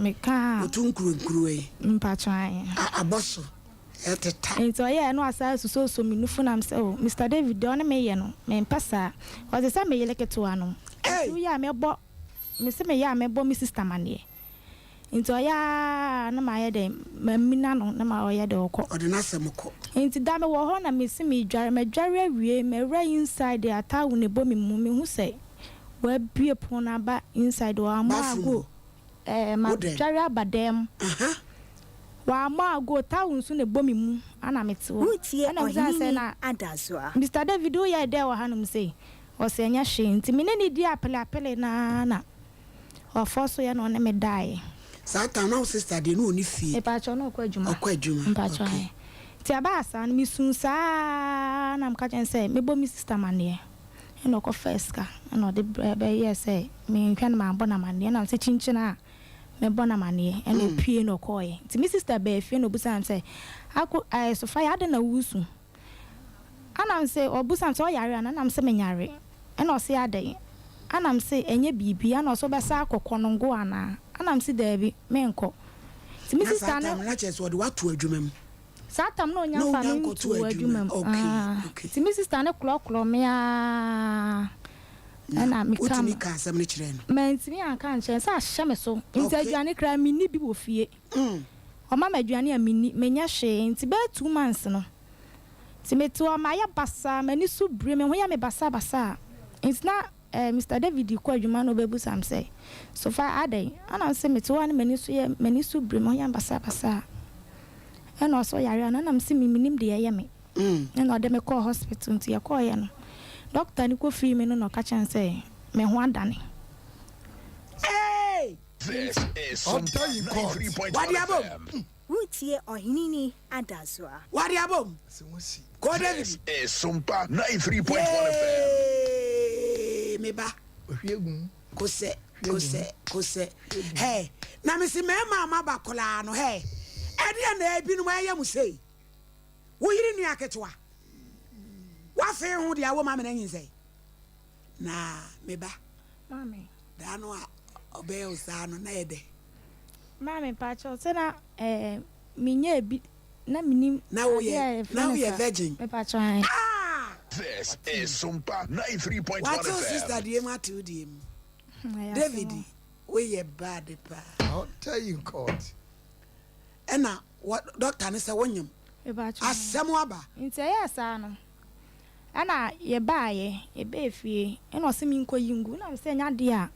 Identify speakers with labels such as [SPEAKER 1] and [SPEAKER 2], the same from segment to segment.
[SPEAKER 1] Meka a.
[SPEAKER 2] Otu nkuruwankuruwa yi.
[SPEAKER 1] Mpakyɛw ae.
[SPEAKER 2] A abɔ so ɛteta.
[SPEAKER 1] Nti ɔyɛɛ na wasan asusuosuo me nufu na mesɛ oh Mister David deɛ ɔne me yɛ no mempɛ saa. Ɔse sɛ me yere ketewa no.
[SPEAKER 2] Ei!
[SPEAKER 1] Nti woyɛ a mɛbɔ mese meyɛ a mɛbɔ me sister amaneɛ. Nti ɔyɛ aa na mayɛ dɛn mamina no na ma ɔyɛ dɛ ɔkɔ.
[SPEAKER 2] Ɔde n'asɛm kɔ.
[SPEAKER 1] Nti da mewɔ hɔ na mese medware madware awie mawura inside a towel na ɛbɔ me mu mehu sɛ wabue pono no aba inside hɔ ammɔ
[SPEAKER 2] Bathroom
[SPEAKER 1] ago
[SPEAKER 2] hɔ.
[SPEAKER 1] ɛɛ
[SPEAKER 2] Wo dɛn?
[SPEAKER 1] madware aba dan mu
[SPEAKER 2] Aha.
[SPEAKER 1] wammɔ ago towel nso na ɛbɔ me mu ana mete hɔ
[SPEAKER 3] Woretie
[SPEAKER 1] ɛna mebisa no sɛ
[SPEAKER 3] Ɔheneni
[SPEAKER 1] na
[SPEAKER 3] Adasoa.
[SPEAKER 1] Mister David woyɛɛ dɛn wɔ hanom sei? Ɔse ɛnyɛ hwee nti me ne no dii apeleapele no ara na Ɔfɔ so yɛ na ɔne me daeɛ.
[SPEAKER 2] Saa time na wo sister deɛ na ɔni fie.
[SPEAKER 1] Mepakyɛw na ɔkɔ adwuma.
[SPEAKER 2] Ɔkɔ adwuma
[SPEAKER 1] Mpakyɛw
[SPEAKER 2] okay.
[SPEAKER 1] ae. Nti ɛbaa saa no me suu saa na meka kyerɛ no sɛ mɛbɔ me sister amaneɛ ɛna ɔkɔ faa sika ɛna ɔde brɛ bɛyɛɛ sɛ menhwɛ no mabɔ no amaneɛ ɛna mese kyinkyin a mɛbɔ no amaneɛ ɛna ɔpue na ɔkɔɔeɛ nti me sister baa fie na ɔbisaa me sɛ ako ɛɛ Sofia adɛn na woresu Ana mese, ɔbisa me sɛ ɔyare ana? Ana mese menyare. Ɛna ɔse adɛn? Ana mese ɛnyɛ biribi. Ana ɔse wobɛsan akɔ Kɔnongo anaa? Ana mese daabi, menkɔ. Nti me
[SPEAKER 2] Na saa
[SPEAKER 1] sista no.
[SPEAKER 2] time no na kyerɛ sɛ ɔde wo ato adwuma mu?
[SPEAKER 1] Saa tam no na ɔnya
[SPEAKER 2] Na
[SPEAKER 1] mfa
[SPEAKER 2] ɔnya
[SPEAKER 1] me
[SPEAKER 2] nkɔto
[SPEAKER 1] ntoo
[SPEAKER 2] adwuma
[SPEAKER 1] adwuma
[SPEAKER 2] mu.
[SPEAKER 1] mu.
[SPEAKER 2] Okay,
[SPEAKER 1] Ah,
[SPEAKER 2] okay.
[SPEAKER 1] nti me sista no korɔkorɔ me ara
[SPEAKER 2] Na
[SPEAKER 1] ɛna meka
[SPEAKER 2] wotumi
[SPEAKER 1] no.
[SPEAKER 2] kaa asɛm no kyerɛɛ no?
[SPEAKER 1] Mantumi anka ankyerɛ no, sɛ ahyɛ me so. Nti
[SPEAKER 2] Okay.
[SPEAKER 1] aduane koraa menni bi wɔ fie.
[SPEAKER 2] Mm.
[SPEAKER 1] Ɔma me aduane a menni, menyɛ hwee. Nti bɛyɛ 2 months no, nti mete hɔ mayɛ basaa, m'ani so biri, me ho yɛ me basabasa. Nti na eh, Mr. David kɔ adwuma na ɔbɛbusa me sɛ, Sofa adɛn? Ɛna mese mete hɔ a na m'ani so yɛ m'ani so biri, me ho yɛ me basabasa. Ɛna ɔsɛ ɔyare ana? Ɛna mese me mennim deɛ ɛyɛ me. Ɛna ɔde me kɔɔ hospital nti yɛkɔɔeɛ no, doctor no kɔfii me no na ɔka kyerɛ me sɛ me ho adane.
[SPEAKER 2] Hey!
[SPEAKER 4] This is Sompa
[SPEAKER 5] Ɔda in court.
[SPEAKER 4] 93.1
[SPEAKER 2] Wade abom.
[SPEAKER 4] FM.
[SPEAKER 3] Woretie Ɔheneni Adasoa.
[SPEAKER 2] Wade abom.
[SPEAKER 5] Asɛm asi.
[SPEAKER 2] Kɔ David.
[SPEAKER 4] This is Sompa 93.1 FM.
[SPEAKER 2] Yay! Me ba.
[SPEAKER 5] Ɔhwie agu mu.
[SPEAKER 2] Kosɛ,
[SPEAKER 5] Hwie agu mu.
[SPEAKER 2] kosɛ, kosɛ.
[SPEAKER 5] Hwie agu mu.
[SPEAKER 2] Hey, na mese mmarima a moaba koraa no, hey, ɛdeɛn na ebinom ɛyɛ mo sei? Wo yere nua ketewa, woafee ho deɛ awɔ mu amena nyinsɛn. Na me ba,
[SPEAKER 1] Maame.
[SPEAKER 2] daa no a ɔbɛyɛ wo saa no, na yɛ dɛ.
[SPEAKER 1] Maame mpakyɛw sɛ na eh, menyɛɛ bi na menim
[SPEAKER 2] Na
[SPEAKER 1] adeɛ
[SPEAKER 2] woyɛ,
[SPEAKER 1] a yɛfrɛ
[SPEAKER 2] na
[SPEAKER 1] no
[SPEAKER 2] woyɛ
[SPEAKER 1] saa.
[SPEAKER 2] virgin.
[SPEAKER 1] Mepakyɛw ae.
[SPEAKER 2] Ah!
[SPEAKER 4] This is Sompa 93.1
[SPEAKER 2] Wate wo sister
[SPEAKER 4] FM.
[SPEAKER 2] deɛ mu, ate wo deɛ mu.
[SPEAKER 1] Ɛyɛ
[SPEAKER 2] David,
[SPEAKER 1] asɛm o.
[SPEAKER 2] woyɛ bad paa.
[SPEAKER 5] Ɔda in court.
[SPEAKER 2] Ɛna wɔ doctor no sɛ wonyem.
[SPEAKER 1] Mepakyɛw ae.
[SPEAKER 2] Asɛm aba.
[SPEAKER 1] Nti ɛyɛɛ saa no, ɛna yɛbaeɛ, yɛbaa fie, ɛna ɔse menkɔyi ngu, na mesɛ ɛnyɛ adeɛ a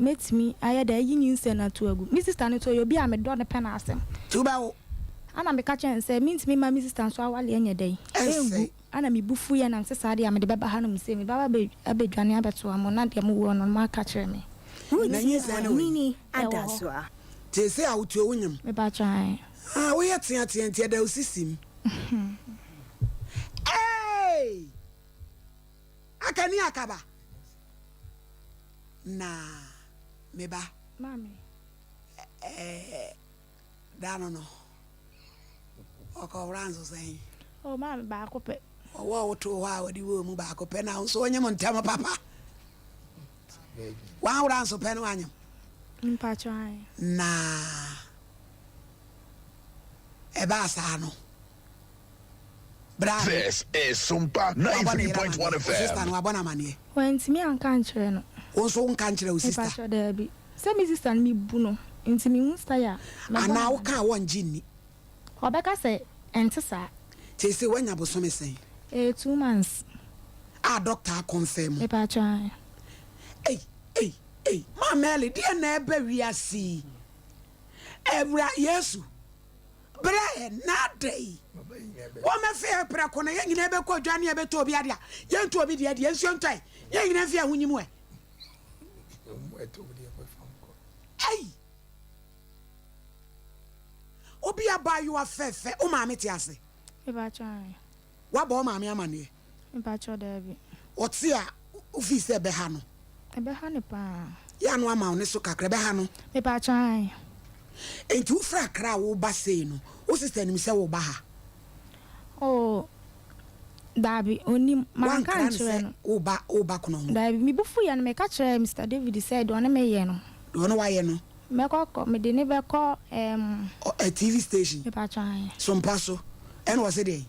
[SPEAKER 1] mɛtumi ayɛ dɛ ayi nyinsɛn no ato agu. Me sister no nso ɔyɛ obi a medɔ no pɛ n'asɛm.
[SPEAKER 2] Nti wobɛwo.
[SPEAKER 1] Ɛna meka kyerɛɛ no sɛ mentumi mma me sister nso awareɛ nyɛ dɛn, ɛngu.
[SPEAKER 2] Ɛnsɛe.
[SPEAKER 1] Ɛna me bo fuiɛ na mese saa deɛ a mede bɛba hanom sei, mebɛba abɛ abɛdwane abɛtoa mo na deɛ mowɔ no moaka akyerɛ me.
[SPEAKER 2] Na
[SPEAKER 3] Woretie
[SPEAKER 2] nyinsɛn no wɔ he?
[SPEAKER 3] Ɔheneni
[SPEAKER 1] Ɛwɔ hɔ.
[SPEAKER 3] Adasoa.
[SPEAKER 2] Seesei a wotuo wonyem.
[SPEAKER 1] Mepakyɛw ae.
[SPEAKER 2] Ah, woyɛ teatea nti ɛda wo sisim. Hey! Aka ni akaba. Na me ba.
[SPEAKER 1] Maame.
[SPEAKER 2] Eh, da no no. Ɔkɔwora nso sɛn?
[SPEAKER 1] Oh, maame baako pɛ.
[SPEAKER 2] Ɔwɔ a wotoo hɔ a wɔde wɔ mu baako pɛ na wo nso wonyem ntɛm papa. Wanwora nso pɛ no wanyem.
[SPEAKER 1] Mpakyɛw ae.
[SPEAKER 2] Na ɛbaa saa no. Bra no.
[SPEAKER 4] This is Sompa
[SPEAKER 2] Wabɔ ne yere
[SPEAKER 4] 93.1
[SPEAKER 2] amaneɛ. Wo sister
[SPEAKER 4] FM.
[SPEAKER 2] no wabɔ no amaneɛ.
[SPEAKER 1] Wantumi anka ankyerɛ no.
[SPEAKER 2] Wo nso wonka nkyerɛ wo sister.
[SPEAKER 1] Mepakyɛw daabi. Sɛ me sister no mebu no nti mehu style a mɛbɔ no
[SPEAKER 2] Anaa
[SPEAKER 1] amaneɛ.
[SPEAKER 2] woka a wɔngye nni.
[SPEAKER 1] Ɔbɛka sɛ ɛnte saa.
[SPEAKER 2] Seesei woanya bosome sɛn?
[SPEAKER 1] Ɛyɛ 2 months.
[SPEAKER 2] A doctor akɔnfɛm.
[SPEAKER 1] Mepakyɛw ae.
[SPEAKER 2] Ei ei ei Maame Mary deɛ na ɛba wiase yi? Awura Yesu berɛ yɛ na ada yi. Wɔmɛfe yɛ prɛko na yɛn nyinaa bɛkɔ dwa ne yɛbɛtɔ obi adeɛ a yɛntɔ obi deɛ deɛ nsuo ntɔe yɛn nyinaa mfe ahonim ɛ. Ei obi abaayewa fɛfɛ wo maame te ase?
[SPEAKER 1] Mepakyɛw ae.
[SPEAKER 2] Woabɔ wo maame amaneɛ?
[SPEAKER 1] Mepakyɛw daabi.
[SPEAKER 2] Ɔte a wofii sɛ ɛbɛha no?
[SPEAKER 1] Ɛbɛha no paa.
[SPEAKER 2] Yɛ ano ama wo ne so kakra ɛbɛha no?
[SPEAKER 1] Mepakyɛw ae.
[SPEAKER 2] Enti wofiri Accra a woba sei no, wo sister nim sɛ woba ha?
[SPEAKER 1] Oh, daabi, ɔnnim. Manka
[SPEAKER 2] Woankra no
[SPEAKER 1] ankyerɛ
[SPEAKER 2] sɛ
[SPEAKER 1] no.
[SPEAKER 2] woba woba Kono ho?
[SPEAKER 1] Daabi, me bo fuiɛ no, meka kyerɛɛ Mister David sɛ deɛ ɔne me yɛ no.
[SPEAKER 2] Deɛ ɔne wo ayɛ no?
[SPEAKER 1] Mɛkɔ kɔ, mede no bɛkɔ ɛɛm.
[SPEAKER 2] Ɔ TV station.
[SPEAKER 1] Mepakyɛw ae.
[SPEAKER 2] So mpa so. Ɛna ɔse deɛn?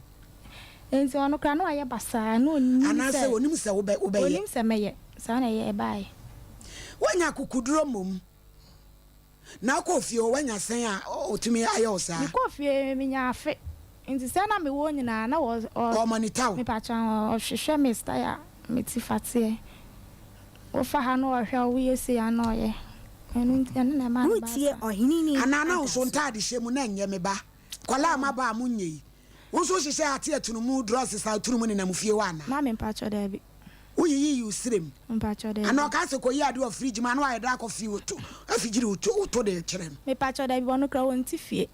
[SPEAKER 1] Enti ɔno koraa na wayɛ basaa, na ɔnnim sɛ.
[SPEAKER 2] Anaasɛ ɔnim sɛ wobɛ, wobɛyɛ.
[SPEAKER 1] Ɔnim sɛ mɛyɛ. Saa na ɛyɛ, ɛbaeɛ.
[SPEAKER 2] Woanya akokoduro mmom. Na wokɔɔ fie hɔ, woanya sɛn a ɔtumi ayɛ wo saa?
[SPEAKER 1] Mekɔɔ fie, menyaa afe. Nti sɛ na mewɔ hɔ nyinaa na wɔ, ɔ.
[SPEAKER 2] Ɔmonitor wo?
[SPEAKER 1] Mepakyɛw, ɔhwehwɛ me style a me ti fa teɛ. Wofa ha na ɔhwɛ wo, woyɛ sei a na ɔyɛ. Ɛno nti, ɛno na ɛmaa no baa
[SPEAKER 3] Woretie
[SPEAKER 1] saa.
[SPEAKER 3] Ɔheneni
[SPEAKER 2] Anaa na wo nso
[SPEAKER 3] Adasoa.
[SPEAKER 2] ntaade hyɛ mu na ɛnyɛ me ba? Nkwadaa a moaba a monyɛ yi, wo nso wohyehyɛ ate atunumu, drɔses a atunumu nenam fie hɔ anaa?
[SPEAKER 1] Maame mpakyɛw, daabi.
[SPEAKER 2] Woyiyi wo serem.
[SPEAKER 1] Mpakyɛw daabi.
[SPEAKER 2] Anaa ɔka sɛ kɔyi ade wɔ fridge mu a na wayɛ dɛ akɔ fi wo to afigyiri wo to wo to de kyerɛ no.
[SPEAKER 1] Mepakyɛw daabi ɔno koraa ɔnte fie.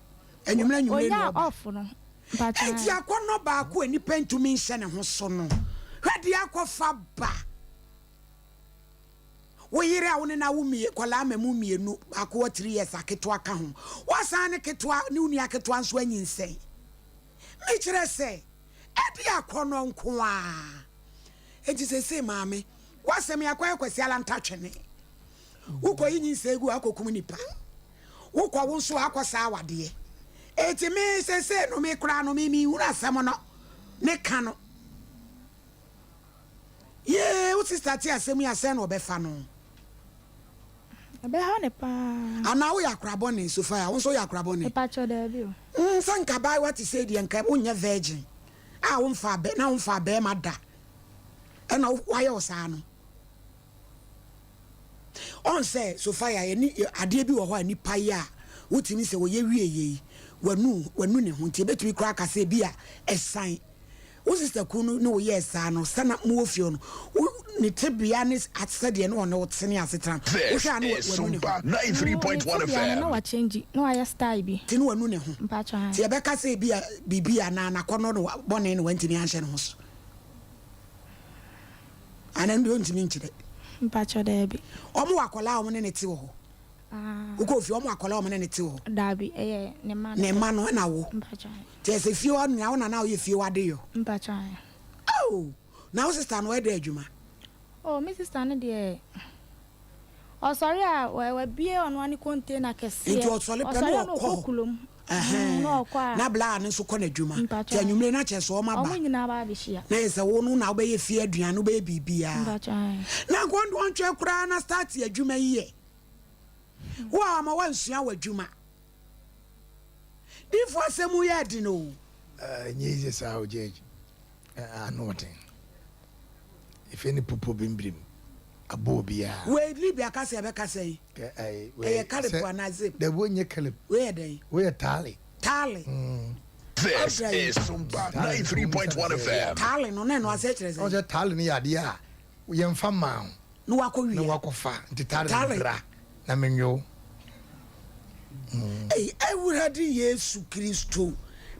[SPEAKER 2] Anwummerɛ anwummerɛ na
[SPEAKER 1] Ɔnyaa
[SPEAKER 2] ɔba.
[SPEAKER 1] off no mpakyɛw
[SPEAKER 2] Enti
[SPEAKER 1] ae.
[SPEAKER 2] akɔnnɔ baako a nipa ntumi nhyɛ ne ho so no, hwɛ deɛ akɔfa ba. Wo yere a wo ne no awo mmie nkwadaa mmamu mmienu, baako wɔ three years aketewa ka ho. Woasan ne ketewa ne wo nua ketewa nso anyinsɛn. Mekyerɛ sɛ, ɛde akɔnnɔ nko ara. Enti seesei maame, w'asɛm yi akɔyɛ Kwasi Alanta twene. Wokɔyi nyinsɛn gu a, akɔkum nipa. Wokɔ wo nso a, akɔsaa awadeɛ. Enti me seesei no, me koraa no, me menhunu asɛm no ne ka no. Yee, wo sista te asɛm yi a, sɛn na ɔbɛfa no?
[SPEAKER 1] Ɛbɛha no paa.
[SPEAKER 2] Anaa woyɛ akora bɔne, Sophia, wo nso woyɛ akora bɔne?
[SPEAKER 1] Mepakyɛw, daabi o.
[SPEAKER 2] Mm, sɛ nka abaayewa te sei deɛ, nka wonyɛ virgin a womfaa bɛ, na womfaa bɛrima da, ɛna wayɛ wo saa no. Ɔn sɛ, Sophia, yɛne, adeɛ bi wɔ hɔ a nipa yɛ a, wotumi sɛ wɔyɛ wie yei, wanu, wanu ne ho, nti yɛbɛtumi koraa aka sɛ ebi a ɛsan. Wo sista kun no ne wo yɛɛ saa no, sɛ na mowɔ fie hɔ no, wo, ne tebea ne sɛdeɛ na ɔne wo te ne asetena no,
[SPEAKER 4] This
[SPEAKER 2] wohwɛ a na
[SPEAKER 4] is
[SPEAKER 2] wanu ne ho.
[SPEAKER 4] Sompa
[SPEAKER 1] Mm, ne
[SPEAKER 4] 93.1
[SPEAKER 1] tebea no, na
[SPEAKER 4] FM.
[SPEAKER 1] wakyɛngyi, na wayɛ style bi.
[SPEAKER 2] Nti na wanu ne ho.
[SPEAKER 1] Mpakyɛ ae.
[SPEAKER 2] Nti yɛbɛka sɛ ebi a biribi anaa n'akɔnnɔ no bɔne na wantumi anhyɛ ne ho so. Anaa ɛno deɛ ɔntumi nkyerɛ.
[SPEAKER 1] Mpakyɛ daabi.
[SPEAKER 2] Wɔn wɔ akwadaa a wɔn ne no te wɔ hɔ.
[SPEAKER 1] Ah.
[SPEAKER 2] Wokɔ fie, wɔn wɔ akwadaa a wɔn ne no te wɔ hɔ.
[SPEAKER 1] Daabi, ɛyɛ ne mma no.
[SPEAKER 2] Ne mma no ɛna wo.
[SPEAKER 1] Mpakyɛ ae.
[SPEAKER 2] Kyerɛ sɛ fie hɔ nea wo na na woyɛ fie hɔ adeyɔ.
[SPEAKER 1] Mpakyɛ ae.
[SPEAKER 2] Oh! Na wo sister no ɔyɛ dɛn adwuma?
[SPEAKER 1] Oh, me sister no deɛ, ɔsɔre a, wabue ɔno ara ne container kɛseɛ.
[SPEAKER 2] Nti ɔsɔre pɛ na
[SPEAKER 1] Ɔsɔre a na
[SPEAKER 2] ɔkɔ
[SPEAKER 1] ɔkɔ
[SPEAKER 2] hɔ.
[SPEAKER 1] kulom.
[SPEAKER 2] Ɛhɛn.
[SPEAKER 1] Na ɔkɔ a.
[SPEAKER 2] Na bla no nso kɔ n'adwuma.
[SPEAKER 1] Mpakyɛ
[SPEAKER 2] Nti
[SPEAKER 1] ae.
[SPEAKER 2] anwummere na kyerɛ sɛ wɔn aba.
[SPEAKER 1] Wɔn nyinaa ba abɛhyia.
[SPEAKER 2] Na yɛ sɛ wo no na wobɛyɛ fie aduane, wobɛyɛ biribiara.
[SPEAKER 1] Mpakyɛ ae.
[SPEAKER 2] Na nka ɔno deɛ ɔntwɛn koraa na start adwuma yi yɛ. Wo a wama woansua w'adwuma. Difo asɛm yi yɛ den o.
[SPEAKER 5] Ɛnyɛ easy saa o Judge. Ano ɔden. Efe ne popo bimbirim abɔ obiara.
[SPEAKER 2] Wei Libya kasa yɛbɛka sɛn? Ɛyɛ Caleb anaa Zip?
[SPEAKER 5] Dabi wei nyɛ Caleb.
[SPEAKER 2] Wei yɛ dɛn?
[SPEAKER 5] Wei yɛ Taale.
[SPEAKER 2] Taale.
[SPEAKER 4] This is Sompa 93.1 FM.
[SPEAKER 2] Taale no na ɛno asɛ kyerɛ sɛn?
[SPEAKER 5] Ɔn sɛ taale no yɛ adeɛ a yɛnfa mmaa wo.
[SPEAKER 2] Na wakɔ wia.
[SPEAKER 5] Na wakɔ fa nti taale no bra na menwe wo.
[SPEAKER 2] Ei Awurade Yesu Kristo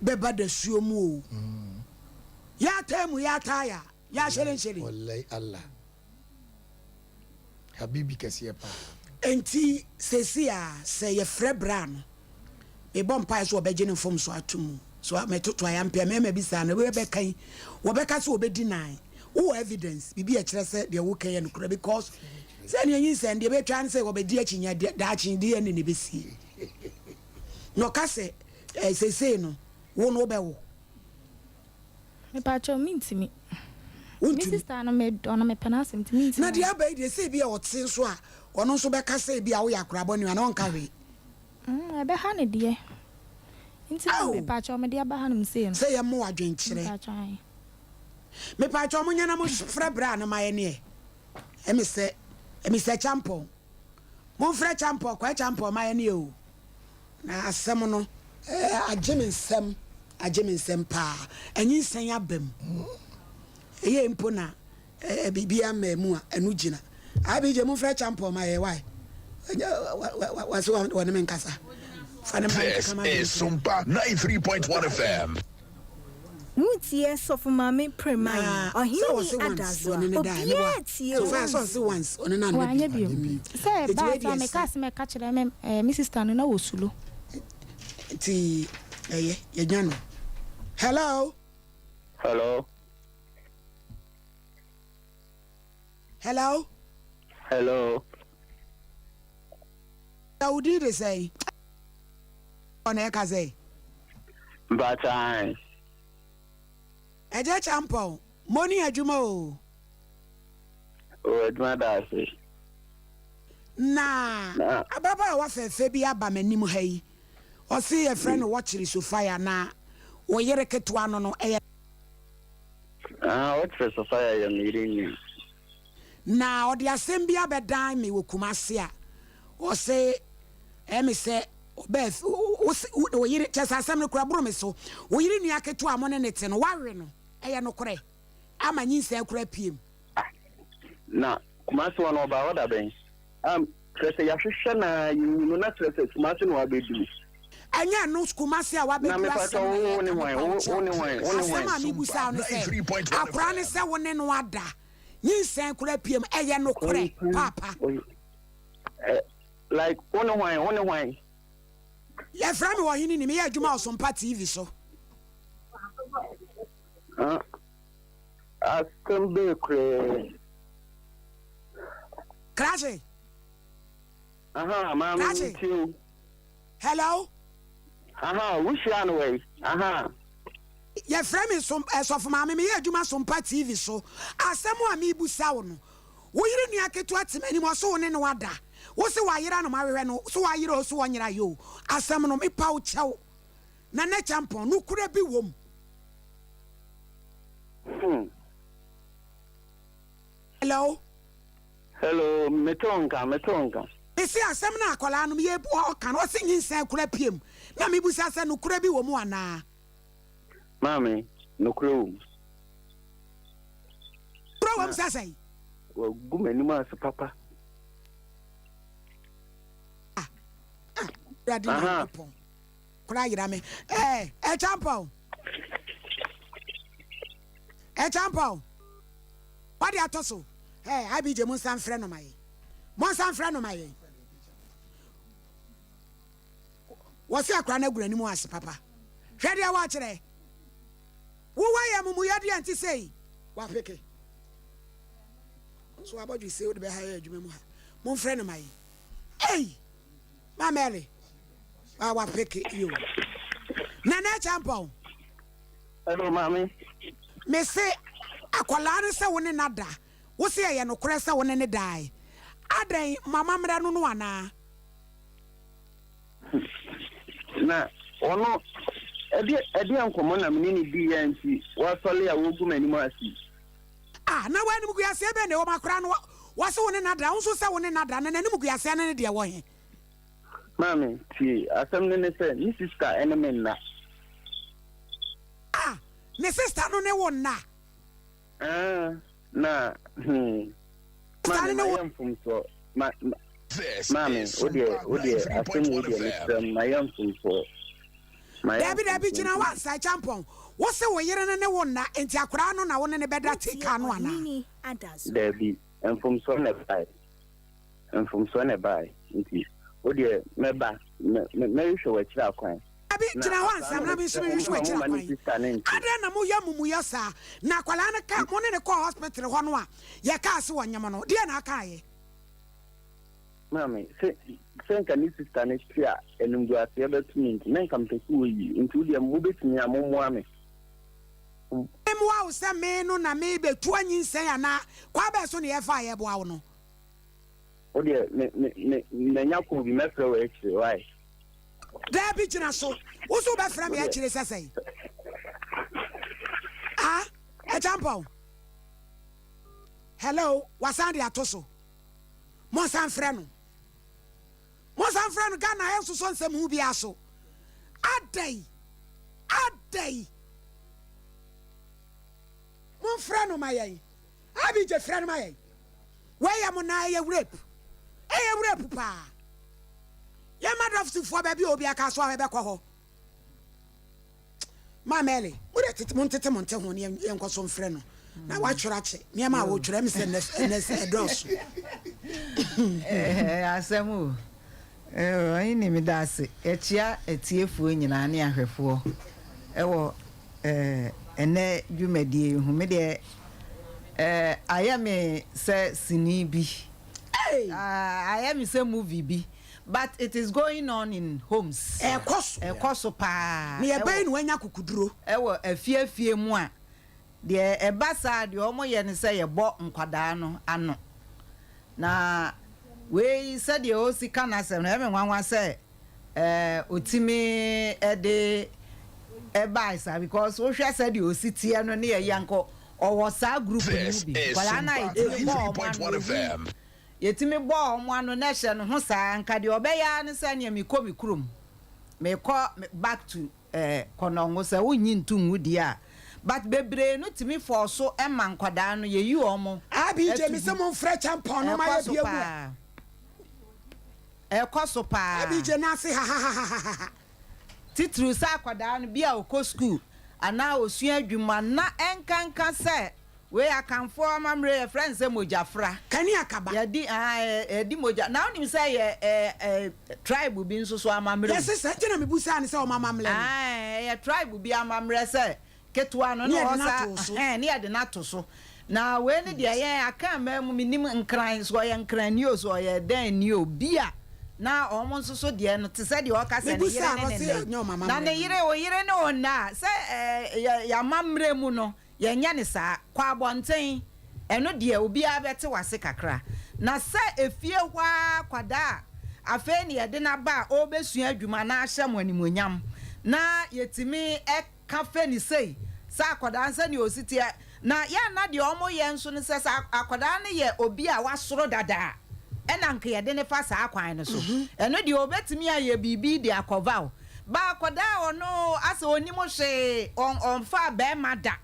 [SPEAKER 2] bɛba dasuo mu o. Yɛataa mu yɛataa ya yɛahyɛrenhyɛre.
[SPEAKER 5] Wallahi Allah. Habibi kɛseɛ paa.
[SPEAKER 2] Enti seesei a sɛ yɛfrɛ bra no, mebɔ mpaeɛ sɛ wɔbɛgye ne mfomsoɔ ato mu. So metoto ayampea mmarima bi saa no, wobɛka yi, wɔbɛka sɛ wɔbɛdi nan. Wowɔ evidence, biribi a ɛkyerɛ sɛ deɛ woka yɛ nokorɛ because sɛ nea nyinsɛn deɛ ɛbɛtwa ne sɛ wɔbɛdi akyinnye daakye DNA na ɛbɛsie. Na ɔka sɛ eh, seesei no, wo no wobɛwo.
[SPEAKER 1] Mepakyɛw mentumi. Me
[SPEAKER 2] Wontumi.
[SPEAKER 1] sister no medɔ no mepɛ n'asɛm nti mentumi.
[SPEAKER 2] Na deɛ aba yi deɛ sɛ ebia ɔte nso a ɔno nso bɛka sɛ ebia woyɛ akora bɔne anaa ɔnka hwee.
[SPEAKER 1] Mm, ɛbɛha no deɛ. Nti na
[SPEAKER 2] Ao!
[SPEAKER 1] mepakyɛw mede aba hanom sei no.
[SPEAKER 2] Sɛ yɛmmɔ wo adwenkyerɛ.
[SPEAKER 1] Mepakyɛw ae.
[SPEAKER 2] Mepakyɛw monyɛ na momfrɛ bra no ma yɛne ɛ. Ɛmi sɛ, Mister Champon. Momfrɛ Champon, Kwaa Champon ma yɛne ɛ o. Na asɛm no eh, agye me nsam, agye me nsam paa. Anyinsɛn aba mu. Ɛyɛ mpo na eh, biribi ama mu a, ɛno gyina. IBJ, momfrɛ Champon ma yɛ, why? Wase wɔne me nkasa. Fa ne mma
[SPEAKER 4] This
[SPEAKER 2] nkeka ma
[SPEAKER 4] is Sompa 93.1 FM.
[SPEAKER 3] Woretie Sɔfo Maame Premayi,
[SPEAKER 2] Na sɛ
[SPEAKER 3] Ɔhene
[SPEAKER 2] ɔse
[SPEAKER 3] Ni
[SPEAKER 2] once
[SPEAKER 3] Adazoa.
[SPEAKER 2] ɔne no da a, ɛne wa?
[SPEAKER 3] Obiara tie
[SPEAKER 2] So
[SPEAKER 3] o.
[SPEAKER 2] far sɛ ɔse once ɔne no anna
[SPEAKER 1] Wanyɛ
[SPEAKER 2] bio.
[SPEAKER 1] bio. Sɛ
[SPEAKER 2] Nti
[SPEAKER 1] ɛbaa
[SPEAKER 2] wei
[SPEAKER 1] saa
[SPEAKER 2] deɛ
[SPEAKER 1] mekaa
[SPEAKER 2] sa.
[SPEAKER 1] sɛ mɛka kyerɛ me eh, me sister no na wɔsulo.
[SPEAKER 2] Nti ɛyɛ yɛnya no. Hello.
[SPEAKER 6] Hello.
[SPEAKER 2] Hello.
[SPEAKER 6] Hello.
[SPEAKER 2] Na wo din de sɛn? Ɔna ɛka sɛ.
[SPEAKER 6] Mpakyɛ ae.
[SPEAKER 2] Agya Kyampɔn, moni adwuma o.
[SPEAKER 6] O adwuma da ase.
[SPEAKER 2] Na ababaawa fɛɛfɛ bi aba m'anim ha yi, ɔse yɛfrɛ no Wɔkyere Sofia na wo yere ketewa no no ɛyɛ.
[SPEAKER 6] Ah, Wɔkyere Sofia yɛ me yere nua.
[SPEAKER 2] Na ɔde asɛm bi abɛdan me wɔ Kumasi a, ɔse ɛyɛ me sɛ ɔbaa wo se wo yere, kyerɛ sɛ asɛm no koraa ɛboro me so, wo yere nua ketewa a mo ne no te no, woawe no, ɛyɛ nokorɛ? Ama nyinsɛn koraa apue mu.
[SPEAKER 6] Ah, na Kumasi hɔ no ɔbaa hɔ da bɛn? Ah, kyerɛ sɛ yɛahwehwɛ no ara yɛnhu no, na kyerɛ sɛ Kumasi na wabɛduru.
[SPEAKER 2] Ɛnyɛ ɛno Kumasi a
[SPEAKER 6] Na
[SPEAKER 2] wabɛduru
[SPEAKER 6] mepakyɛ
[SPEAKER 2] asɛm na
[SPEAKER 6] wo, wo ne
[SPEAKER 2] yɛreka,
[SPEAKER 6] hwan?
[SPEAKER 2] mepa wo
[SPEAKER 6] Wo, wo
[SPEAKER 2] kyɛw.
[SPEAKER 6] ne hwan? Wo ne
[SPEAKER 2] Asɛm
[SPEAKER 6] hwan?
[SPEAKER 2] a mebusa wo ne sɛ, akwadaa no sɛ wo ne no ada, nyinsɛn koraa apue mu, ɛyɛ nokorɛ, paapa?
[SPEAKER 6] Eh, like, wo ne hwan? Wo ne hwan?
[SPEAKER 2] Yɛfrɛ me Ɔhene Ni, meyɛ adwuma wɔ Sompa TV so.
[SPEAKER 6] Ah, asɛm bɛɛ koraa.
[SPEAKER 2] Krakye.
[SPEAKER 6] Aha, maame
[SPEAKER 2] Krakye.
[SPEAKER 6] metie o.
[SPEAKER 2] Hello.
[SPEAKER 6] Aha, wohyia no wɔ yi. Aha.
[SPEAKER 2] Yɛfrɛ me som eh, sɔfo maame, meyɛ adwuma Sompa TV so. Asɛm a mebusa wo no, wo yere nua ketewa te m'anim, ɔse wo ne no ada. Wo se wayera no mahwehwɛ no, so wayera o, so ɔnyera yɛ o. Asɛm no, mepa wo kyɛw. Nana Kyampɔn, nokorɛ bi wom.
[SPEAKER 6] Hmm.
[SPEAKER 2] Hello.
[SPEAKER 6] Hello, mete wo nka, mete wo nka.
[SPEAKER 2] Mese asɛm no a akwadaa no yɛ ɔka no, ɔse nyinsɛn kora piem. Na mebusa sɛ nokorɛ bi wɔ mu anaa?
[SPEAKER 6] Maame, nokorɛ wɔ mu.
[SPEAKER 2] Nokorɛ wɔ mu sɛ sɛn?
[SPEAKER 6] Wagu m'anim ase papa.
[SPEAKER 2] Ah, ah, Awurade Nyankopɔn. Kora yera me. Eh, Ɛkyampɔn. Ɛkyampɔn. Wade atɔ so. Eh, IBJ mo nsa mfrɛ no ma yɛn. Mo nsa mfrɛ no ma yɛn. Wɔse akora no agu n'anim ase papa. Hwɛ deɛ wɔakyerɛ. Wowɔ yɛ amumuyɛdeɛ nte sei. Wapeke. Nso wabɔdwe sei wode bɛha yɛ adwuma mu ha. Momfrɛ no ma yɛn. Ei! Ma Mary. Wa wapeke yo. Nana Acheampong.
[SPEAKER 6] Hello maame.
[SPEAKER 2] Me se akwadaa no sɛ wo ne no ada, wo se ɛyɛ nokorɛ sɛ wo ne no dae? Adɛn, mo amammerɛ no no anaa?
[SPEAKER 6] Na ɔno, ɛdeɛ ɛdeɛ nkɔmmɔ na me ne no diiɛ a nti wasɔre a ɔregu m'anim ase yi?
[SPEAKER 2] Ah, na w'animguaseɛ bɛn na ɛwɔ mu? Akwadaa no, wɔse wo ne no ada, wo nso sɛ wo ne no ada, na n'animguaseɛ no ne deɛ ɛwɔ he?
[SPEAKER 6] Maame, tie, asɛm no ne sɛ, me sista ne me nna.
[SPEAKER 2] Ah, ne sista no ne wo nna?
[SPEAKER 6] Ah, na, hmm, maame, mayɛ mfomsoɔ. Ma, ma, maame, wo deɛ, wo deɛ, asɛm wei deɛ, mesrɛ mo, mayɛ mfomsoɔ. Mayɛ
[SPEAKER 2] Dabi, dabi,
[SPEAKER 6] mfomsoɔ
[SPEAKER 2] gyina
[SPEAKER 6] nti.
[SPEAKER 2] hɔ ansa, Kyampɔn. Wo se wo yere no ne wo nna, enti akwadaa no na wo ne no bɛda
[SPEAKER 3] Wotie
[SPEAKER 2] take ano anaa?
[SPEAKER 3] Ɔhene Adazo.
[SPEAKER 6] Dabi, mfomsoɔ na ɛbaeɛ. Mfomsoɔ na ɛbaeɛ nti, wo deɛ mɛba, mɛ, mɛ, mɛhwehwɛ w'akyiri akwan.
[SPEAKER 2] Dabi,
[SPEAKER 6] Na
[SPEAKER 2] gyina hɔ
[SPEAKER 6] akwadaa
[SPEAKER 2] ansa
[SPEAKER 6] no
[SPEAKER 2] na me nso
[SPEAKER 6] mesrɛ
[SPEAKER 2] menhwehwɛ
[SPEAKER 6] mo,
[SPEAKER 2] w'akyiri
[SPEAKER 6] momma ne
[SPEAKER 2] akwan.
[SPEAKER 6] sista no nte.
[SPEAKER 2] Adɛn na moyɛ amumuyɔ saa? Na akwadaa no ka, mo ne no kɔɔ hospital hɔ no a, yɛkaa se ɔnyem no, deɛn na akaeɛ?
[SPEAKER 6] Maame, sɛ, sɛ nka ne sista no te a, animguaseɛ bɛto me nti, na nka mepɛ sɛ wɔyi. Nti wo deɛ, mobɛtumi a, mommoa me.
[SPEAKER 2] Memmoa wo sɛ me no na merebɛtu anyinsɛn anaa? Kwan bɛn so na yɛfa a yɛboa wo no?
[SPEAKER 6] Wo deɛ, me, me, me, manya call bi, mɛfrɛ wo akyire, wai?
[SPEAKER 2] Daabi, gyina so. Wo nso wobɛfrɛ me akyire sɛ sɛn? Ah, Acheampong. Hello, wasan de ato so. Monsan mfrɛ no. Monsan mfrɛ no, Ghana ɛnsosɔ nsɛm ho biara so. Adɛn? Adɛn? Momfrɛ no ma yɛn. Abigye frɛ no ma yɛn. Wei yɛ mo naa ɛyɛ rape. Ɛyɛ rape paa. Yɛn ma dɔfsifoɔ baabi a obi aka so a ɛbɛkɔ hɔ. Ma Mary, mo de tete mo ntete mo nte ho ne yɛn nkɔ so mfrɛ no. Na watwerɛ akye nneɛma a wɔtwerɛ mi sɛ ɛnɛ sɛ ɛdɔɔso.
[SPEAKER 7] Ɛɛ asɛm o. Ɔhene meda ase. Yɛkyea atiefoɔ nyinaa ne ahwɛfoɔ ɛwɔ ɛnɛ dwumadie yi ho. Me deɛ ayɛ me sɛ sini bi. Ayɛ me sɛ movie bi. But it is going on in homes.
[SPEAKER 2] Ɛkɔ so.
[SPEAKER 7] Ɛkɔ so paa.
[SPEAKER 2] Na yɛbɛn na wanya kukuduro.
[SPEAKER 7] Ɛwɔ afie afie mu a, deɛ ɛba saa deɛ wɔn yɛ ne sɛ yɛbɔ nkwadaa no ano. Na wei sɛdeɛ ɔsi ka n'asɛm no, ɛyɛ me nwanwa sɛ ɔtumi de ɛbae saa, because wohwɛ sɛdeɛ ɔsi teɛ no ne yɛyɛ nka ɔwɔ saa group no mu bi. Nkwadaa no a yɛtumi bɔ wɔn ano, yɛtumi bɔ wɔn ano na ɛhyɛ ne ho saa, nka deɛ ɔbɛyɛ ara ne sɛ neɛ mekɔ me kurom, mekɔ back to Kɔnɔngo, sɛ wonnye nto ngu deɛ a. But bebree no tumi fɔɔ so ma nkwadaa no, yɛyi wɔn
[SPEAKER 2] ABJ
[SPEAKER 7] to
[SPEAKER 2] me
[SPEAKER 7] gu.
[SPEAKER 2] se momfrɛ Champɔn no ma
[SPEAKER 7] Ɛkɔ
[SPEAKER 2] yɛ
[SPEAKER 7] so
[SPEAKER 2] bia mu ɛ.
[SPEAKER 7] paa. Ɛkɔ so paa.
[SPEAKER 2] ABJ no ase hahahahaha.
[SPEAKER 7] Titiriw sɛ akwadaa no, bi a ɔkɔ sukuu anaa ɔsua adwuma na ɛnkanka sɛ wei Akanfoɔ amammerɛ yɛfrɛ no sɛ mogyafra.
[SPEAKER 2] Kani akaba.
[SPEAKER 7] Yɛdi ahaa yɛdi mogya na wonim sɛ ɛyɛ ɛ ɛ tribe bi nso so amammerɛ o.
[SPEAKER 2] Yɛse saa nti na mebusaa no sɛ wɔn amammerɛ no.
[SPEAKER 7] Ae ɛyɛ tribe bi amammerɛ sɛ ketewa no
[SPEAKER 2] Ne
[SPEAKER 7] na
[SPEAKER 2] yɛde no
[SPEAKER 7] ɔsa
[SPEAKER 2] ato so.
[SPEAKER 7] ɛhɛn ne yɛde no ato so. Na wei no deɛ yɛn Akan man mu mennim Nkran so ɔyɛ Nkran ni o so ɔyɛ dɛn ni o bi a na wɔn nso so deɛ no te sɛ deɛ ɔka sɛ ne yere
[SPEAKER 2] Mebusaa no
[SPEAKER 7] ne ne
[SPEAKER 2] ɔse
[SPEAKER 7] nna yi.
[SPEAKER 2] ɛnyɛ wɔn
[SPEAKER 7] Na
[SPEAKER 2] amammerɛ
[SPEAKER 7] ne
[SPEAKER 2] no.
[SPEAKER 7] yere wo yere ne wo nna a sɛ ɛɛ yɛ yɛn amammerɛ mu no Yɛnyɛ no saa. Kɔ abɔnten, ɛno deɛ obiara bɛte w'ase kakra. Na sɛ efie hɔ ara kwadaa a afei na yɛde no aba a ɔrebɛsua adwuma na ahyɛ mo animuonyam na yɛtumi ka fɛ no sei sɛ akwadaa no sɛdeɛ ɔsi teɛ. Na yɛ a na deɛ wɔyɛ nso ne sɛ, sɛ akwadaa no yɛ obi a wasoro dada a, ɛna anka yɛde no fa saa kwan no so. Ɛno deɛ ɔbɛtumi ayɛ biribi de akɔva wo. Ba akwadaa a ɔno asɛ ɔnnim hwee, ɔmfaa barima da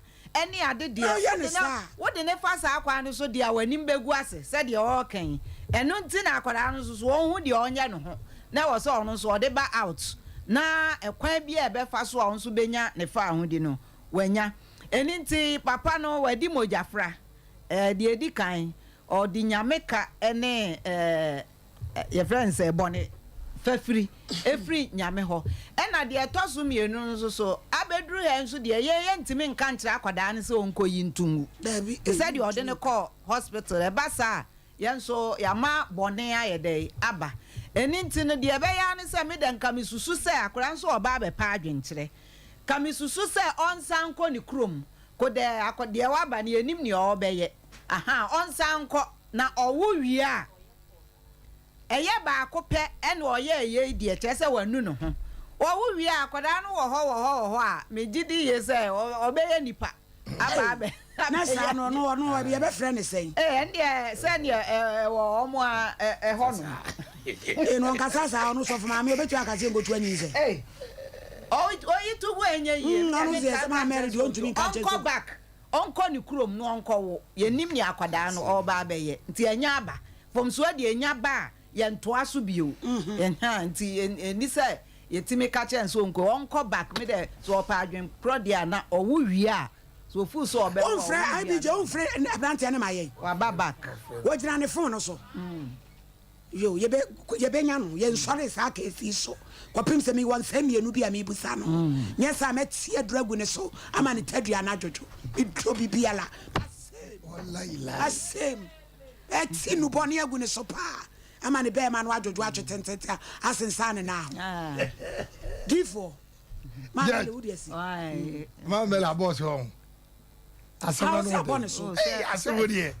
[SPEAKER 7] ne ade deɛ, wode no wode no fa saa kwan no so deɛ a w'anim bɛgu ase sɛdeɛ ɔreka yi. Ɛno nti na akwadaa no nso so ɔnhu deɛ ɔnyɛ ne ho na ɛwɔ sɛ ɔno nso ɔde ba out na ɛkwan biara a ɛbɛfa so a ɔno nso bɛnya ne faahodi no wanya. Ɛno nti papa no wadi mogyafra. Ɛɛ deɛ ɛdi kan ɔde Nyame ka ne ɛɛ yɛfrɛ no sɛ bɔne fafiri ɛfiri Nyame hɔ. Ɛna deɛ ɛtɔ so mmienu no nso so, abɛduru ha yi nso deɛ yɛn yɛntumi nka nkyerɛ akwadaa no sɛ ɔnkɔyi nto ngu. Te sɛ deɛ ɔde no kɔɔ hospital, ɛba saa a yɛn nso yɛama bɔne ayɛ dɛn aba. Ɛno nti no deɛ ɛbɛyɛ ara ne sɛ me deɛ nka mesusu sɛ akwadaa no nso ɔba abɛpɛ adwenkyerɛ. Nka mesusu sɛ ɔnsan nkɔ ne kurom, kodɛɛ akɔ deɛ waba no yɛnnim deɛ ɔrebɛyɛ. Ahaa, ɔnsan nkɔ, na ɔwo wie a, ɛyɛ baako pɛ ɛna ɔyɛɛ yei deɛ, kyerɛ sɛ wanu ne ho. Ɔwo wie a, akwadaa no wɔ hɔ wɔ hɔ wɔ hɔ a, megye di yie sɛ ɔbɛyɛ nipa aba abɛ
[SPEAKER 2] Na saa
[SPEAKER 7] abɛyɛ.
[SPEAKER 2] no, ɔno, ɔno, yɛbɛfrɛ no sɛn?
[SPEAKER 7] Ee, ɛndeɛ sɛdeɛ ɛwɔ wɔn a ɛhɔ nom.
[SPEAKER 2] Ee, na ɔnkasa saa, ɔno sɔfo maame, ɔbɛtumi aka sɛ nkotu anyinsɛn.
[SPEAKER 7] Ee, ɔyi to gu ɛnyɛ yie,
[SPEAKER 2] Mm, ɔno
[SPEAKER 7] ɛne
[SPEAKER 2] deɛ
[SPEAKER 7] nka
[SPEAKER 2] sɛ maame
[SPEAKER 7] nka
[SPEAKER 2] deɛ ɔntumi nka nkyɛn
[SPEAKER 7] ɔnkɔ
[SPEAKER 2] sɛ.
[SPEAKER 7] back. Ɔnkɔ ne kurom na ɔnkɔwo. Yɛnnim nea akwadaa no ɔreba abɛyɛ. Nti ɛnyɛ aba. Mfomsoɔ deɛ ɛnya ba a, yɛntoa so bio. Ɛhaa, nti ɛnni sɛ yɛtumi ka kyerɛ no sɛ ɔnkɔ. Ɔnkɔ back. Me deɛ, sɛ ɔpɛ adwene korɔ deɛ a, na ɔwo wie a, sɛ ɔfeel sɛ ɔbɛwo a,
[SPEAKER 2] Womfrɛ
[SPEAKER 7] ɔwo wie a
[SPEAKER 2] IBJ,
[SPEAKER 7] na
[SPEAKER 2] womfrɛ aberanteɛ no ma yɛn.
[SPEAKER 7] waba back.
[SPEAKER 2] Wɔgyina ne phone no so. Yo, yɛbɛ, yɛbɛnya no. Yɛnsɔre saa case yi so kɔpem sɛ mewɔ nsɛm mmienu bi a mebusa no. Nyɛ saa mɛte aduro agu ne so ama ne tadua no adwodwo. Meduro biribiara. Masɛm, masɛm. Mɛte nnubɔne agu ne so paa ama ne bɛɛma no adwodwo atwe tententen asensan ne nan ho. Difoɔ, maa mɛlɛ wodi asi.
[SPEAKER 5] Maa mɛlɛ abɔɔ so ɔho. Asɛm no
[SPEAKER 2] abɔ ne so.
[SPEAKER 5] Hey, asɛm wo deɛ.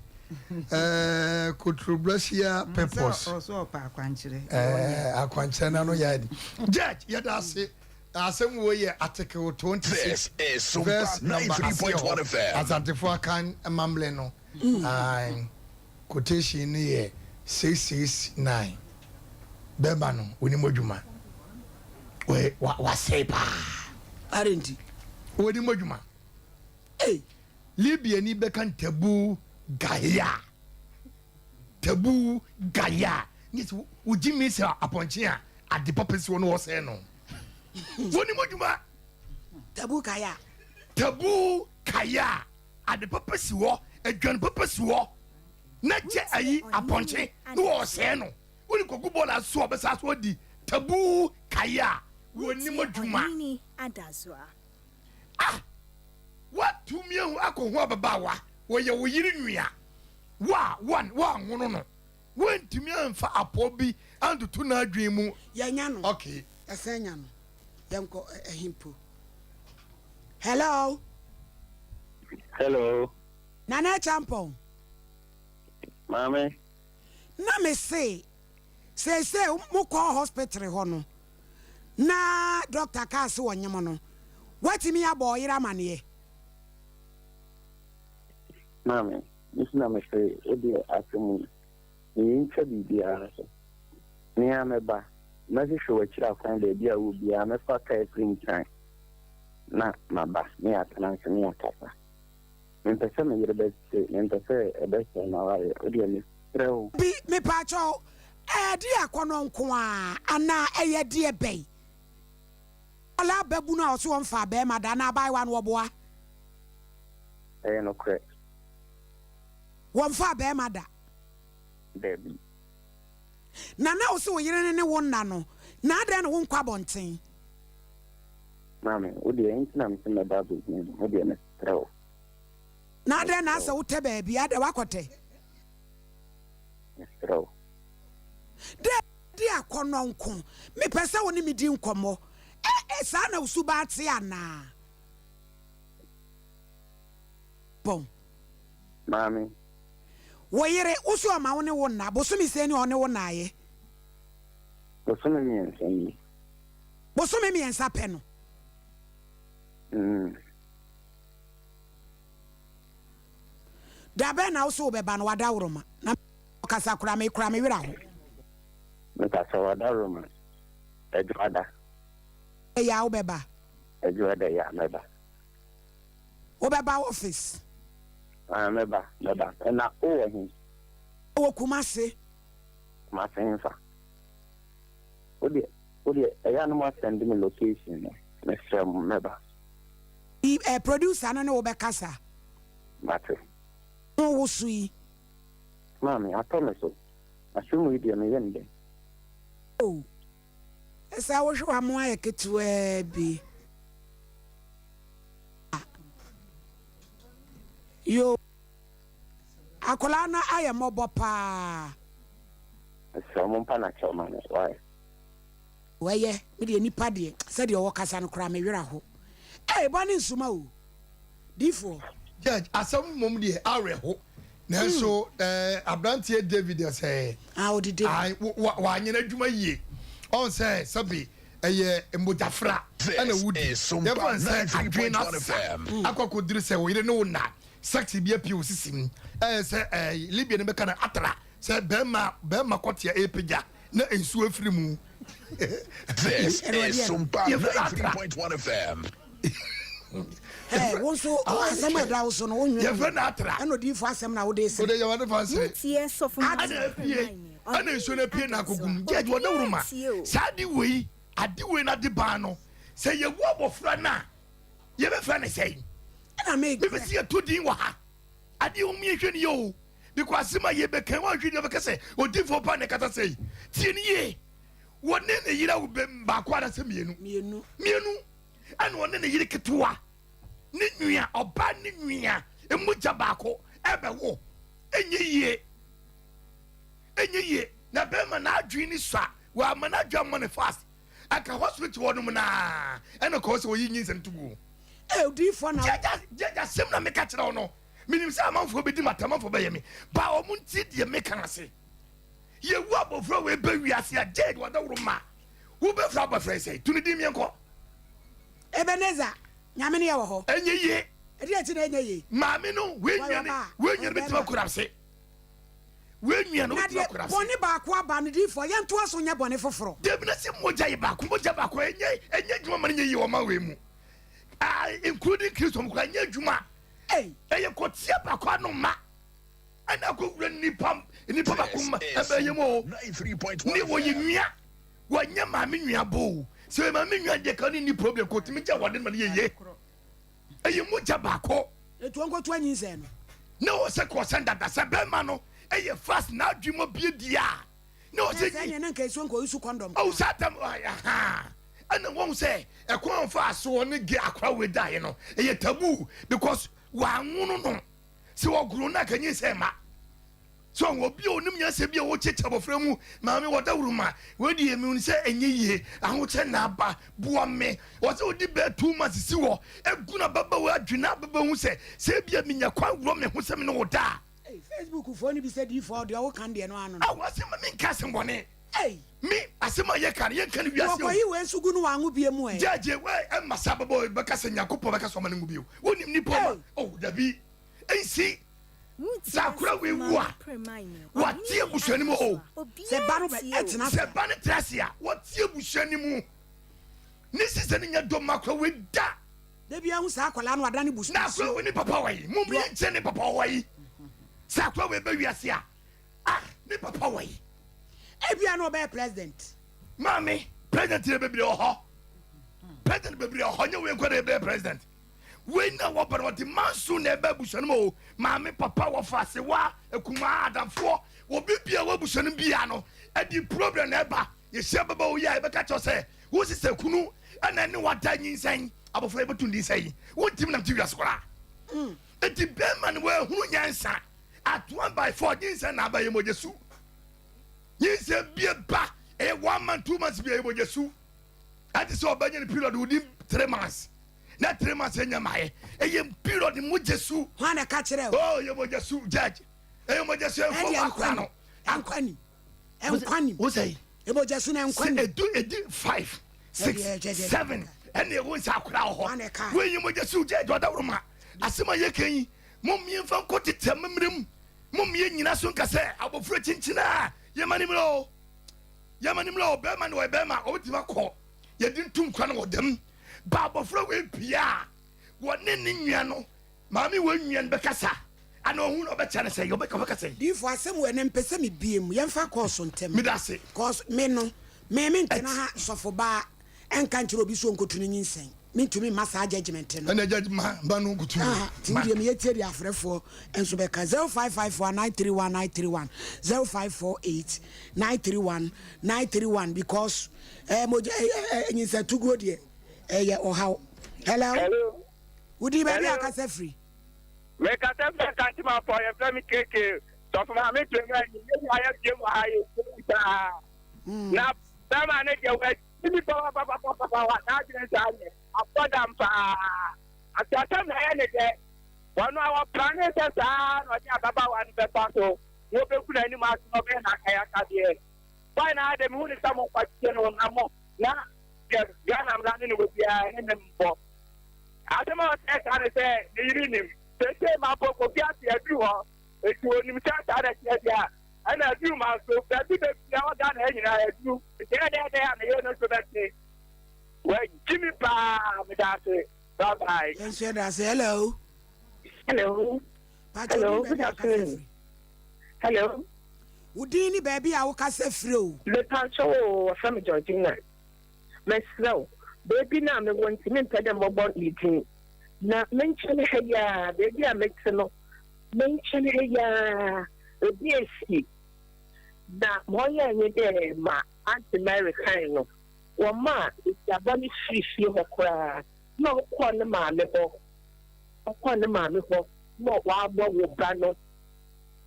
[SPEAKER 5] Eh, controversial purpose.
[SPEAKER 7] Ɔsɛ ɔpɛ akwankyerɛ.
[SPEAKER 5] Eh, akwankyerɛ na no yɛ adi. Judge, yɛda ase. Asɛm wo yɛ article 26 verse number aseɛ hɔ. Asantefo akan mamle no. Aye. Quotation no yɛ 669. Bɛrima no, onim adwuma. Wasɛe paa.
[SPEAKER 2] Arenti.
[SPEAKER 5] Onim adwuma.
[SPEAKER 2] Ei!
[SPEAKER 5] Libyani bɛka no Tabu Gaya. Tabu Gaya. Ne sɛ wogye mi sɛ apɔnkye a ade papa si hɔ na wɔsɛe no. Wɔnim adwuma.
[SPEAKER 2] Tabu Kaya.
[SPEAKER 5] Tabu Kaya. Ade papa si hɔ, aduane papa si hɔ na kyɛ ayi apɔnkye na wɔsɛe no. Wode kɔgu bɔɔla so a ɔbɛsa so adi. Tabu Kaya. Wɔnim adwuma. Ah! Woatumi ahu akɔ ho ababaawa, wɔyɛ wo yere nua. Wo a, woanhono no. Woantumi amfa apɔw bi antoto n'adwene mu.
[SPEAKER 2] Yɛanya no.
[SPEAKER 5] Okay.
[SPEAKER 2] Yɛsan anya no. Yɛnkɔ ɛhe mpo? Hello.
[SPEAKER 6] Hello.
[SPEAKER 2] Nana Acheampong.
[SPEAKER 6] Maame.
[SPEAKER 2] Na me se, seesei mo kɔɔ hospital hɔ no, na doctor kaa se ɔnyem no, woatumi abɔ ɔyere amaneɛ?
[SPEAKER 6] Maame, me nso na me se wo deɛ asɛm yi, me ntwa biribiara so. Me ara mɛba, mɛhwehwɛ w'akyiri akwan baabi a wowɔ biara, mɛfa kaa afiri Nkran na maba na yɛatena ase na yɛakasa. Mempɛ sɛ me yere bɛte, mempɛ sɛ ɛbɛsɛe m'awareɛ, wo deɛ mesrɛ wo.
[SPEAKER 2] Bi, mepaakyɛw, ɛyɛ deɛ akɔnnɔ nko ara anaa ɛyɛ deɛ bɛn? Akwadaa babunu a ɔse ɔmfaa barima da anaa abaayewa no ɔboa?
[SPEAKER 6] Ɛyɛ nokorɛ.
[SPEAKER 2] Wɔmfaa barima da?
[SPEAKER 6] Dabi.
[SPEAKER 2] Na na wose wo yere no ne wo nna no, na adɛn na wonkɔ abɔnten?
[SPEAKER 6] Maame, wo deɛ enti na mese mɛba abɛhu wo, wo deɛ mesrɛ wo.
[SPEAKER 2] Na adɛn na asɛ wotɛ baabi, adɛn woakɔtɛ?
[SPEAKER 6] Mesrɛ wo.
[SPEAKER 2] Dɛ di akɔnnɔ nko, mepɛ sɛ wo ne me di nkɔmmɔ. Ɛ ɛ saa na wo suban te anaa? Bɔn.
[SPEAKER 6] Maame.
[SPEAKER 2] Wo yere, wo se ɔma wo ne wo nna, bosome sɛn ni a ɔne wo nnaeɛ?
[SPEAKER 6] Bosome mmiɛnsa nie.
[SPEAKER 2] Bosome mmiɛnsa pɛ no?
[SPEAKER 6] Mm.
[SPEAKER 2] Da bɛn na wo se wobɛba no, w'adaworoma? Na ɔkasa koraa, me koraa me werɛ aho.
[SPEAKER 6] Mekasa w'adaworoma, Adwoada.
[SPEAKER 2] Ɛyɛ a wobɛba?
[SPEAKER 6] Adwoada yi a mɛba.
[SPEAKER 2] Wobɛba office?
[SPEAKER 6] Ah, mɛba, mɛba. Na wowɔ he?
[SPEAKER 2] Wɔ Kumasi.
[SPEAKER 6] Kumasi hefa? Wo deɛ, wo deɛ, ɛyɛ a na mo asɛnde me location no. Mesrɛ mo, mɛba.
[SPEAKER 2] Eh, producer no ne wo bɛkasa.
[SPEAKER 6] Mate.
[SPEAKER 2] Ho wo so yi.
[SPEAKER 6] Maame, atɔ me so. Asɛm wei deɛ, meyɛ no dɛn?
[SPEAKER 2] Oh, ɛsɛ wohwɛ w'amo ayɛ ketewaa bi. Yoo akwadaa no ayɛ mmɔbɔ paa.
[SPEAKER 6] Mesrɛ wo mompa no akyɛw ma me why.
[SPEAKER 2] Ɛyɛ me deɛ nipa deɛ sɛdeɛ ɔwɔ kasa no koraa me werɛ aho ee bɔ ne nsoma o difoɔ.
[SPEAKER 5] Judge, asɛm mmom deɛ awerɛho nanso eh, aberanteɛ David sɛ
[SPEAKER 2] Ah, ɔde David.
[SPEAKER 5] Ae, wo- wa- wanyɛ n'adwuma yie. Ɔn sɛ sɛbe ɛyɛ mmogyafra ɛna
[SPEAKER 4] This
[SPEAKER 5] wodi.
[SPEAKER 4] is Sumpa
[SPEAKER 5] Yɛmfa no sɛ adwene no
[SPEAKER 4] 93.1
[SPEAKER 5] asa
[SPEAKER 4] FM.
[SPEAKER 5] akɔ akɔduru sɛ wo yere ne wo nna sex bi apue wo sisi mu. Ɛyɛ sɛ eh, Libya no bɛka no atra sɛ bɛrima bɛrima kɔtea ɛrepagya na nsuo afiri mu.
[SPEAKER 4] This is Sumpa
[SPEAKER 5] Yɛfrɛ no atra.
[SPEAKER 4] 93.1 FM.
[SPEAKER 2] Hey, wo nso asɛm a ɛda wo so no wonwene
[SPEAKER 5] Yɛfrɛ no atra.
[SPEAKER 2] ɛna odiyifoɔ asɛm na wode sere.
[SPEAKER 5] Wode yɛ wade fa nsere.
[SPEAKER 3] Wotie sɔfo
[SPEAKER 5] Ɛna
[SPEAKER 3] Maame
[SPEAKER 5] apue
[SPEAKER 3] Premae
[SPEAKER 5] ɛna nsuo no apue na akɔgu mu. Judge wɔ dawuro ma saa ade wei ade wei no ade baa no sɛ yɛwu abɔfra no a yɛbɛfrɛ no sɛn?
[SPEAKER 2] Ɛna me
[SPEAKER 5] Mepɛ sɛ yɛto din wɔ ha. Adeɛ wɔn yɛhwɛ no yie o because asɛm a yɛbɛka wɔanhwɛ ni wɔbɛka sɛ odiyifoɔ paa na ɛkasa sɛi. Tie no yie. Wɔne ne yere awo bɛ baako anaasɛ mmienu.
[SPEAKER 2] Mmienu.
[SPEAKER 5] Mmienu. Ɛna ɔne ne yere ketewa ne nua ɔbaa ne nua mogya baako ɛbɛwo. Ɛnyɛ yie. Ɛnyɛ yie. Na bɛrima n'adwene ni sua. Wɔama n'adwene ammɔ ne fast. Anka hospital hɔ nom naa ɛna kɔɔ sɛ wɔyi nyinsɛn to guo.
[SPEAKER 2] Ee odiyifoɔ na.
[SPEAKER 5] Gyagya gyagya sɛm na meka kyerɛ wo no. Menim sɛ amanfoɔ bɛdi m'atɛm amanfoɔ bɛyɛ me ba wɔn nti deɛ meka no ase. Yɛwu abɔfra wei bɛ wiase a Jade wadaworo ma wobɛfrɛ abɔfra yi sɛn? To ne din meɛnkɔ.
[SPEAKER 2] Ebenezer, Nyame ne yɛ wɔ hɔ.
[SPEAKER 5] Ɛnyɛ yie.
[SPEAKER 2] Ɛdeɛ nti na ɛnyɛ yie?
[SPEAKER 5] Maame no wei nua ne wei nua no bɛtumi akurapse. Wei nua no
[SPEAKER 2] Na
[SPEAKER 5] bɛtumi
[SPEAKER 2] deɛ
[SPEAKER 5] akurapse.
[SPEAKER 2] bɔne baako aba no diifoɔ yɛntoa so nyɛ bɔne foforɔ.
[SPEAKER 5] Dabi na sɛ mogya yɛ baako mogya baako ɛnyɛ ɛnyɛ adwuma ma no nyɛ yie wɔ ɔman wei mu. Ah, including Kristo mu koraa ɛnyɛ adwuma.
[SPEAKER 2] Ei.
[SPEAKER 5] Ɛyɛ kɔteɛ baako ano ma. Ɛna akɔwura nipa nipa baako ma ɛbɛyɛ mu o. Ne wɔyɛ nua wɔnyɛ maame nua bo o. Sɛ ɔyɛ maame nua deɛ ka ne ni problem kò tumi gya wɔde ma no yɛ yie. Ɛyɛ mogya baako.
[SPEAKER 2] Etu nkoto anyinsɛn no.
[SPEAKER 5] Ne wɔ sɛ kɔsɛn dada sɛ bɛrima no ɛyɛ fast n'adwene mu abie di a ne wɔ sɛ
[SPEAKER 2] Sɛ ɛnyɛ na nka esuo nka oyi so kɔndɔm.
[SPEAKER 5] Ɔwɔ saa tam ahaa ɛna wɔn sɛ ɛkwan ɔfa so ɔne ge akora wei daeɛ no ɛyɛ taboo because wɔanwono no. Sɛ wɔgoro no a ka nyinsɛn mma. So obi a onim nyansa bi a ɔkyekye abɔfra mu, maame wɔ dawuroma, wei deɛ mehu sɛ ɛnyɛ yie, ahokyɛ na aba, boa me. Ɔsɛ ɔdi bɛɛ 2 months si hɔ, egu na ababaawa adwene na ababaawa hu sɛ sɛ ebia menya kwan worɔ me ho sɛ me ne wo da a.
[SPEAKER 2] Ei, Facebook foɔ no bi sɛ diifoɔ deɛ ɔwo kan deɛ no ano no.
[SPEAKER 5] Awo asɛm ma menka asɛm bɔne.
[SPEAKER 2] Ei.
[SPEAKER 5] Me asɛm a yɛka no yɛnka no wiase o.
[SPEAKER 2] Wɔkɔyi wei nso gu no wanwo bie mu ɛ.
[SPEAKER 5] Gyɛɛgye wei ɛmma sɛ ababaawa yi bɛka sɛ Nyankopɔn bɛka sɛ ɔma no nwo bio. Wonim nipa ɔma oh dabi nsi. Sɛ akora wei wu a, wate abusua no mu o.
[SPEAKER 2] Sɛ ba no bɛ tena ase a.
[SPEAKER 5] Sɛ ba no tena ase a, wate abusua no mu. Ne sisɛ no nyɛ dɔ ma akora wei da.
[SPEAKER 2] Da bi ahu saa akwadaa no adane busuo.
[SPEAKER 5] Na akora wei ne papa wɔ yi. Mom yɛn kyerɛ ne papa wɔ yi. Sɛ akora wei bɛ wiase a, ah ne papa wɔ yi.
[SPEAKER 2] Ebia na ɔbɛyɛ president.
[SPEAKER 5] Maame, president yɛ bebree wɔ hɔ. President bebree wɔ hɔ, nyɛ wei nkwa na ɛbɛyɛ president. Wei na wɔba no wɔde manso na ɛba abusua no mu o. Maame, papa, wɔfa asewa, akumaa, adamfoɔ, obi bia wɔ abusua no bia no, ɛde problem na ɛba. Yɛhyia bɛba wo yi a, yɛbɛka kyerɛ sɛ wo sisɛ kunu ɛna ɛne wada nyinsɛn, abɔfra yɛbɛto ne din sɛn? Wontimi nante wiase koraa. Enti bɛrima no wɔahunu nyansa at one by four nyinsɛn na aba yɛ mogya su. Nyinsɛn bie ba ɛyɛ 1 month 2 months bi ɛyɛ mogya su. Ɛte sɛ ɔbɛnya ne period within 3 months. Na 3 months ɛnyɛ maayɛ ɛyɛ period mogya su.
[SPEAKER 2] Hwan na ɛka kyerɛ o?
[SPEAKER 5] Oh, ɛyɛ mogya su judge. Ɛyɛ mogya su ɛnfɔ
[SPEAKER 2] Ɛdeɛ
[SPEAKER 5] akora no.
[SPEAKER 2] Ɛnkwa nim. Ɛnkwa nim.
[SPEAKER 5] Wo sɛ
[SPEAKER 2] Mogya su na ɛnkwa
[SPEAKER 5] sɛ
[SPEAKER 2] nim.
[SPEAKER 5] edu edi 5 6
[SPEAKER 2] Ɛdeɛ, ɛdeɛ, ɛdeɛ.
[SPEAKER 5] 7 ɛna ewu nsa akora wɔ
[SPEAKER 2] Hwan na
[SPEAKER 5] hɔ.
[SPEAKER 2] ɛka?
[SPEAKER 5] Wei yɛ mogya su judge ɔdawuruma. Asɛm a yɛka yi mo mmiɛnfa nkɔ tete amammerɛ mu. Mo mmea nyina so nka sɛ abɔfra kyinkyin a yɛma ne mmerɛ o. Yɛma ne mmerɛ o. Bɛrima ne ɔyɛ bɛrima ɔbɛtumi akɔ yɛde ntum kora no wɔ dɛm. Ba abɔfra wei pia a wɔne ne nua no maame wei nua no bɛkasa ana ɔhu na ɔbɛkyɛ no sɛ ɔbɛka sɛ.
[SPEAKER 2] Diifo asɛm wɔ ɛnɛ mpɛ sɛ mebie mu yɛmfa kɔɔso ntɛm.
[SPEAKER 5] Meda ase.
[SPEAKER 2] Cause me no me me ntena ha sɔfo baa ɛnka nkyerɛ obi so nkotu no nyinsɛn mentumi mma saa judgement no.
[SPEAKER 5] Ɛna judge ma ba no nkotu.
[SPEAKER 2] Ah, nti wodeɛ meyɛ tie deɛ afrɛfoɔ nso bɛka 0554 931 931 0548 931 931 because eh, mogya eh, eh, eh, nyinsɛntuguo deɛ ɛyɛ ɔhaw. Hello.
[SPEAKER 6] Hello.
[SPEAKER 2] Wodi baabi
[SPEAKER 6] Hello.
[SPEAKER 2] akasa firi.
[SPEAKER 6] Mekasa firi Asantemafo, yɛfrɛ me KK. Sɔfo maame Prema yi, yɛn nyinaa yɛabue mu ha yɛ tie paa. Na bɛrima no deɛ wadi mi papapapapapa wa n'adwene saa nyɛ abɔ dam paa. Asasɛm na ɛyɛ ne dɛ. Wɔn a wɔplane sɛ saa na ɔde ababaawa no bɛfa so na wɔbɛgu n'anim ase na ɔbɛyɛ n'akayakadeɛ. Why na adɛ mehu ne sɛ mo nkɔkyekye no na mo na deɛ Ghana mmara ne ne wɔ biara ne ne mbɔ. Asɛm a ɔsɛ ka ne sɛ ne yere nim. Seesei ma mpo Kofi ase aduru hɔ. Enti onim sɛ saa na ɛteɛ deɛ a, ɛna aduru ma nso. Baabi bebree a ɛwɔ Ghana ha nyinaa aduru. Nti ɛyɛ dɛn dɛn a ne yere no nso bɛte. Wagyi me paa. Meda ase. Bye bye.
[SPEAKER 2] Yɛn nso yɛda ase. Hello.
[SPEAKER 8] Hello.
[SPEAKER 2] Pacho
[SPEAKER 8] Hello,
[SPEAKER 2] din
[SPEAKER 8] good
[SPEAKER 2] baabi a wokasa
[SPEAKER 8] afternoon.
[SPEAKER 2] firi.
[SPEAKER 8] Hello.
[SPEAKER 2] Wo din ne baabi a wokasa firi o.
[SPEAKER 8] Mepakyɛ wo, wɔfrɛ me Georgina. Mesrɛ wo, beebi no a mewɔ nti mempɛ dɛ mɔbɔ ne din. Na me nkyɛn ha yi ara, beebi a mete no, me nkyɛn ha yi ara, ebi esi. Na ma ɔyɛe nye dɛ ma Aunty Mary kae no, wɔmaa basiaba no firii fie hɔ koraa na ɔkɔɔ ne maame hɔ. Ɔkɔɔ ne maame hɔ na ɔabɔ wo ba no.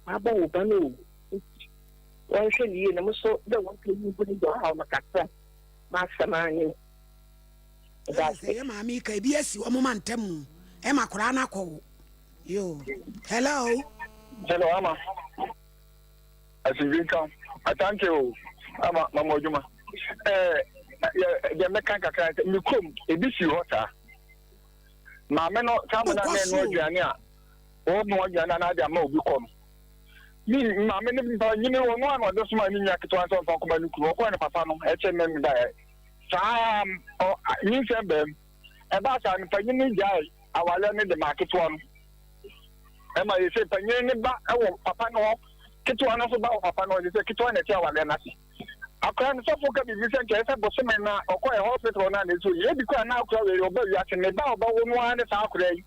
[SPEAKER 8] Ɔabɔ wo ba no o. Ntsi wɔnhwɛ no yie na mo so dɛ wɔmpɛ yi mpo no dze ɔhaw no kakra. M'asɛm ara nye no. Meda
[SPEAKER 2] Ɛsɛ
[SPEAKER 8] ase.
[SPEAKER 2] sɛ yɛ maame yi ka ebi asi wɔn ma ntam o ɛma koraa no akɔ wo yo. Hello.
[SPEAKER 9] Hello, Ama. Asomdwe nka wo. Asante o. Ama, mama adwuma. Eh, yɛ deɛ mɛka kakra sɛ me kurom ebi si hɔ saa. Maame no saa mo na
[SPEAKER 2] Wokɔ
[SPEAKER 9] na ɛno
[SPEAKER 2] soro.
[SPEAKER 9] aduane a wɔnoa aduane a na ade ama obi kɔ no. Me maame no mpa nyini ɔno a na ɔde soma ne nua ketewa sɛ ɔmfa nkɔma ne kunu. Ɔkɔɔ ne papa no ɛkyɛ ne da saa ɔ nyinsɛn bɛm. Ɛbaa saa no panyin no gyae awareɛ no de maa ketewa no. Ɛma yɛ sɛ panyin ne ba wɔ papa no hɔ, ketewa no nso ba wɔ papa no hɔ, sɛ ketewa na ɛte awareɛ no ase. Akora no sɔfo ka biribi sɛ nkyɛ ɛsɛ bosome na ɔkɔɛ hospital no a na ɛsɛ oyi. Ebi koraa na akora wei ɔba wiase ne ba a ɔbɛwo no ara ne saa akora yi.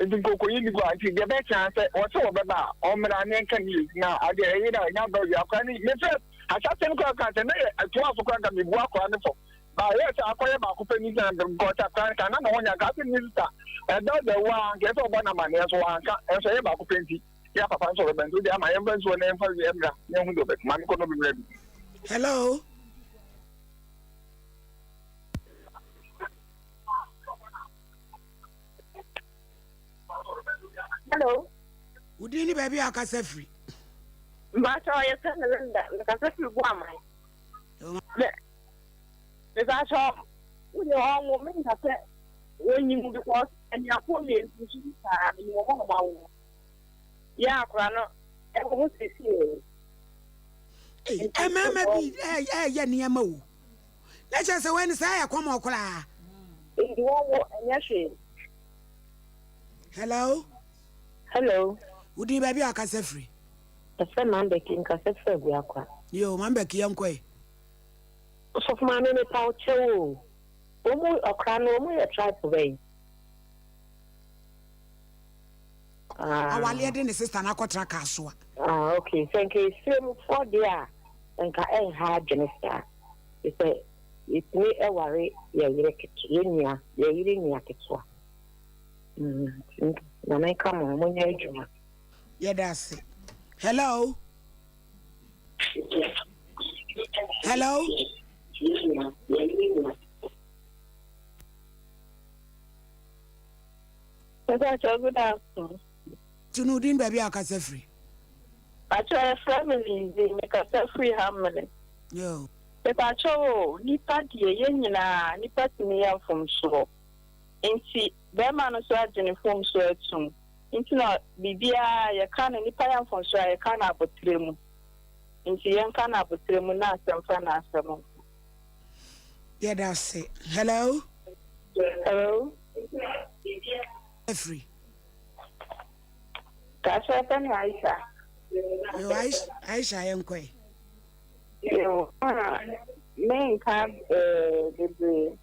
[SPEAKER 9] Nti nkokoyi ni gua nti deɛ bɛkyɛ sɛ wɔsɛ wɔbɛba a ɔmmra ne nka ne yie na adeɛ ɛyɛ dɛ ɛnya ba wie akora no mefrɛ ahyɛse no koraa koraa sɛ na yɛ ɛtoa so koraa nka mebu akora no fɔ ba yɛ sɛ akɔyɛ baako pɛ ni sɛ nkɔta koraa nka na ne ho nya nka ase ne sista ɛda da wu a nka ɛsɛ ɔbɔ no amanneɛ nso wanka ɛnso ɛyɛ baako pɛ nti. Yɛ papa nso ɔbɛba nti wode ama yɛmfa nsuo na yɛmfa wie mmra na yɛhu deɛ ɔbɛka. Maame kɔ na ɔbɛmmra bi.
[SPEAKER 2] Hello.
[SPEAKER 8] Hello.
[SPEAKER 2] Wo din ne baabi a akasa firi?
[SPEAKER 8] Mpakyɛ yɛfrɛ me Linda, mekasa firi Boaman. Mepakyɛ wo deɛ ɔnwo menka sɛ wɔnyi mu because anuafoɔ mmiɛnsa nso bi saa menim wɔn a wɔn awo yɛ akora no ɛwɔ hɔ seesei.
[SPEAKER 2] Mmarima bi ɛyɛ nneɛma o na kyerɛ sɛ wɔn saa yɛ kɔmɔ koraa.
[SPEAKER 8] Nti wɔn wo ɛnyɛ hwee.
[SPEAKER 2] Hello.
[SPEAKER 8] Hello.
[SPEAKER 2] Wo din baabi a akasa firi?
[SPEAKER 8] Ɛfɛ Mambɛki nkasa firi Abuakwa.
[SPEAKER 2] Yo Mambɛki yɛn kɔ yi.
[SPEAKER 8] Osɔfo maame mepa wo kyɛw o. Wɔn ɔkra no wɔn yɛ tribe bɛn?
[SPEAKER 2] Ah. Awaleɛ de ne sister no akɔtena Kasoa.
[SPEAKER 8] Ah okay sɛ nka esire foɔ deɛ a nka ɛnha adwene saa sɛ yɛtumi ɛware yɛ yere ketewa yɛ nua yɛ yere nua ketewa. Mm, nyame nka mo ho monyɛ adwuma.
[SPEAKER 2] Yɛda ase. Hello. Hello.
[SPEAKER 8] Pacho, good afternoon.
[SPEAKER 2] Tunu din baabi a akasa firi.
[SPEAKER 8] Pacho, yɛfrɛ me Lindsay, mekasa firi Hamlin.
[SPEAKER 2] Yo.
[SPEAKER 8] Mepacho o, nipa deɛ yɛn nyinaa nipa tumi yɛ mfomsoɔ. Nti bɛrima no nso agye ne mfomsoɔ atum. Nti na biribiara yɛka no nipa yɛ mfomsoɔ a yɛka no abotire mu. Nti yɛnka no abotire mu na asɛm fa na asɛm nkɔ.
[SPEAKER 2] Yɛda ase. Hello.
[SPEAKER 8] Hello.
[SPEAKER 2] Afiri.
[SPEAKER 8] Kakyɛ fɛ me Aisha.
[SPEAKER 2] Yo, Aisha yɛn kɔɛ.
[SPEAKER 8] Yo, menka bebree.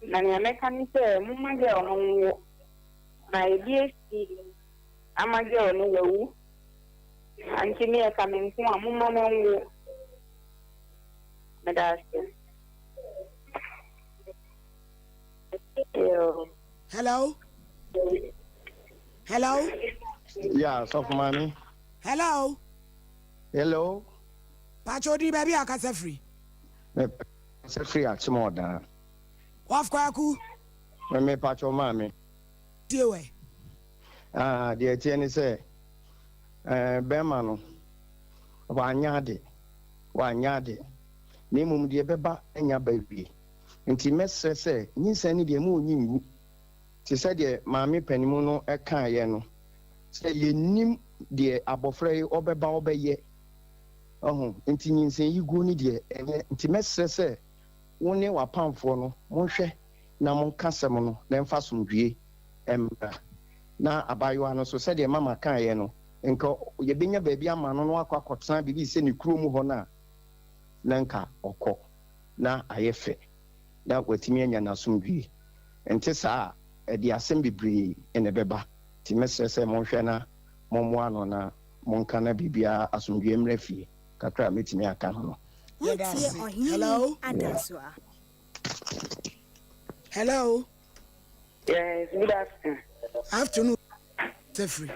[SPEAKER 8] Na nea mɛka ne sɛ momma girl no nwo. Na ebi esi ama girl no wawu. Nti me ɛka me nko a momma no nwo. Meda ase. Yo.
[SPEAKER 2] Hello. Hello.
[SPEAKER 10] Yeah, sɔfo maame.
[SPEAKER 2] Hello.
[SPEAKER 10] Hello.
[SPEAKER 2] Pacho di baabi a akasa firi.
[SPEAKER 10] Me kasa firi Akyem Ɔdaa.
[SPEAKER 2] Waf Kwaku.
[SPEAKER 10] Me me pacho maame.
[SPEAKER 2] Tie wɛ.
[SPEAKER 10] Ah, deɛ ɛteɛ ne sɛ, eh, bɛrima no, wanyɛ ade, wanyɛ ade. Na mmom deɛ ɛbɛba anya ba wie. Nti mɛsrɛ sɛ, nyinsɛn no deɛ mo nyi ngu. Te sɛ deɛ maame panimu no kaeɛ no, sɛ yɛnnim deɛ abɔfra yi ɔbɛba ɔbɛyɛ. Ɔho, nti nyinsɛn yi guo no deɛ ɛnyɛ. Nti mɛsrɛ sɛ wo ne w'apamfoɔ no monhwɛ na monka asɛm no na ɛmfa asomdwoeɛ mmra. Na abaayewa no nso, sɛdeɛ mama kaeɛ no, nka yɛbɛnya baabi ama no na wakɔ akɔtena biribi sɛ ne kurom hɔ no a, na nka ɔkɔ na ayɛ fɛ na watumi anya n'asomdwoeɛ. Ɛnte saa a, ɛde asɛm bebree na ɛbɛba. Nti mɛsrɛ sɛ monhwɛ na mommoa no na monka na biribiara asomdwoeɛ mmra fie. Kakra a mɛtumi aka no no.
[SPEAKER 2] Yɛda
[SPEAKER 3] Wotie
[SPEAKER 2] ase.
[SPEAKER 3] Ɔhene
[SPEAKER 2] Hello.
[SPEAKER 3] Adansoa.
[SPEAKER 2] Hello.
[SPEAKER 6] Yes, good afternoon.
[SPEAKER 2] Afternoon. Sefiri.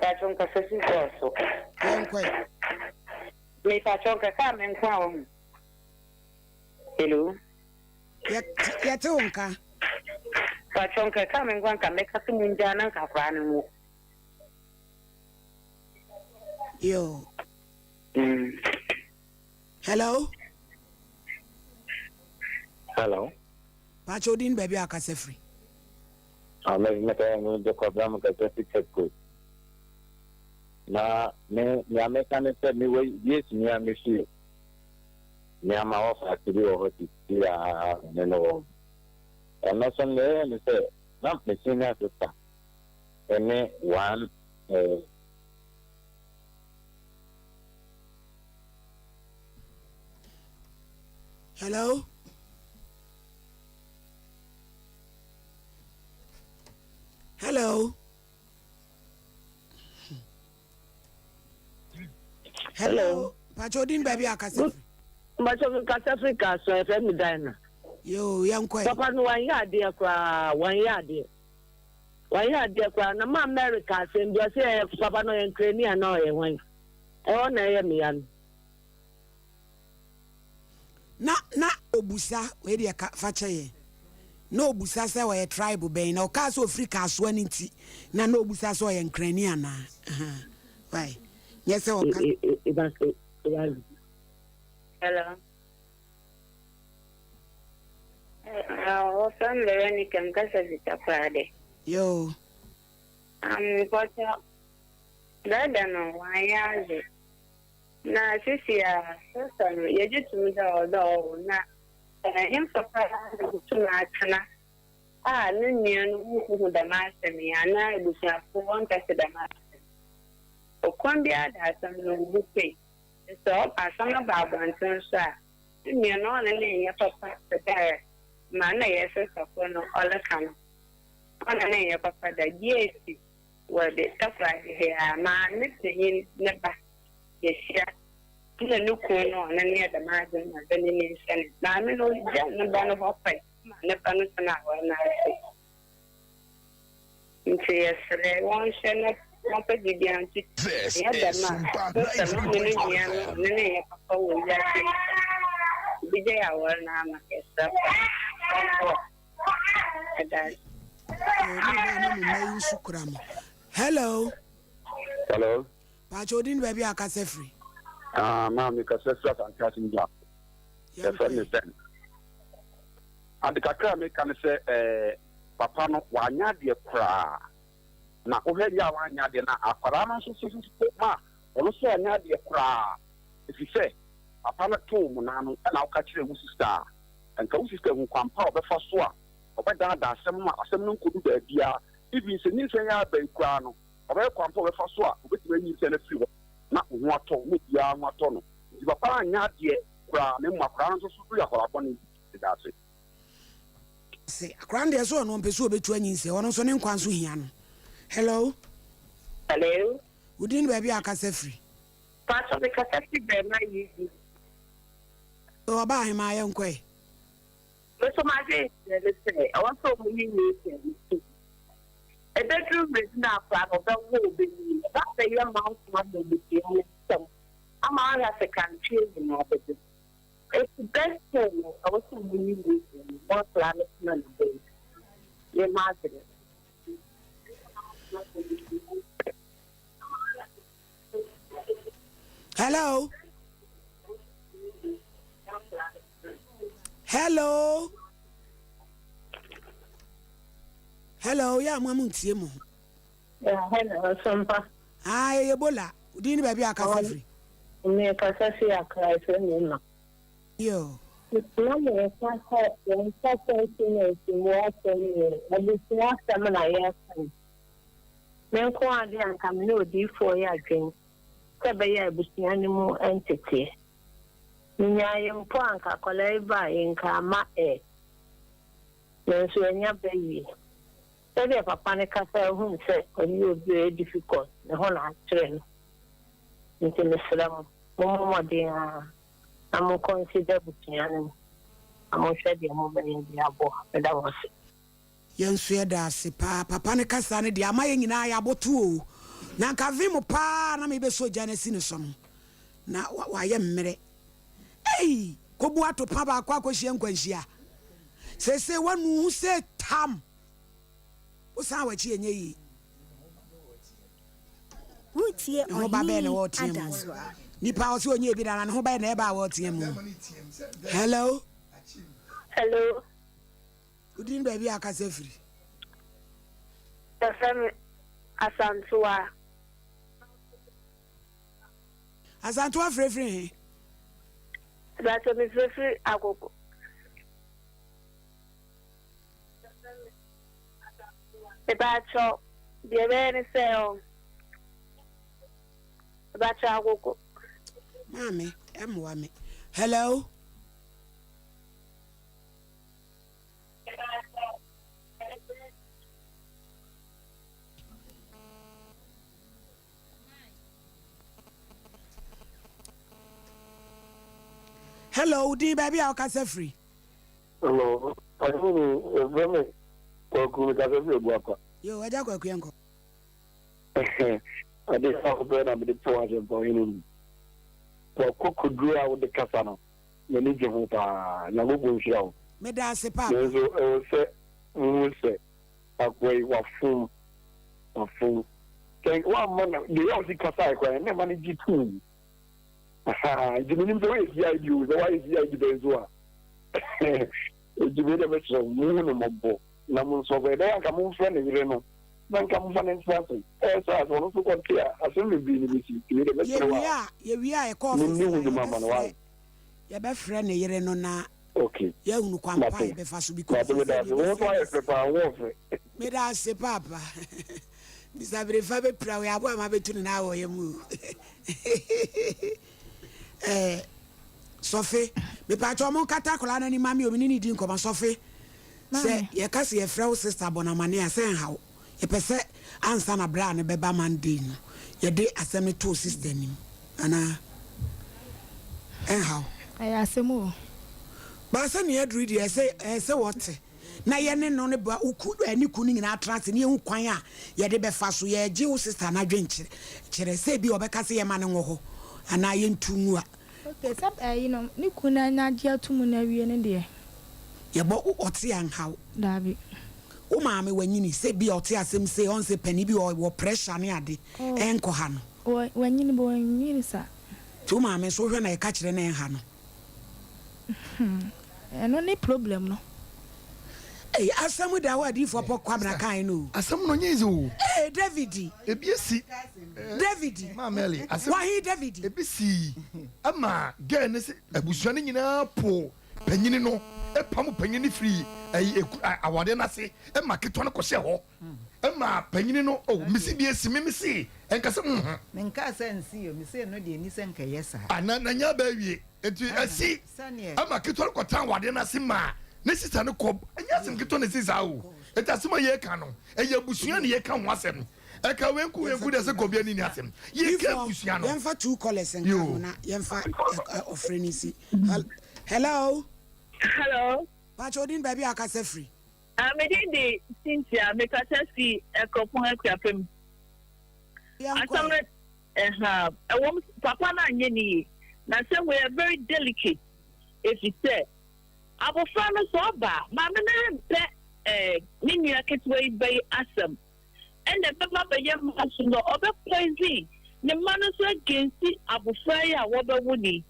[SPEAKER 6] Pacho nkasa fi kɔɔ so.
[SPEAKER 2] Yɛn kɔɛ.
[SPEAKER 6] Me pacho nkasa me nko a wɔn. Hello.
[SPEAKER 2] Yɛte wo nka.
[SPEAKER 6] Pacho nkasa me nko nka mɛka so mu ngya na nka akwaraa no nwo.
[SPEAKER 2] Yo. Hello.
[SPEAKER 6] Hello.
[SPEAKER 2] Pacho din baabi a akasa firi.
[SPEAKER 6] Ah, me me ka me de kwabra me kasa fi Cape Coast. Na me nea meka ne sɛ mewɔ Yesu ni a mefie. Nneɛma wɔ faase bi wɔ hɔ sisi a me ne wɔ. Ɛno so nea ɛyɛ ne sɛ na me senior sister ɛne one eh,
[SPEAKER 2] Hello. Hello. Hello. Pacho din baabi a akasa firi.
[SPEAKER 11] Mpacho mi kasa firi Kasoa yɛfrɛ mi Diana.
[SPEAKER 2] Yoo yɛn kɔ yi.
[SPEAKER 11] Papa no wanyɛ adeɛ koraa wanyɛ adeɛ. Wayɛ adeɛ koraa na maa Mary ka asɛm bi ɔse ɛyɛ papa no ɔyɛ nkrani anaa ɔyɛ hwan ɛhɔ na ɛyɛ me ya no.
[SPEAKER 2] Na na obusa, wei deɛ ka fa kyɛ yɛn, na obusa sɛ ɔyɛ tribe bɛn, na ɔkaa sɛ ofiri Kasoa no nti na na obusa sɛ ɔyɛ Nkrani anaa, ahaa, why, nyɛ sɛ ɔka.
[SPEAKER 12] Hello. Wɔfrɛ me Veronica, mekasa fi Takoradi.
[SPEAKER 2] Yoo.
[SPEAKER 12] Mpɔkyɛ, dada no wanyɛ adze. Na sisi a, sista no, yɛgye to mu dɛ ɔwɔ dɛ ɔwo, na henfa koraa na obotum atsena a no nua no nnkohu dɛm asɛm yi anaa ebusuafo wɔnnkɛtse dɛm asɛm yi? Ɔkwan biara do asɛm no obopue. Sɛ ɔba asɛm no ba abɔntsen so a, no nua no ɔnne no nnyɛ papa tse dɛ ma nna yɛ sista kor no ɔreka no, ɔnne no nnyɛ papa da. Giesi wɔdze Takoradi ha yi ara, maame panyin ne ba basia nna no kun no a ɔno no yɛ dɛm adze no ma dɛ n'enyi nsɔ no. Maame no ogyaa ne ba no hɔ kɔe ma ne ba no tsenaa awar no ase. Ntsi yɛserɛ wɔnhwɛ na wɔmfa biribiara nto
[SPEAKER 4] This
[SPEAKER 12] Nnyɛ
[SPEAKER 4] is
[SPEAKER 12] dɛm a,
[SPEAKER 4] Sumpa
[SPEAKER 12] sɛ no ɔnye no
[SPEAKER 4] 93.1
[SPEAKER 12] nua no
[SPEAKER 4] FM.
[SPEAKER 12] ɔno no nnyɛ papa wɔ wiadze yi mu a, obegyae awar no ama. Yɛserɛ paa, wɔmboa. Meda ase.
[SPEAKER 2] Oh, mo ba na mo mma yi nso kura mo. Hello.
[SPEAKER 9] Hello.
[SPEAKER 2] Paakyɛ odin baabi a kasa firi.
[SPEAKER 9] Ah, maa mi kasa firi Asante Asin gya. Yɛfrɛ me Ben. Ade kakra a meka ne sɛ ɛɛ papa no wanyɛ adeɛ koraa. Na wohwɛ yɛ a wanyɛ adeɛ na akwadaa no nso so so ma ɔno nso anyɛ adeɛ koraa. Ɛfiri sɛ papa no too monaa no ɛna woka kyerɛ wo sista a nka wo sista hu kwan pa a ɔbɛfa so a ɔbɛdaadaa asɛm no a asɛm no nkɔdu baabiara. Even sɛ nyinsɛn yɛ aba yi koraa no ɔbɛyɛ kwan pa a ɔbɛfa so a obetumi anyinsɛn afiri hɔ na wo ho atɔ wo na obiara ho atɔ no. Nti papa no anyɛ adeɛ koraa na mmom akwadaa no nso so yɛ akwadaa bɔne nti meda ase.
[SPEAKER 2] Se akwadaa no deɛ so ɔno ɔmpɛ sɛ ɔbɛtu anyinsɛn ɔno nso ne nkwa nso hia no. Hello.
[SPEAKER 8] Hello.
[SPEAKER 2] Wo din ne baabi a akasa firi.
[SPEAKER 8] Paatɔ me kasa firi Bɛɛma UG.
[SPEAKER 2] Ɔbaa ahemaa yɛnkɔ ɛ.
[SPEAKER 8] Me nso m'adwene kyerɛ ne sɛ ɛwɔ sɛ wɔyi Nathan no fi mu. Ɛbɛduru mmerɛ bi na akwadaa no ɔbɛwo ɔbɛnyin, ɛba abɛyɛ manko ama abusua no nsɛm ama ahwɛ asekantweɛ nyinaa bɛba mu. Enti best thing no ɛwɔ sɛ wɔyi Nathan no na akwadaa no tena ne baabi. Me m'adwene no.
[SPEAKER 2] Hello. Hello. Hello, ya mo amu ntie mo.
[SPEAKER 13] Yeah, hello, Sompa.
[SPEAKER 2] Ah, yɛ Ebola. Odin ni baabi a kasa firi.
[SPEAKER 13] Me kasa fi Accra, efiri me ma.
[SPEAKER 2] Yo.
[SPEAKER 13] Na me ka sɛ yɛn kasa si na esi mu asɛm yɛ abusua asɛm na yɛka. Me nko ara de anka me ne odiyifoɔ yɛ adwene sɛ ɛbɛyɛ a abusua no mu nteteɛ. Menyaeɛ mpo a anka akwadaa yi ba a yɛnka ama ɛ. Nanso yɛanya ba yie. Sɛdeɛ papa no kasa hunu sɛ ɔyɛ obi a ɔyɛ difficult ne ho na akyere no. Nti mesrɛ mo, mommɔ mmɔden ara na mo consider abusua no mu na monhwɛ deɛ mobɛyɛ de aboa. Meda mo ase.
[SPEAKER 2] Yɛn nso yɛda ase paa. Papa no kasa no deɛ ama yɛn nyinaa yɛaboto o. Na anka vim paa na mebɛsɔ gya no asi ne so no, na wayɛ mmerɛ. Ei! Kɔbu atopa baako akɔhyia nkwanhyia. Seesei woanu ho sɛ tam. Wosan w'akyi ɛnyɛ yie.
[SPEAKER 3] Woretie
[SPEAKER 2] Ne ho ba
[SPEAKER 3] Ɔhene
[SPEAKER 2] bɛn na
[SPEAKER 3] yi
[SPEAKER 2] wɔreteɛ mu?
[SPEAKER 3] adasoa.
[SPEAKER 2] Nipa a ɔsɛ ɔnyɛ bi da na ne ho bɛn na ɛba a wɔreteɛ mu? Hello?
[SPEAKER 13] Hello.
[SPEAKER 2] Wo din baabi a akasa firi?
[SPEAKER 13] Yɛfrɛ me Asantewa.
[SPEAKER 2] Asantewa firefiri he?
[SPEAKER 13] Mepakyɛ me firefiri Agogo. Mepakyɛ deɛ ɛbɛyɛ ne sɛ ɔ mepakyɛ Agogo.
[SPEAKER 2] Maame, ɛmmoa me. Hello? Hello, wo din baabi a wokasa firi?
[SPEAKER 14] Hello, ɔhene ni, yɛfrɛ me Kwaku, mekasa firi Abuakwa.
[SPEAKER 2] Yo, Agya Kwaku yɛnkɔ.
[SPEAKER 9] Ade a wopɛ na mede to asɛmpa hene mu. W'akokoduru a wode kasa no, m'ani gye ho paa. Nyankopɔn nhyira wo.
[SPEAKER 2] Meda ase paapa.
[SPEAKER 9] Nanso ɛwɔ sɛ muhu sɛ akoa yi, wafom. Wafom. Sɛ woamma no, the way a ɔsi kasae koraa no, na ɛma no gye toom. Ahaa, nti menim sɛ woyɛ CID o, sɛ woayɛ CID pɛn nso a. Enti wei deɛ mɛsrɛ wo, monhu no mmɔbɔ na monsɔ hwɛ. Ɛbɛyɛ a anka momfrɛ ne yere no na anka momfa no ntena ase. Ɛyɛ saa a, sɛ ɔno nso kɔte a, asɛm bebree na ɛbɛsi. Nti wei deɛ mɛsrɛ wo
[SPEAKER 2] Yɛwie
[SPEAKER 9] a,
[SPEAKER 2] a, yɛwie a yɛkɔ office
[SPEAKER 9] monni
[SPEAKER 2] a,
[SPEAKER 9] ho dwuma mma no,
[SPEAKER 2] yɛbɛfrɛ,
[SPEAKER 9] wai?
[SPEAKER 2] yɛbɛfrɛ ne yere no na
[SPEAKER 9] Okay,
[SPEAKER 2] yɛahunu kwan pa a
[SPEAKER 9] mate.
[SPEAKER 2] yɛbɛfa so because
[SPEAKER 9] Mate, meda
[SPEAKER 2] sɛdeɛ
[SPEAKER 9] ase. Wo ho
[SPEAKER 2] ɛbɛsi
[SPEAKER 9] nso ayɛ
[SPEAKER 2] abɛsi.
[SPEAKER 9] fɛ paa, wo ho ɔfɛ.
[SPEAKER 2] Meda ase paapa. Mister Berefa bɛpira wo, yɛ aboa ma bɛtu ne nan wɔ yɛ mu o. Eh, Sɔfe, mepaakyɛw mo nkata akwadaa no anim ma me o, me ne no di nkɔmmɔ. Sɔfe, sɛ yɛka sɛ yɛfrɛ wo sister bɔ no amanneɛ a, sɛ ɛnha wo? Yɛpɛ sɛ ansa na bra no bɛba Monday no, yɛde asɛm no to wo sister anim anaa? Ɛnha wo?
[SPEAKER 1] Ɛyɛ asɛm o.
[SPEAKER 2] But sɛnea aduru yi deɛ, ɛsɛ ɛsɛ sɛ wɔte. na yɛne no ne ba wo ku ne ku no nyinaa tra ase na yɛhu kwan a yɛde bɛfa so. Yɛregye wo sista no adwenkyerɛ kyerɛ sɛ ebia ɔbɛka sɛ yɛmma no nwɔ hɔ anaa yɛntu ngu a.
[SPEAKER 1] Okay, sɛ ɛyi no ne kunu no anya agye ato mu no awie no deɛ.
[SPEAKER 2] Yɛbɔ wo ɔte a nha wo.
[SPEAKER 1] Daabi.
[SPEAKER 2] Wo maame wanyini sɛ ebia ɔte asɛm sei ɔn sɛ panin bi wɔ pressure ne ade ɛnkɔ ha no.
[SPEAKER 1] Oh, wanyini but ɔnyini sa.
[SPEAKER 2] Nti wo maame nso wohwɛ na yɛka kyerɛ no ɛnha no.
[SPEAKER 1] Hmm ɛno ne problem no.
[SPEAKER 2] Ei asɛm da hɔ a diifoɔ pɔ Kwabena kae no o.
[SPEAKER 5] Asɛm no nyɛ easy o.
[SPEAKER 2] Ee David.
[SPEAKER 5] Ebi esi.
[SPEAKER 2] David.
[SPEAKER 5] Maa Mary asɛm.
[SPEAKER 2] Wahe David.
[SPEAKER 5] Ebi si ɛma girl ne se abusua no nyinaa po panyini no epam panyini no firi ɛyi eku awadeɛ no ase ɛma ketewa no kɔhyɛ hɔ ɛma panyini no oh mesi bi esi me mesi ɛnkasa mhm.
[SPEAKER 7] Menkaa sɛ nsi o, mese ɛno deɛ ɛni sɛ nka ɛyɛ saa.
[SPEAKER 5] Ah na na nya bɛ awie nti asi ɛma ketewa no kɔtan awadeɛ no ase maa ne sista no kɔ ɛnyɛ asɛm ketewa na ɛsi saa o nti asɛm a yɛka no ɛyɛ abusua na yɛka ho asɛm ɛka wenku wenku deɛ sɛ kɔbi ani ni asɛm yɛka abusua no.
[SPEAKER 2] Yɛmfa two callers nka ho na yɛmfa ɔfrɛ no nsi. Hello.
[SPEAKER 12] Hello.
[SPEAKER 2] Pakyɛ odin baabi a akasa firi.
[SPEAKER 12] Ah, me din de Cynthia, mekasa fi Akuropɔn Akuapem. Asɛm no, ɛha, ɛwɔm, papa no anyɛ ne yie. Na asɛm wei yɛ very delicate, efisɛ abofra no sɛ ɔba a, maame no rempɛ eh, ne nua ketewa yi ba yi asɛm. Ɛna ɛbɛba bɛyɛ mma nso no, ɔbɛ poison ne mma no nso against abofra yi a wɔbɛwo no yi.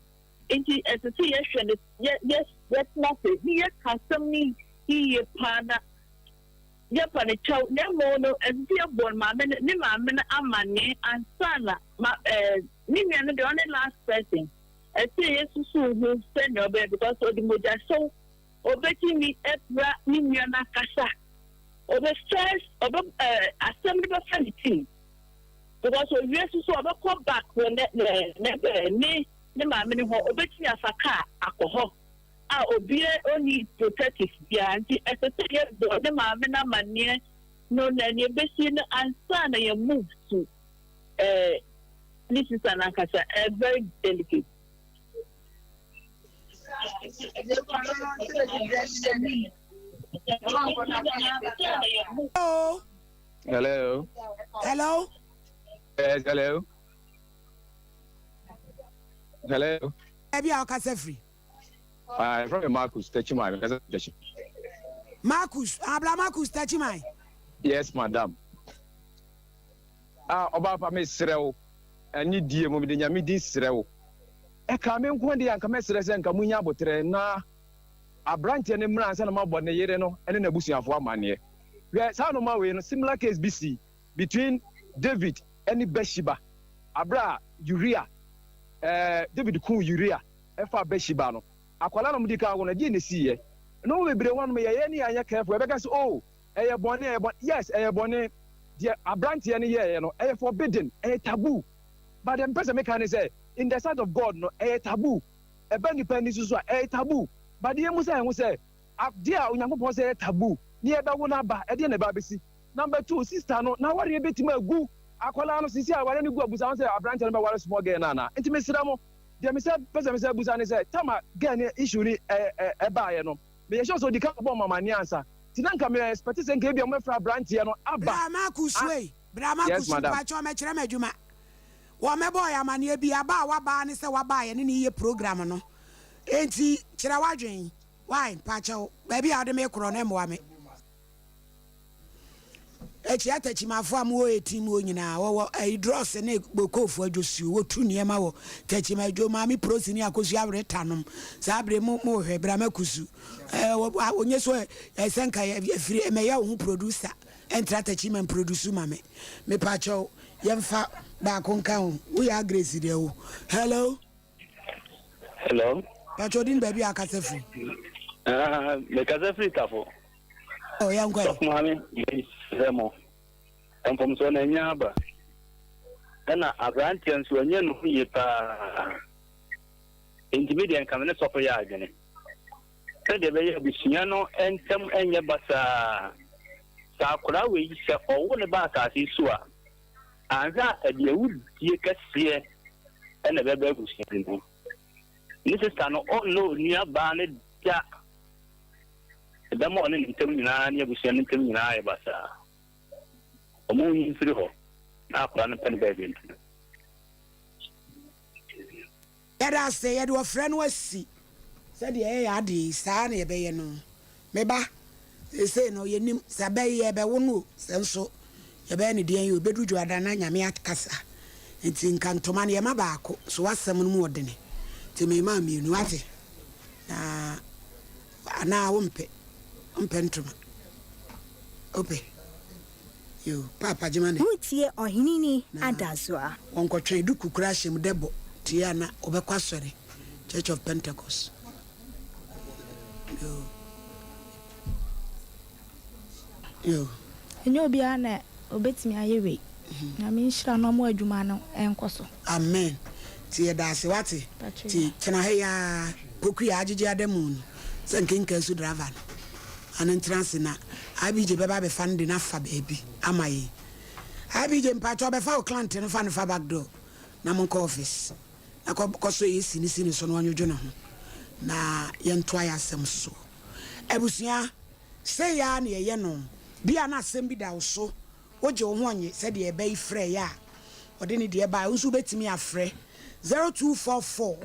[SPEAKER 12] Enti ɛsɛ sɛ yɛhwɛ no, yɛ, yɛ, yɛtena ase ne yɛka asɛm no yiye paa na yɛpa no kyɛw, na mmom no, ɛsɛ sɛ yɛbɔ maame no, ne maame no amanneɛ ansa na ma, ɛɛ, ne nua no deɛ ɔne last person. Ɛsɛ sɛ yɛsusuw ho sɛnea ɔbɛyɛ because ɔde mogyahyew, obetumi apira ne nua no ankasa. Ɔbɛ first, ɔbɛ, ɛɛ, asɛm no bɛfa ne tirim. Because owie nso so ɔbɛkɔ back wɔ ne ne ne ne ne maame no hɔ, obetumi afa car akɔ hɔ a obia onni protective biara nti ɛsɛ sɛ yɛbɔ ne maame no amanneɛ no na nea ebesi no ansa na yɛ move to eh, ne sister no ankasa eh, very delicate.
[SPEAKER 2] Hello.
[SPEAKER 14] Hello.
[SPEAKER 2] Hello.
[SPEAKER 14] Yes, hello. Hello.
[SPEAKER 2] Ebi a ɔkasa firi.
[SPEAKER 14] Ah, from Marcus Techiman. Mekasa Techiman.
[SPEAKER 2] Marcus, abla Marcus Techiman.
[SPEAKER 14] Yes, madam. Ah, ɔba pa me serɛ wo. Ɛne die mu mede nyame din serɛ wo. Ɛka me nko deɛ anka mɛserɛ sɛ nka munya aboterɛ na aberanteɛ no mmra ansa na mabɔ ne yere no ne n'abusuafoɔ amanneɛ. Hwɛ, saa nnoɔma wei no, similar case bi sii between David ne Bathsheba, aberɛ a Uria, eh, David kuu Uria faa Bathsheba no. Akwadaa na wɔdi kan wo no, ɛdeɛn na ɛsiiɛ? Nnoɔma bebree wɔ hɔnom, yɛyɛ ne yɛanyɛ careful, yɛbɛka sɛ, oh, ɛyɛ bɔne, ɛyɛ bɔne. Yes, ɛyɛ bɔne. Deɛ aberanteɛ no yɛeɛ no, ɛyɛ forbidden, ɛyɛ taboo. But deɛ mepɛ sɛ meka ne sɛ, in the sight of God no, ɛyɛ taboo. Ɛba nnipa ani so nso a, ɛyɛ taboo. But yɛmmu sɛ yɛn ho sɛ, Adeɛ a Onyankopɔn sɛ ɛyɛ taboo ne yɛbɛwo no aba, ɛdeɛn na ɛbɛ abɛsi? Number two, sister no n'awareɛ bɛtumi agu akwadaa no, seesei awareɛ no gu a, busa ho sɛ aberanteɛ no bɛware small girl no anaa? Nti mesrɛ mo, deɛ mesɛ pɛ sɛ mesɛ busa ne sɛ, time a girl no issue no ɛbaeɛ no, meyɛ sure sɛ ɔdi kan bɔɔ mo amaneɛ ansa. Nti na nka me expect sɛ nka ebia wɔbɛfrɛ abranteɛ no aba.
[SPEAKER 2] Bra Marcus
[SPEAKER 14] Ah,
[SPEAKER 2] wei, bra
[SPEAKER 14] yes
[SPEAKER 2] Marcus
[SPEAKER 14] madam.
[SPEAKER 2] mpakyɛw mɛkyerɛ me adwuma. Wɔmmɛbɔɔ yɛn amaneɛ bi, aba a waba ara ne sɛ waba a yɛne no reyɛ program no. Enti kyerɛ w'adwen. Why, mpakyɛw, baabi a wode me rekorɔ no ɛmmoa me. Ɛkyia Takyimafo a mowɔ 18 mu hɔ nyinaa, wɔwɔ ɛyi drɔs ne Bokoofo adwosuo, wɔtu nneɛma wɔ Takyima adwo, Maame Prosi ne Akosua Awere nom. Saa bere mo mo hwɛ, bra makusu. Ɛɛ wɔ onye so ɛsɛ nka yɛfiri ɛmɛyɛ wo ho producer, ɛntra Takyima mproduce ma me. Mepakyɛw, yɛmfa baako nka ho. Woyɛ Agresi deɛ wo. Hello.
[SPEAKER 6] Hello.
[SPEAKER 2] Pacho din baabi a akasa firi.
[SPEAKER 6] Ah, mekasa firi Tafo.
[SPEAKER 2] Oh, yɛn kɔ.
[SPEAKER 6] Sɔfo maame, mesrɛ mo. Mfomsoɔ no anya aba. Ɛna aberanteɛ nso ɛnyɛ ne ho yie paa. Enti me deɛ nka me ne sɔfo yɛ adwene. Sɛdeɛ ɛbɛyɛ abusua no ntam nyɛ basaa. Sɛ akwadaa wei sɛ ɔwo ne ba asase so a, Anhwɛ a ɛde awudie kɛseɛ na ɛbɛba abusua no mu. Ne sista no ɔnnɔ onua baa no da. Ɛbɛma ɔne ne ntam nyinaa ne abusua no ntam nyinaa ayɛ basaa. Wɔn nyi mfiri hɔ na akwadaa no mpɛ ne baabi ntena.
[SPEAKER 2] Yɛda ase, yɛde ɔfrɛ no asi. Sɛdeɛ yɛyɛ yɛn adeɛ yi, saa ara na yɛbɛyɛ no. Me ba, seesei no, yɛnnim sɛ abɛ yi yɛrebɛwo no o, sɛ nso yɛbɛyɛ no deɛn o, ɛbɛduru Dwoada na Nyame akasa. Nti nka ntoma no yɛma baako, so w'asɛm no mu ɔdene, nti memaa mmienu, woate? Na anaa wompɛ? Wompɛ ntoma? Wopɛ? Yo, Paapa gyema ne.
[SPEAKER 3] Woretie Ɔheneni
[SPEAKER 2] Na
[SPEAKER 3] Adazoa.
[SPEAKER 2] wɔnkɔtwɛn duku koraa hyɛ mu dɛ bɔ tie a na wɔbɛkɔ asɔre, Church of Pentecost. Yo. Yo.
[SPEAKER 1] Ɛnyɛ obiara na obetumi ayɛ wei. Nyame nhyira no ɔmo adwuma no nkɔ so.
[SPEAKER 2] Amen nti yɛdaase wate nti tena ha yi aa pokuya agyegye adamu no sɛ nkenka su driver no ma no ntena ase na IBJ bɛba abɛfa no de no afa baabi ama yɛn IBJ mpakyɛw bɛfa wo clant no fa no fa back door na monkɔ office na kɔ kɔsɔ AC no si ne so na ɔnwodwo ne ho na yɛntoa yɛ asɛm so abusua sei aa na yɛyɛ no bia na asɛm bi da wo so Wogye wo ho ɔnye sɛdeɛ ɛbɛ yi frɛeɛ a ɔde ne deɛ baeɛ, wo nso wobɛtumi afrɛ 0244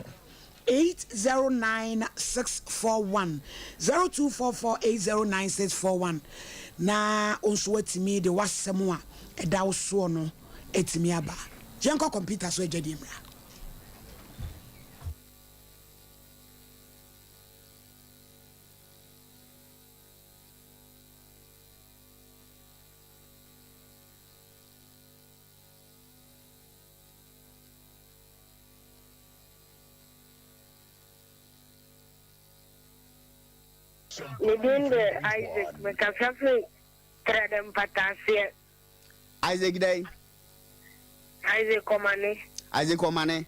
[SPEAKER 2] 809 641, 0244 809 641, na wo nso woatumi de w'asɛm a ɛda wo soɔ no atumi aba. Yɛnkɔ kɔmputa so adwadie mmra.
[SPEAKER 12] Me din de Isaac, mekasa firi Trɛdɛ mpataaseɛ.
[SPEAKER 15] Isaac dɛn?
[SPEAKER 12] Isaac Ɔmane.
[SPEAKER 15] Isaac Ɔmane.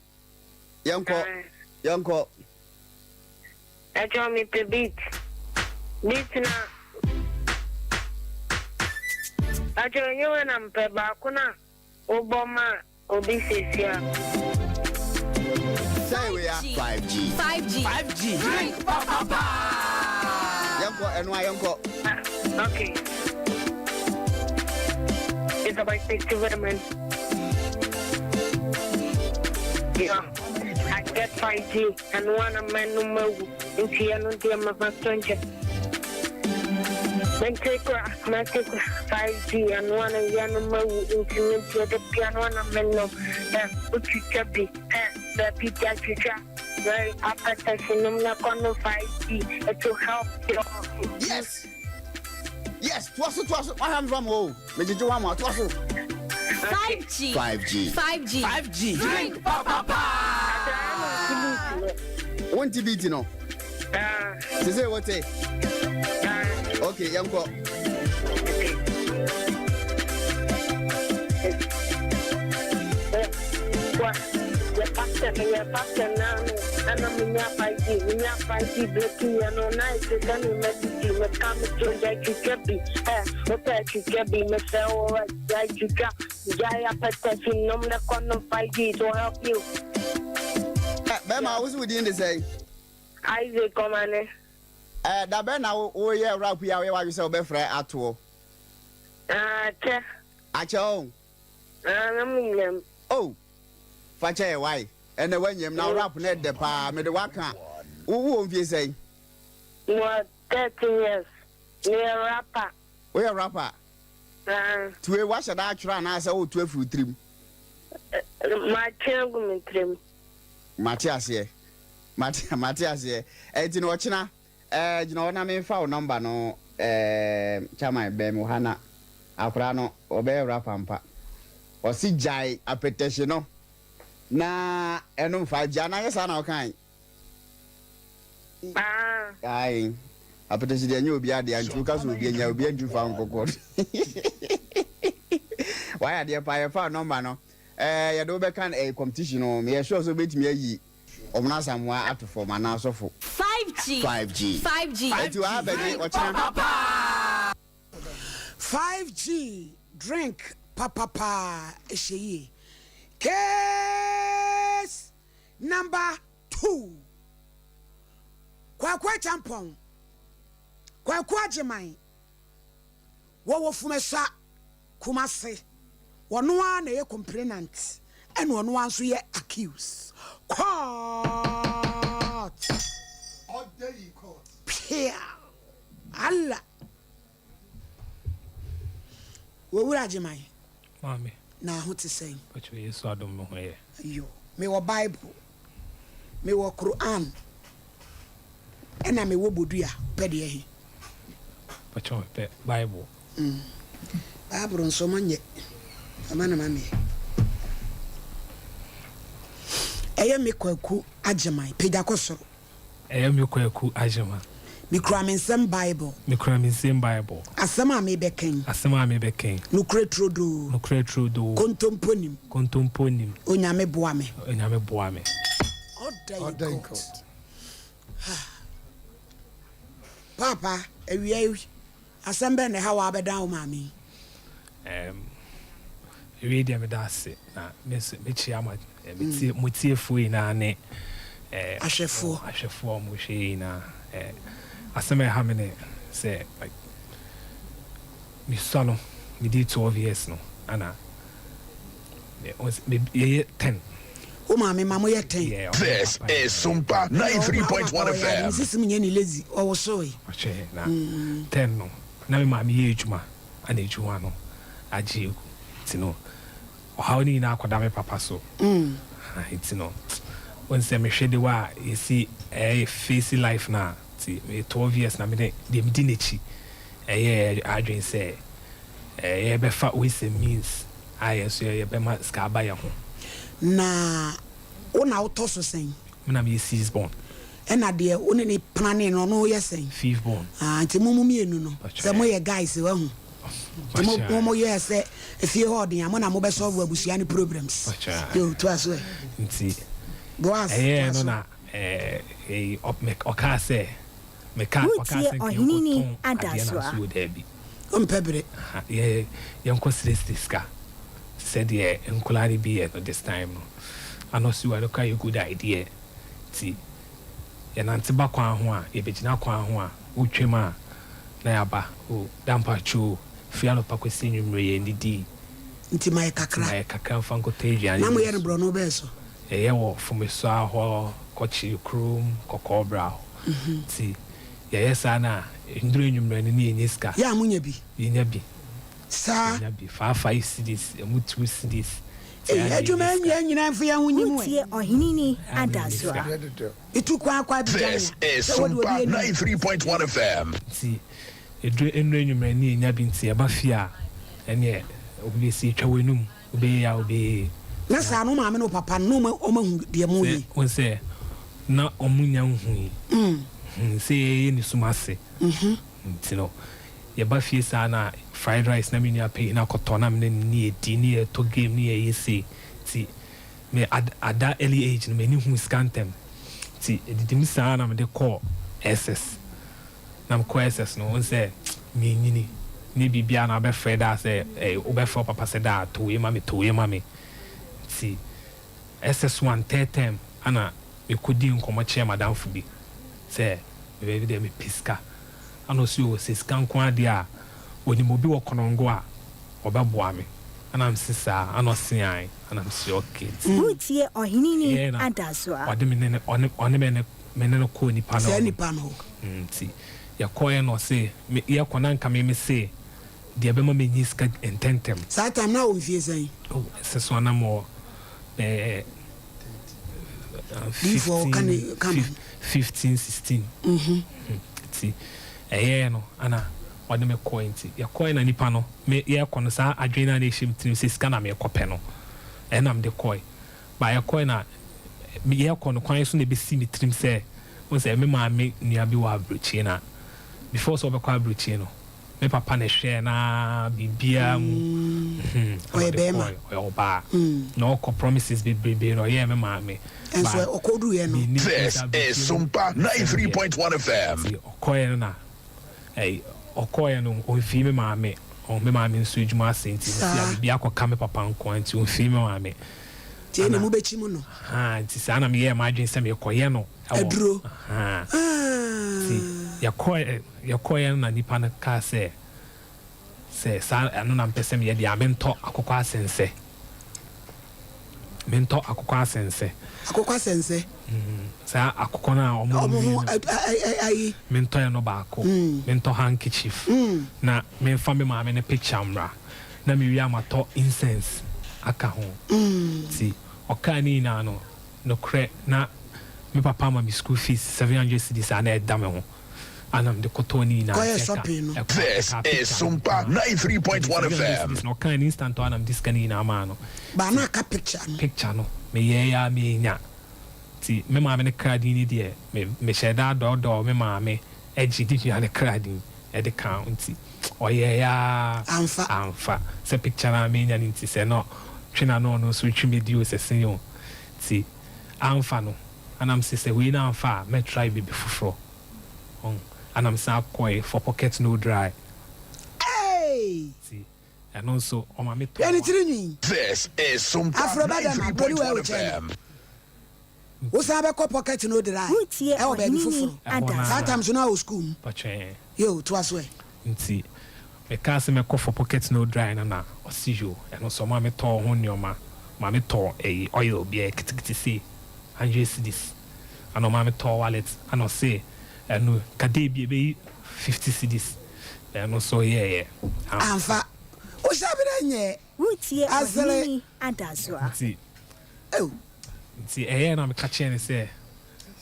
[SPEAKER 15] Yɛnkɔ, yɛnkɔ.
[SPEAKER 12] Ɛkyɛw mepɛ beat. Beat na. Ɛkyɛw enye wei na mepɛ baako na wobɔ ma obi sɛsi a.
[SPEAKER 15] Sɛ wei a. 5G.
[SPEAKER 16] 5G.
[SPEAKER 15] 5G.
[SPEAKER 16] Drink papa paa.
[SPEAKER 15] Yɛnkɔ ɛno a yɛnkɔ.
[SPEAKER 12] Okay. It's about 60 women. Yeah. I get 5G and one a man no mawu. Nti ɛno deɛ mafa so nkyɛ. Mente kora, mente kora. 5G and one a yɛ no mawu. Nti me deɛ de bia no ana me no. Eh, wotwitwa bi. Eh, baabi gya twitwa. Very appetite nom na kɔ no 5G. It will help your.
[SPEAKER 15] Yes. Yes, toa so toa so. Wahwɛ mfa mo o. Megyegye wo ama toa so.
[SPEAKER 16] 5G.
[SPEAKER 15] 5G.
[SPEAKER 16] 5G.
[SPEAKER 15] 5G.
[SPEAKER 16] Drink papa paa.
[SPEAKER 15] Wonte beat no? Sese wote? Okay, yɛnkɔ.
[SPEAKER 12] Yɛ pastor no yɛ pastor naa no ɛna me nya 5G me nya 5G breaking yɛ no na ɛte sɛ me ma didi me ka me to gya twitwa bi ɛ wo pɛ twitwa bi me sɛ wo ɛ gya twitwa gya apɛtɛsi nom ne kɔ nom 5G it will help you.
[SPEAKER 15] Ɛ bɛrima wo so wo din de sɛn?
[SPEAKER 12] Isaac Ɔmane.
[SPEAKER 15] Eh, da bɛn na wo woyɛ rap yi a woyɛ w'adwene sɛ wobɛfrɛ atoɔ?
[SPEAKER 12] Ah, akyɛ.
[SPEAKER 15] Akyɛ o.
[SPEAKER 12] Ah, na menyam.
[SPEAKER 15] Oh, fa kyɛ yɛ wai. Ɛnɛ woanyam na wo rap no ɛdɛ paa. Mede waka. Wo wowɔ mfie sɛn?
[SPEAKER 12] Mewɔ 13 years. Meyɛ rapper.
[SPEAKER 15] Woyɛ rapper?
[SPEAKER 12] Ah.
[SPEAKER 15] Tue, woahyɛ da atwerɛ anaasɛ woreto afiri wo tirim?
[SPEAKER 12] Matwe agu me tirim.
[SPEAKER 15] Mate aseɛ. Mate mate aseɛ. Ɛnti no ɔkyena ɛɛ gyina hɔ na menfa wo number no ɛɛ chairman bɛn me wɔ ha na akwadaa no ɔbɛyɛ rapper ampa. Ɔse gyae apɛtɛhye no na ɛnom 5G anaa nyɛ saa na ɔkae?
[SPEAKER 12] Ah.
[SPEAKER 15] Ae apɛtɛhye deɛ ɛnyɛ obiara dea nti woka sɛ obi anya obi antumi fa wo nkɔ court. Wayɛ adeɛ paa yɛfaa number no. Eh yɛde wo bɛka eh competition no meyɛ sure sɛ wobɛtumi ayi Ɔmono Asamoah ato fam anaa sɔfo.
[SPEAKER 16] 5G.
[SPEAKER 15] 5G.
[SPEAKER 16] 5G.
[SPEAKER 15] Enti waa bɛgye ɔkyena.
[SPEAKER 2] 5G drink papa paa ɛhyɛ yie case number 2 Kwaku Acheampong Kwaku Agyeman wɔwɔ Fumesa Kumasi, ɔno ara na ɛyɛ complainant ɛna ɔno ara nso yɛ accused. Court! Pia! Allah! Owura Agyeman,
[SPEAKER 17] Maame.
[SPEAKER 2] na ho te sɛn?
[SPEAKER 17] Pacho Yesu adom me ho yɛ.
[SPEAKER 2] Yo, mewɔ Bible, mewɔ Quran, ɛna mewɔ bodua, wopɛ deɛ he?
[SPEAKER 17] Pacho mepɛ Bible.
[SPEAKER 2] Mm. Bible nso mo nyɛ. Ama na ma meɛ. Ɛyɛ me Kwaku Agyeman. Pagya kɔ soro.
[SPEAKER 17] Ɛyɛ me Kwaku Agyeman.
[SPEAKER 2] Mekura me nsam Bible.
[SPEAKER 17] Mekura me nsam Bible.
[SPEAKER 2] Asɛm a merebɛka yi.
[SPEAKER 17] Asɛm a merebɛka yi.
[SPEAKER 2] Nokorɛ turodoo.
[SPEAKER 17] Nokorɛ turodoo.
[SPEAKER 2] Kontompo nnim.
[SPEAKER 17] Kontompo nnim.
[SPEAKER 2] Onyame boa me.
[SPEAKER 17] Onyame boa me.
[SPEAKER 2] Order in court. Paapa, awia yi, asɛm bɛn na ɛha wo a wobɛdan wo maame yi?
[SPEAKER 17] Erm, awiei deɛ meda ase na me nso mekyia ma eh, metie, mo tiefoɔ nyinaa ne eh,
[SPEAKER 2] Ahwɛfoɔ.
[SPEAKER 17] ahwɛfoɔ a wɔhwɛ yɛn nyinaa. Eh, asɛm a ɛha me ne sɛ like mesua no, medii 12 years no ana Yɛyɛ ten.
[SPEAKER 2] Wo maame ma moyɛ ten.
[SPEAKER 4] This is Sumpa 93.1 FM.
[SPEAKER 2] Ne sisi mu nyɛ ne lazy ɔwosoe.
[SPEAKER 17] Ɔhwɛ na ten no na me maame yɛ adwuma ana adwuma no agye agu nti no ɔhaw no nyinaa akɔda me papa so nti no wohu sɛ mehwɛ de wa a yɛsi ɛyɛ face life no a nti meyɛ 12 years na mede deɛ medi n'akyi ɛyɛ adwene sɛ yɛbɛfa ways and means a yɛn nso yɛbɛma sika aba yɛn ho.
[SPEAKER 2] Na wo na wotɔ so sɛn?
[SPEAKER 17] Me na meyɛ sixth born.
[SPEAKER 2] Ɛna deɛ wo ne no planee no ɔno yɛ sɛn?
[SPEAKER 17] Fifth born.
[SPEAKER 2] Ah, nti mo mo mmienu no, sɛ moyɛ guys wahu. Nti mo mo mo yɛɛ sɛ efie hɔ ɔden a mo na mo bɛ solve abusua no problems. Yo, toa so ɛ.
[SPEAKER 17] Nti
[SPEAKER 2] Boaz,
[SPEAKER 17] ɛyɛɛ
[SPEAKER 2] toa
[SPEAKER 17] no
[SPEAKER 2] so.
[SPEAKER 17] na ɛɛ ɔkaa sɛ. Meka ɔkaa
[SPEAKER 3] Woretie
[SPEAKER 17] sɛ nka
[SPEAKER 3] Ɔheneni
[SPEAKER 17] yɛnkɔtɔn adeɛ no
[SPEAKER 3] Adasoa.
[SPEAKER 17] anso o daabi.
[SPEAKER 2] Wompɛ bere.
[SPEAKER 17] Aha yɛ yɛnkɔ srɛsrɛ sika sɛdeɛ nkwadaa no bi yɛ no this time no. Ano so ɛno koraa yɛ good idea nti yɛnante ba kwan ho a yɛbɛgyina kwan ho a wotwam a na yɛaba o da mpakyɛ o firi anɔpa kɔsi anwummerɛ yɛnnidii.
[SPEAKER 2] Nti ma yɛ
[SPEAKER 17] Nti
[SPEAKER 2] kakra.
[SPEAKER 17] ma yɛ kakra mfa nkɔtɔ aduane
[SPEAKER 2] Na
[SPEAKER 17] bi
[SPEAKER 2] moyɛ no
[SPEAKER 17] nso.
[SPEAKER 2] borɔno bɛn so?
[SPEAKER 17] Yɛyɛ wɔ Fumesoa hɔ, Kɔkyere kurom, Kɔkɔɔbra hɔ. Nti yɛyɛ saa no a, nnuru anwummerɛ no ne yɛnya sika.
[SPEAKER 2] Yɛ a monya bi?
[SPEAKER 17] Yɛnya bi.
[SPEAKER 2] Saa?
[SPEAKER 17] Yɛnya bi. 5 cedis, ɛmu 2 cedis. Nti
[SPEAKER 2] Ei,
[SPEAKER 17] ɛyɛ a na
[SPEAKER 2] adwuma
[SPEAKER 17] yɛnya
[SPEAKER 2] nwia
[SPEAKER 17] sika.
[SPEAKER 2] nyinaa mfa yɛn ho nyi mu ɛ.
[SPEAKER 3] Woretie Ɔheneni
[SPEAKER 17] Ɛyɛ a na yɛnya
[SPEAKER 3] Adasoa.
[SPEAKER 17] sika.
[SPEAKER 2] Etu kwan kɔ Abidjan
[SPEAKER 4] This
[SPEAKER 2] a,
[SPEAKER 4] is
[SPEAKER 2] sɛ wode obi
[SPEAKER 4] Sumpa
[SPEAKER 2] anim.
[SPEAKER 4] 93.1 FM.
[SPEAKER 17] Nti ɛduru nnuru anwummerɛ ne yɛnya bi nti yɛba fie a, ɛneɛ obi bɛsi twa w'anum. Wobɛyɛ yi a wobɛyɛ yi.
[SPEAKER 2] Na saa no wo maame ne wo papa no na ɔmo ahu deɛ mo yɛ yi.
[SPEAKER 17] Sɛ wohu sɛ na ɔmo nnya nhui sɛ yɛyɛ ne sum ase nti no yɛba fie saa na fried rice na me nua panyin akɔtɔ na me ne no ne yɛdi ne yɛtɔ game ne yɛyɛ sei nti me at at that early age no m'ani huu sika ntɛm nti ɛdidi mu saa na mede kɔɔ SS. Na mekɔ SS no wohu sɛ menyini ne biribiara na wobɛfrɛ daa sɛ eh, wobɛfrɛ wo papa sɛ daa tɔ wei ma me tɔ wei ma me nti SS one third term ana mekɔdii nkɔmmɔ kyerɛɛ m'adamfo bi sɛ Me deɛ mepɛ sika. Ɛna ɔse oo sɛ sika nko ara deɛ a, ɔnim obi wɔ Konongo a ɔbɛboa me. Ɛna mese saa? Ɛna ɔse ae. Ɛna mese okay nti.
[SPEAKER 3] Woretie Ɔheneni
[SPEAKER 17] Ɛyɛɛ na
[SPEAKER 3] Adasoa.
[SPEAKER 17] ɔde me ne no, ɔne, ɔne me ne, me ne no kɔɔ nipa no
[SPEAKER 2] Saa
[SPEAKER 17] hɔ.
[SPEAKER 2] nipa no hɔ.
[SPEAKER 17] Nti yɛkɔeɛ na ɔse, me, yɛkɔ na nka me mese deɛ ɛbɛma manya sika ntɛntɛm.
[SPEAKER 2] Saa time no na wɔ mfie sɛn?
[SPEAKER 17] Oh, ɛsɛ so a na mewɔ bɛyɛ
[SPEAKER 2] Diifoɔ ka ne ka ma.
[SPEAKER 17] 15, 16. Nti ɛyɛɛ no ana ɔde me kɔe nti yɛkɔe na nipa no me yɛkɔ no saa adwene no a na ɛhyɛ me tirim sɛ sika na merekɔpɛ no ɛna mede kɔe. Ba yɛkɔe na yɛkɔ no kwan so na ɛbɛsi me tirim sɛ wohu sɛ me maame nua bi wɔ aburokyie na before sɛ ɔbɛkɔ aburokyie no Me papa na ɛhwɛɛ no ara biribiara mu.
[SPEAKER 2] Mm. Ɔyɛ bɛrima.
[SPEAKER 17] Ɔyɛ ɔbaa. Na ɔkɔ promises bebrebe na ɔyɛɛ me maame.
[SPEAKER 2] Nso ɔkɔduruiɛ no.
[SPEAKER 4] This is Sumpa 93.1 FM.
[SPEAKER 17] Nti ɔkɔeɛ no na ɛyi ɔkɔeɛ no ɔmfii me maame. Ɔn me maame nso adwuma asɛe nti sisi a biribi akɔka me papa nko ara nti ɔmfii me maame.
[SPEAKER 2] Nti ɛna mobɛkyim no.
[SPEAKER 17] Ahaa nti saa na meyɛɛ m'adwene sɛ merekɔyɛ no ɛwɔ.
[SPEAKER 2] Aduro.
[SPEAKER 17] Ahaa nti yɛkɔɛ. Yɛkɔeɛ no na nipa no kaa sɛ, sɛ saa ɛno na mepɛ sɛ meyɛ deɛ a, mentɔ akokɔ asɛnsɛ. Mentɔ akokɔ asɛnsɛ.
[SPEAKER 2] Akokɔ asɛnsɛ?
[SPEAKER 17] Saa akokɔ no a wɔn
[SPEAKER 2] Wɔn ho
[SPEAKER 17] no.
[SPEAKER 2] ayi.
[SPEAKER 17] Mentɔ ɛno baako. Mentɔ handkerchief. Na memfa me maame no picture mmra. Na mewie a matɔ incense aka ho. Nti ɔkaa ne nyinaa no, nokorɛ na me papa ama me school fees 700 cedis a na ɛda me ho. Ana mede kɔtɔɔ ne nyinaa
[SPEAKER 2] Kɔyɛ
[SPEAKER 17] nti ɛka
[SPEAKER 2] shopping no.
[SPEAKER 17] ɛkɔ
[SPEAKER 4] This
[SPEAKER 17] ɛkaa
[SPEAKER 4] is
[SPEAKER 17] picture no
[SPEAKER 4] Sumpa
[SPEAKER 17] nko ara.
[SPEAKER 4] 93.1
[SPEAKER 17] Mede 700
[SPEAKER 4] FM.
[SPEAKER 17] cedis na ɔkaa no instant hɔ ara na mede sika no nyinaa maa no.
[SPEAKER 2] Ba
[SPEAKER 17] Nti
[SPEAKER 2] na aka picture no.
[SPEAKER 17] picture no meyɛeɛ ara menya. Nti me maame no kra din no deɛ me mehyɛɛ da dɔɔdɔɔ me maame gye ne nua no kra din de kaa ho nti ɔyɛeɛ ara
[SPEAKER 2] Amfa.
[SPEAKER 17] amfa. Sɛ picture no a menya no nti sɛ na ɔtwe n'ano ɔno nso retwe me di o sɛ sɛn o nti amfa no. Ana mese sɛ wei no amfa a mɛ try biribi foforɔ ɔn ana me san kɔe for pocket no dry
[SPEAKER 2] Eeii.
[SPEAKER 17] Nti ɛno nso ɔma me
[SPEAKER 2] Hwɛ
[SPEAKER 17] tɔɔ
[SPEAKER 2] ne
[SPEAKER 17] a.
[SPEAKER 2] tiri nwi.
[SPEAKER 4] This is Sumpa
[SPEAKER 2] Afro ba dɛm a broni wɔ
[SPEAKER 4] 93.1
[SPEAKER 2] ɛwɔ kyɛn
[SPEAKER 4] FM.
[SPEAKER 2] no. Wo san bɛkɔ pocket no dry
[SPEAKER 3] Woretie
[SPEAKER 2] ɛwɔ baabi
[SPEAKER 3] Ɔheneni
[SPEAKER 2] foforo.
[SPEAKER 17] Ɛhɔ no
[SPEAKER 2] Saa
[SPEAKER 17] ara.
[SPEAKER 2] time so na wɔ school mu.
[SPEAKER 17] Patwɛn.
[SPEAKER 2] Yoo toa so ɛ.
[SPEAKER 17] Nti me kaa sɛ mɛkɔ for pocket no dry no na ɔse yoo ɛno nso ɔma me tɔɔ ho nnoɔma ma me tɔɔ ɛyi oil bi ɛyɛ ketekete sei hundred cedis ɛna ɔma me tɔɔ wallet ɛna ɔse ɛno ka day bi ɛbɛyi 50 cedis na ɛno nso yɛɛyɛ amfa.
[SPEAKER 2] Amfa. Wo hyɛ berɛ nyɛɛ.
[SPEAKER 3] Woretie
[SPEAKER 2] Asere.
[SPEAKER 3] Ɔheneni Adasoa.
[SPEAKER 17] Nti
[SPEAKER 2] Ew.
[SPEAKER 17] nti ɛyɛɛ na meka kyerɛɛ no sɛ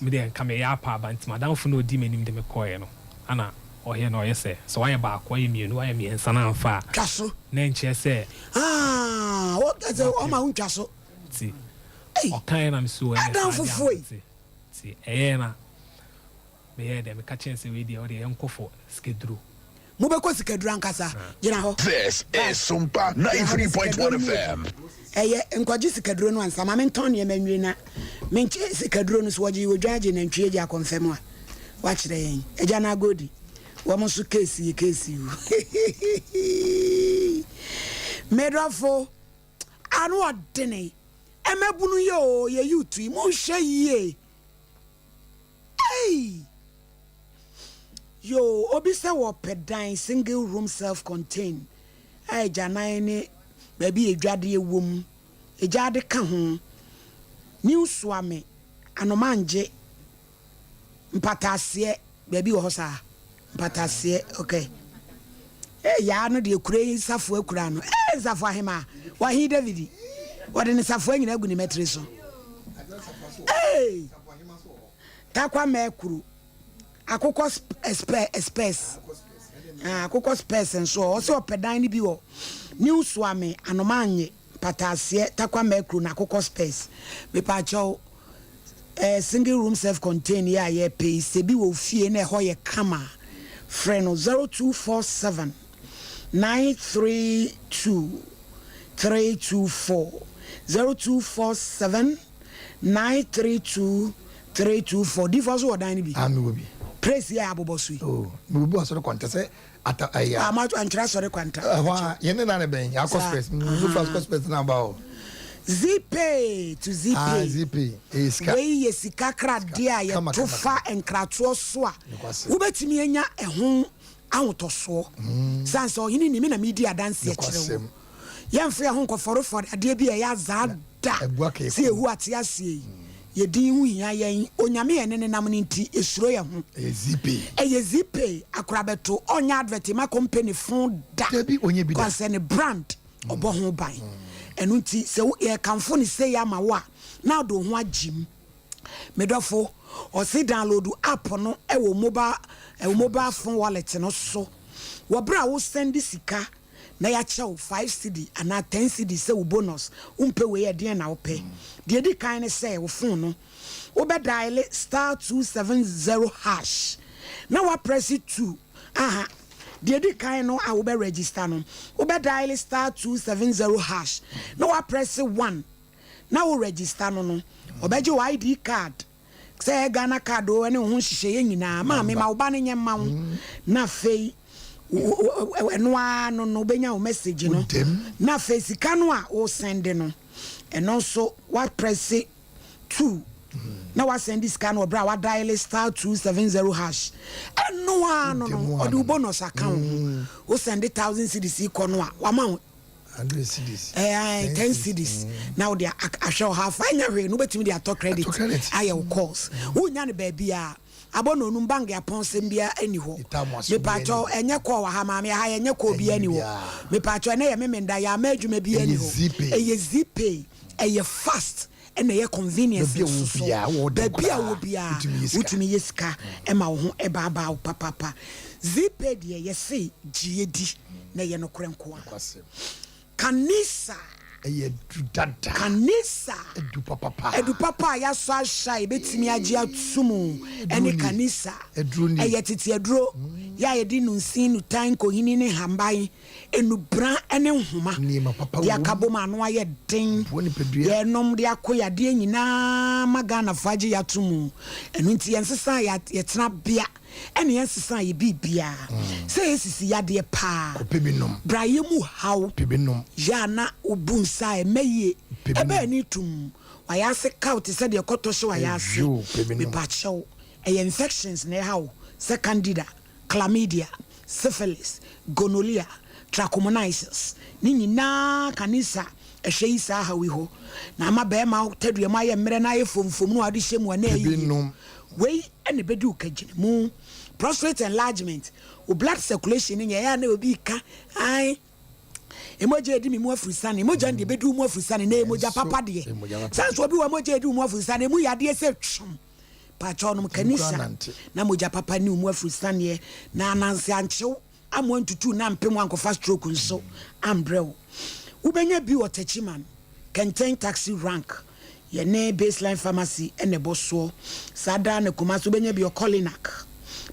[SPEAKER 17] Me deɛ nka meyɛ apa aba nti m'adamfo no a ɔdi m'anim de me kɔeɛ no ana ɔyɛ na ɔyɛ sɛ sɛ woayɛ baako woayɛ mmienu woayɛ mmiɛnsa na amfa a
[SPEAKER 2] Twa so.
[SPEAKER 17] na ɛnkyerɛ sɛ
[SPEAKER 2] Ah, wo sɛ ɔma
[SPEAKER 17] woapem
[SPEAKER 2] wo ntwa so.
[SPEAKER 17] nti
[SPEAKER 2] Ei,
[SPEAKER 17] ɔkaeɛ na mese o ɛneɛ saa
[SPEAKER 2] adamfo
[SPEAKER 17] deɛ a
[SPEAKER 2] foɔ yi.
[SPEAKER 17] mate nti ɛyɛɛ na Meyɛɛ dɛ, meka kyerɛɛ no sɛ wei deɛ, wo deɛ yɛnkɔ for sikaduro.
[SPEAKER 2] Mobɛkɔ sikaduro ankasa? Gyina hɔ.
[SPEAKER 4] This
[SPEAKER 2] Bye.
[SPEAKER 4] is Sumpa
[SPEAKER 2] Gyina hɔ na sikaduro
[SPEAKER 4] 93.1
[SPEAKER 2] no mu yɛ
[SPEAKER 4] FM.
[SPEAKER 2] duru. Ɛyɛ, nkɔgye sikaduro no ansa. Ma mentɔn nneɛma nwie na menkye sikaduro no. So wɔgye odwan gye nantwie gye akɔmfɛm a, woakyerɛ yɛn. Agya no agodi, wɔn nso case yɛ case o. Me dɔfo, ano ɔdene. Mmabunu yi o, yɛ youth yi, monhwɛ yie. Ei! Yoo, obi sɛ wɔpɛ dan, single room self contain a agyanan ne baabi a adwadeɛ wɔ mu, agyaade ka ho, New Suame, Anomangye, Mpataaseɛ, baabi wɔ hɔ saa? Mpataaseɛ, ok. Ei, yaa no deɛ kuro yi safoa kura no. Ei, Nsafo ahemaa, Ɔhene David, wɔde ne safoa nyinaa agu ne mmatiri so. Ei! Tarkwa Mɛkuru, Akokɔ spɛ spɛs, ah, Akokɔ spɛs nso ɔ, ɔsɛ ɔpɛ dan no bi wɔ New Suame, Anomanye, Mpataaseɛ, Tarkwa Mɛkuru na Akokɔ spɛs. Mepaakyɛw, eh, single room self contained yi a yɛpɛ yi, sɛ bi wɔ wo fie na ɛhɔ yɛ kama a, frɛ no 0247 932 324, 0247 932 324 Difoɔ nso wɔ dan no bi?
[SPEAKER 5] Ah, mewɔ bi.
[SPEAKER 2] Praise yɛ abobɔ so yi.
[SPEAKER 5] Oh, mewɔ bi wɔ asɔre kwanta sɛ ata ɛyɛ.
[SPEAKER 2] Ah, ma antwerɛ asɔre kwanta.
[SPEAKER 5] Ɛhɔ a yɛn ne na ne bɛn akɔ
[SPEAKER 2] Saa.
[SPEAKER 5] spɛs. Nso fa akɔ spɛs na aba hɔ.
[SPEAKER 2] Zeepay to Zeepay.
[SPEAKER 5] Ah, Zeepay. Ɛyɛ sika.
[SPEAKER 2] Wei yɛ sika kradeɛ a yɛto fa nkratoɔ so a wobɛtumi anya ɛho ahotɔsoɔ. Sane sɛ ɔhene ni me na medi adanseɛ kyerɛ wo. Yɛmfa yɛn ho nkɔfɔrefɔre adeɛ bi a ɛyɛ azaa da sɛ Yehowa te aseɛ yi. Yɛn din ho hia yɛn. Onyame a yɛne no nam no nti, yɛsuro yɛn ho. Ɛyɛ Zeepay. Akorabɛto, ɔnyɛ advert mma company fo da. Kwan sɛ ne brand, ɔbɔ ho ban. Ɛno nti, sɛ yɛrekamfo no sei ama wo a, na wode wo ho agye mu. Me dɔfo, ɔse download app no wɔ mobile, mobile phone wallet no so. Wɔ berɛ a wo send sika na yɛakyɛ wo five cedi anaa ten cedi sɛ wo bonus, wompɛ wei a ɛdeɛn na wopɛ? Deɛ ɛdi kan ne sɛ wo phone no wobɛ diale star 270 hash na woaprɛse two aha, deɛ ɛdi kan no a wobɛ register no wobɛ diale star 270 hash na woaprɛse one na wo register no no ɔbɛgye wo ID card Sɛ ɛyɛ Ghana card oo ɛne wo ho nhyehyɛeɛ nyinaa maame ma wo ba no nyɛ mma wo na afei ɛno ara no no wobɛnya wo message no na afei sika no a wo sɛnde no ɛno nso woaprɛse 2 na woasɛnde sika no ɔberɛ a wadiale star 270 hash ɛno ara no no ɔde wo bonus aka wo ho wo sɛnde 1000 cedis kɔ no a wama wo
[SPEAKER 5] hundred cedis.
[SPEAKER 2] Ɛɛ ten cedis na wode ahwɛ ɔha afa ɛnyɛ hwee no wobɛtumi de atɔ credit ayɛ wo calls wonya no baabi a abɔ na onum bank apɔn sɛm bia ɛni hɔ mepatwɔ ɛnyɛ call wɔ ha maame ha ɛnyɛ call bia ɛni hɔ mepatwɔ ɛnɛ yɛ memenda yɛ ama adwuma bia ɛni hɔ ɛyɛ zipay ɛyɛ fast ɛna ɛyɛ convenience nso so baabi a wɔ biara wotumi yɛ sika ɛma wo ho ɛbaabaa wo papapa Zeepay deɛ yɛse gye di na ɛyɛ nokorɛ nko ara Kanisa
[SPEAKER 5] ɛyɛ adu dada
[SPEAKER 2] Kanisa
[SPEAKER 5] adu papapa
[SPEAKER 2] adu papa a yɛasɔ ahwɛ a yɛbɛtumi agye ato mu ɛne Kanisa ɛyɛ tete aduro yɛ a yɛde nunsin, nutan, nkohini ne nhamban nnubran ne nhoma de akabom a ano ayɛ den yɛnom de ako yadeɛ nyinaa ma Ghanafoɔ agye yɛ ato mu. Ɛno nti yɛnsesaa yɛ tenabea ɛne yɛnsesaa yɛ biribiara sɛ yɛsisi yadeɛ paa. Bra yɛ mu haw yɛ a na wobu nsa a ɛmɛ yie ɛbɛ ani tum wayɛ ase kaw te sɛ deɛ kɔtɔ hyɛ wayɛ ase. Mepakyɛw ɛyɛ infections na ɛha wo sɛ candida chlamydia, syphilis, gonorrhea, trichomoniasis, ne nyinaa ka ne nsa ɛhwɛ yi saa haw yi hɔ na ama bɛɛma tadua mu ayɛ mmerɛ na ayɛ fomfom na wade hyɛ mu a na ɛyɛ yie. Wei na ɛbɛdi wo kagyina mu. Prostate enlargement, wo blood circulation no nyɛ ɛyɛ a na obi reka ae mogya edi me mu afurusane, mogya no deɛ ɛbɛdi wo mu afurusane na ɛyɛ mogya papa deɛ. Sɛ nso obi wɔ mogya edi wo mu afurusane, emu yɛ adeɛ sɛ twom. Pakyɛw nom kanisa na mogya papa ni wo mu afurusaneɛ na ananse ankyew amoa ntutu na ampem ankɔfa stroke nso ambrɛ wo. Wobɛnya bi wɔ Techiman, Kɛntɛn Taxi Rank, yɛne Baseline Pharmacy na ɛbɔ soɔ. Saa daa na Kumasi wobɛnya bi wɔ Colinak,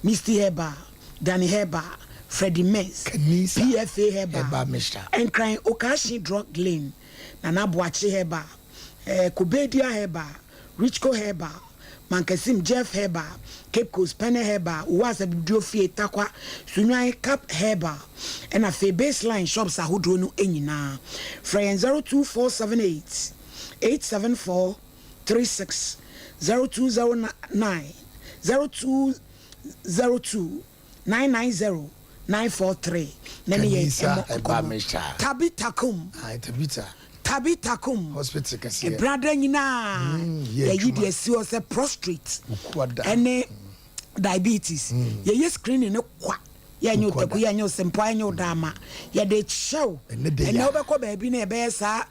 [SPEAKER 2] Misty Herbal, Danny Herbal, Freddie Mens, PFA Herbal, Nkran Okashi Drug Lane, Nana Boakye Herbal, eh, Kobedia Herbal, Richco Herbal, Mankasim Jeff Herbal, Cape Coast Pene Herbal, Owase Abibiduro Fie, Tarkwa, Sunyani Cap Herbal, ɛna afei Baseline shops ahodoɔ no nyinaa. Frɛ yɛn 02478 874 36, 0209 0202 990 943 na ne yɛn
[SPEAKER 5] Kanisa
[SPEAKER 2] mmɔ
[SPEAKER 5] ɛba
[SPEAKER 2] nkɔmmɔ.
[SPEAKER 5] mehyɛ.
[SPEAKER 2] Tabitha Kum.
[SPEAKER 5] Ayi Tabitha.
[SPEAKER 2] Tabitha Kum.
[SPEAKER 5] Hospital kɛseɛ.
[SPEAKER 2] Ɛbrada nyinaa
[SPEAKER 5] Mm, yɛ
[SPEAKER 2] yɛyi
[SPEAKER 5] adwuma.
[SPEAKER 2] deɛ si hɔ sɛ prostate
[SPEAKER 5] Okuada.
[SPEAKER 2] ɛne diabetes. Yɛyɛ screening no kwa. Yɛnyɛ wo
[SPEAKER 5] Okuada.
[SPEAKER 2] taku, yɛnyɛ wo sempoa, yɛnyɛ wo daama. Yɛde kyɛw.
[SPEAKER 5] Ɛnɛ de
[SPEAKER 2] Ɛnɛ
[SPEAKER 5] ya.
[SPEAKER 2] wobɛkɔ baabi na yɛbɛyɛ saa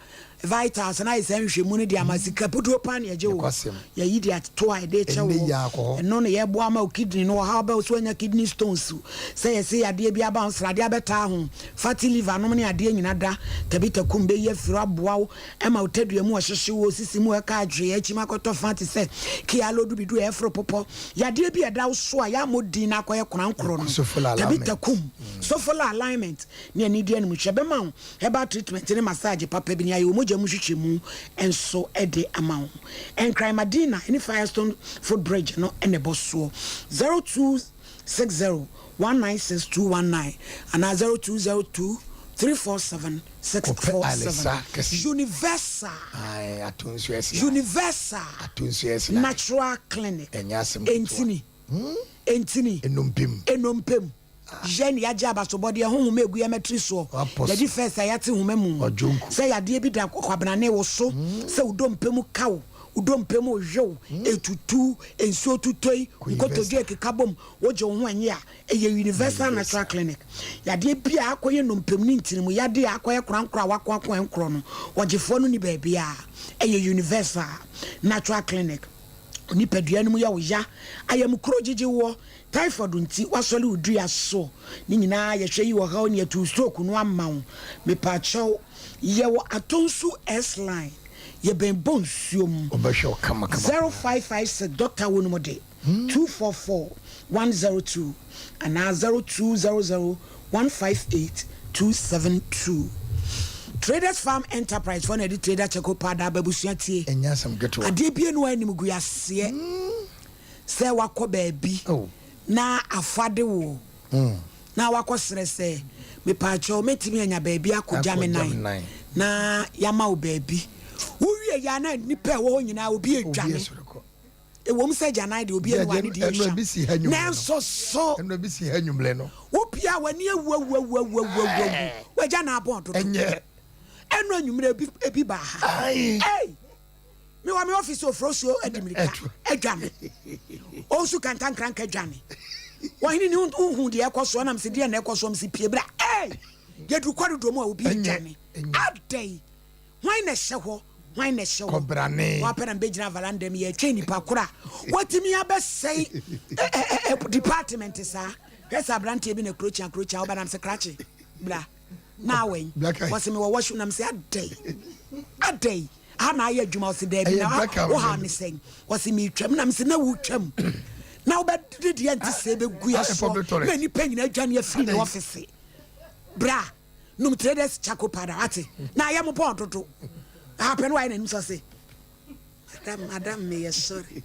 [SPEAKER 2] vitals na ayɛ saa nhwehwɛmu no de ama sika puduo paa na yɛgye wo.
[SPEAKER 5] Nokwasɛm.
[SPEAKER 2] Yɛyi de ato a yɛde kyɛ
[SPEAKER 5] Ɛnɛ
[SPEAKER 2] wo.
[SPEAKER 5] yi ara kɔ hɔ.
[SPEAKER 2] Ɛno na yɛboa ma wo kidney no ɔhaw bɛ wo so anya kidney stones sɛ yɛse yadeɛ bi aba ho sradeɛ abɛtaa ho fatty liver nom ne adeɛ nyina da Tabitha kum bɛyi afiri hɔ aboa wo ɛma wo tadua mu ɔhyehye wo osisi mu ɛka adwee akyim akɔtɔ fa te sɛ kia alodu bidu ɛforo popɔ yadeɛ bi ɛda wo so a yɛammɔ din na akɔyɛ korankorɔ no
[SPEAKER 5] Sofola
[SPEAKER 2] Tabitha
[SPEAKER 5] alignment.
[SPEAKER 2] kum sofola alignment ne anidie animhwɛ bɛma wo herbal treatment ne massage papa bi ne ayɛ wo mogya mu hwehwɛmu nso de ama wo. Nkran Madina ne Firestone Footbridge no na ɛbɔ soɔ. 0260 196 219 anaa 0202 347
[SPEAKER 5] Kɔpɛ
[SPEAKER 2] 647.
[SPEAKER 5] Alesa kɛse.
[SPEAKER 2] Universal.
[SPEAKER 5] Ae, ato nsu ɛsi.
[SPEAKER 2] Universal.
[SPEAKER 5] Ato nsu ɛsi.
[SPEAKER 2] Natural Clinic.
[SPEAKER 5] Ɛnyɛ asɛm ketewa.
[SPEAKER 2] Entini. Entini.
[SPEAKER 5] Enompe mu.
[SPEAKER 2] Enompe mu. Yɛ ne yɛagye abasobɔdeɛ ho nhoma egu yɛn matiri soɔ.
[SPEAKER 5] Wapɔ so.
[SPEAKER 2] Yɛde first a yɛate nhoma mu.
[SPEAKER 5] Ɔdwonku.
[SPEAKER 2] Sɛ yadeɛ bi da kwabenane wo so, sɛ wo dompe mu ka wo, wo dompe mu hwe wo, etutu, nsuo tutoi, nkotodwe ekeka bom, wogye wo ho ɛnye a, ɛyɛ Universal Natural Clinic. Yadeɛ bi a akɔyɛ nnompe mu ne ntini mu yadeɛ a akɔyɛ korankora a wakoako a ɛnkorɔ no, ɔgyefoɔ no nni baabiara. Ɛyɛ Universal Natural Clinic. Onipadua no mu yɛ wo ya, ayamkuro gyegye woɔ, typhoid nti woasɔre wo dua so, ne nyinaa yɛhwɛ yi ɔhaw ne yɛtoo stroke no ama wo. Mepaakyɛw, yɛwɔ Atonsu S-line, yɛbɛn Bonsuom.
[SPEAKER 5] Wɔbɛhwɛ wo kama kama.
[SPEAKER 2] 0556 Doctor wɔ no mu de, 244 102 anaa 0200 158 272. Traders Farm Enterprise foɔ na ɛde Trader Charcoal Powder aba abusua tie.
[SPEAKER 5] Ɛnyɛ asɛm ketewa.
[SPEAKER 2] Adeɛ bie no a animguaseɛ sɛ wakɔ baabi na afade wo na wakɔ srɛ sɛ mepaakyɛw mɛtumi anya baabi akɔgya me nan na yama wo baabi. Wowie yɛ a na nnipa a ɛwɔ hɔ nyinaa obi adwane. Ɛwom sɛ agyanan deɛ obi anu a ne deɛ hwa, nanso so wopie a w'ani awuawuawuawuawuawu, w'agyanan abɔn dodo. Ɛno anwummerɛ ebi ebi baa ha. Ei! Mewɔ me ɔfisi oforosuo adi mirika adwane. Ɔnsu kantankranka dwane. Ɔhene ni wohu deɛ ɛkɔ soɔ nam sɛ deɛ na ɛkɔ soɔ msi pie bra. Ei! Yɛduru kɔredɔ mu a obi adwane. Adɛn? Hwan na ɛhyɛ hɔ? Hwan na ɛhyɛ hɔ?
[SPEAKER 5] Kɔbrane.
[SPEAKER 2] Hɔ ara pɛ na mebɛgyina varanda mu yɛretwɛn nipa koro a watumi abɛsɛe ɛ ɛ ɛ department saa. Hwɛ sɛ aberanteɛ bi na kurokya kurokya woba nam sɛ krakye bra na awɛn. Wɔse mewɔ washroom nam sɛ adɛn adɛn ha na ayɛ adwuma ɔse daabi na wo ha ne sɛn wɔse metwam nam sɛ na wotwam na wobɛde deɛ nte sɛ bɛgu yɛ soɔ na nnipa nyinaa adwane afiri ne ɔfese bra. Nom traders charcoal powder wate na ayɛ mo bɔɔ dodo ahapɛ no wayɛ n'anim sɛ ɔse madam madam meyɛ sorry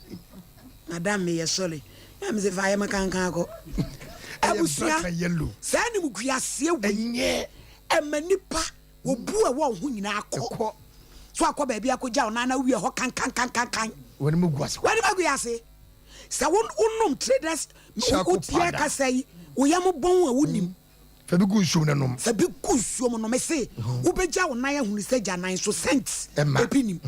[SPEAKER 2] madam meyɛ sorry na mese fa ayɛ me kankan kɔ abusua saa nim guaseɛ wei ɛma nipa wɔbu ɛwɔ ho nyinaa kɔ so akɔ baabi akɔgya wo nan na wie hɔ kankankankankan
[SPEAKER 5] wɔne mu guase
[SPEAKER 2] wɔne mu guase sɛ wonom traders wotia kasa yi woyɛ mo bɔn a wonim mm.
[SPEAKER 5] Fa bi gu nsuom na nom.
[SPEAKER 2] Fa bi gu nsuom nom. Mese wobɛgya wo nan ahunu sɛ gya nan so scent ebi nim.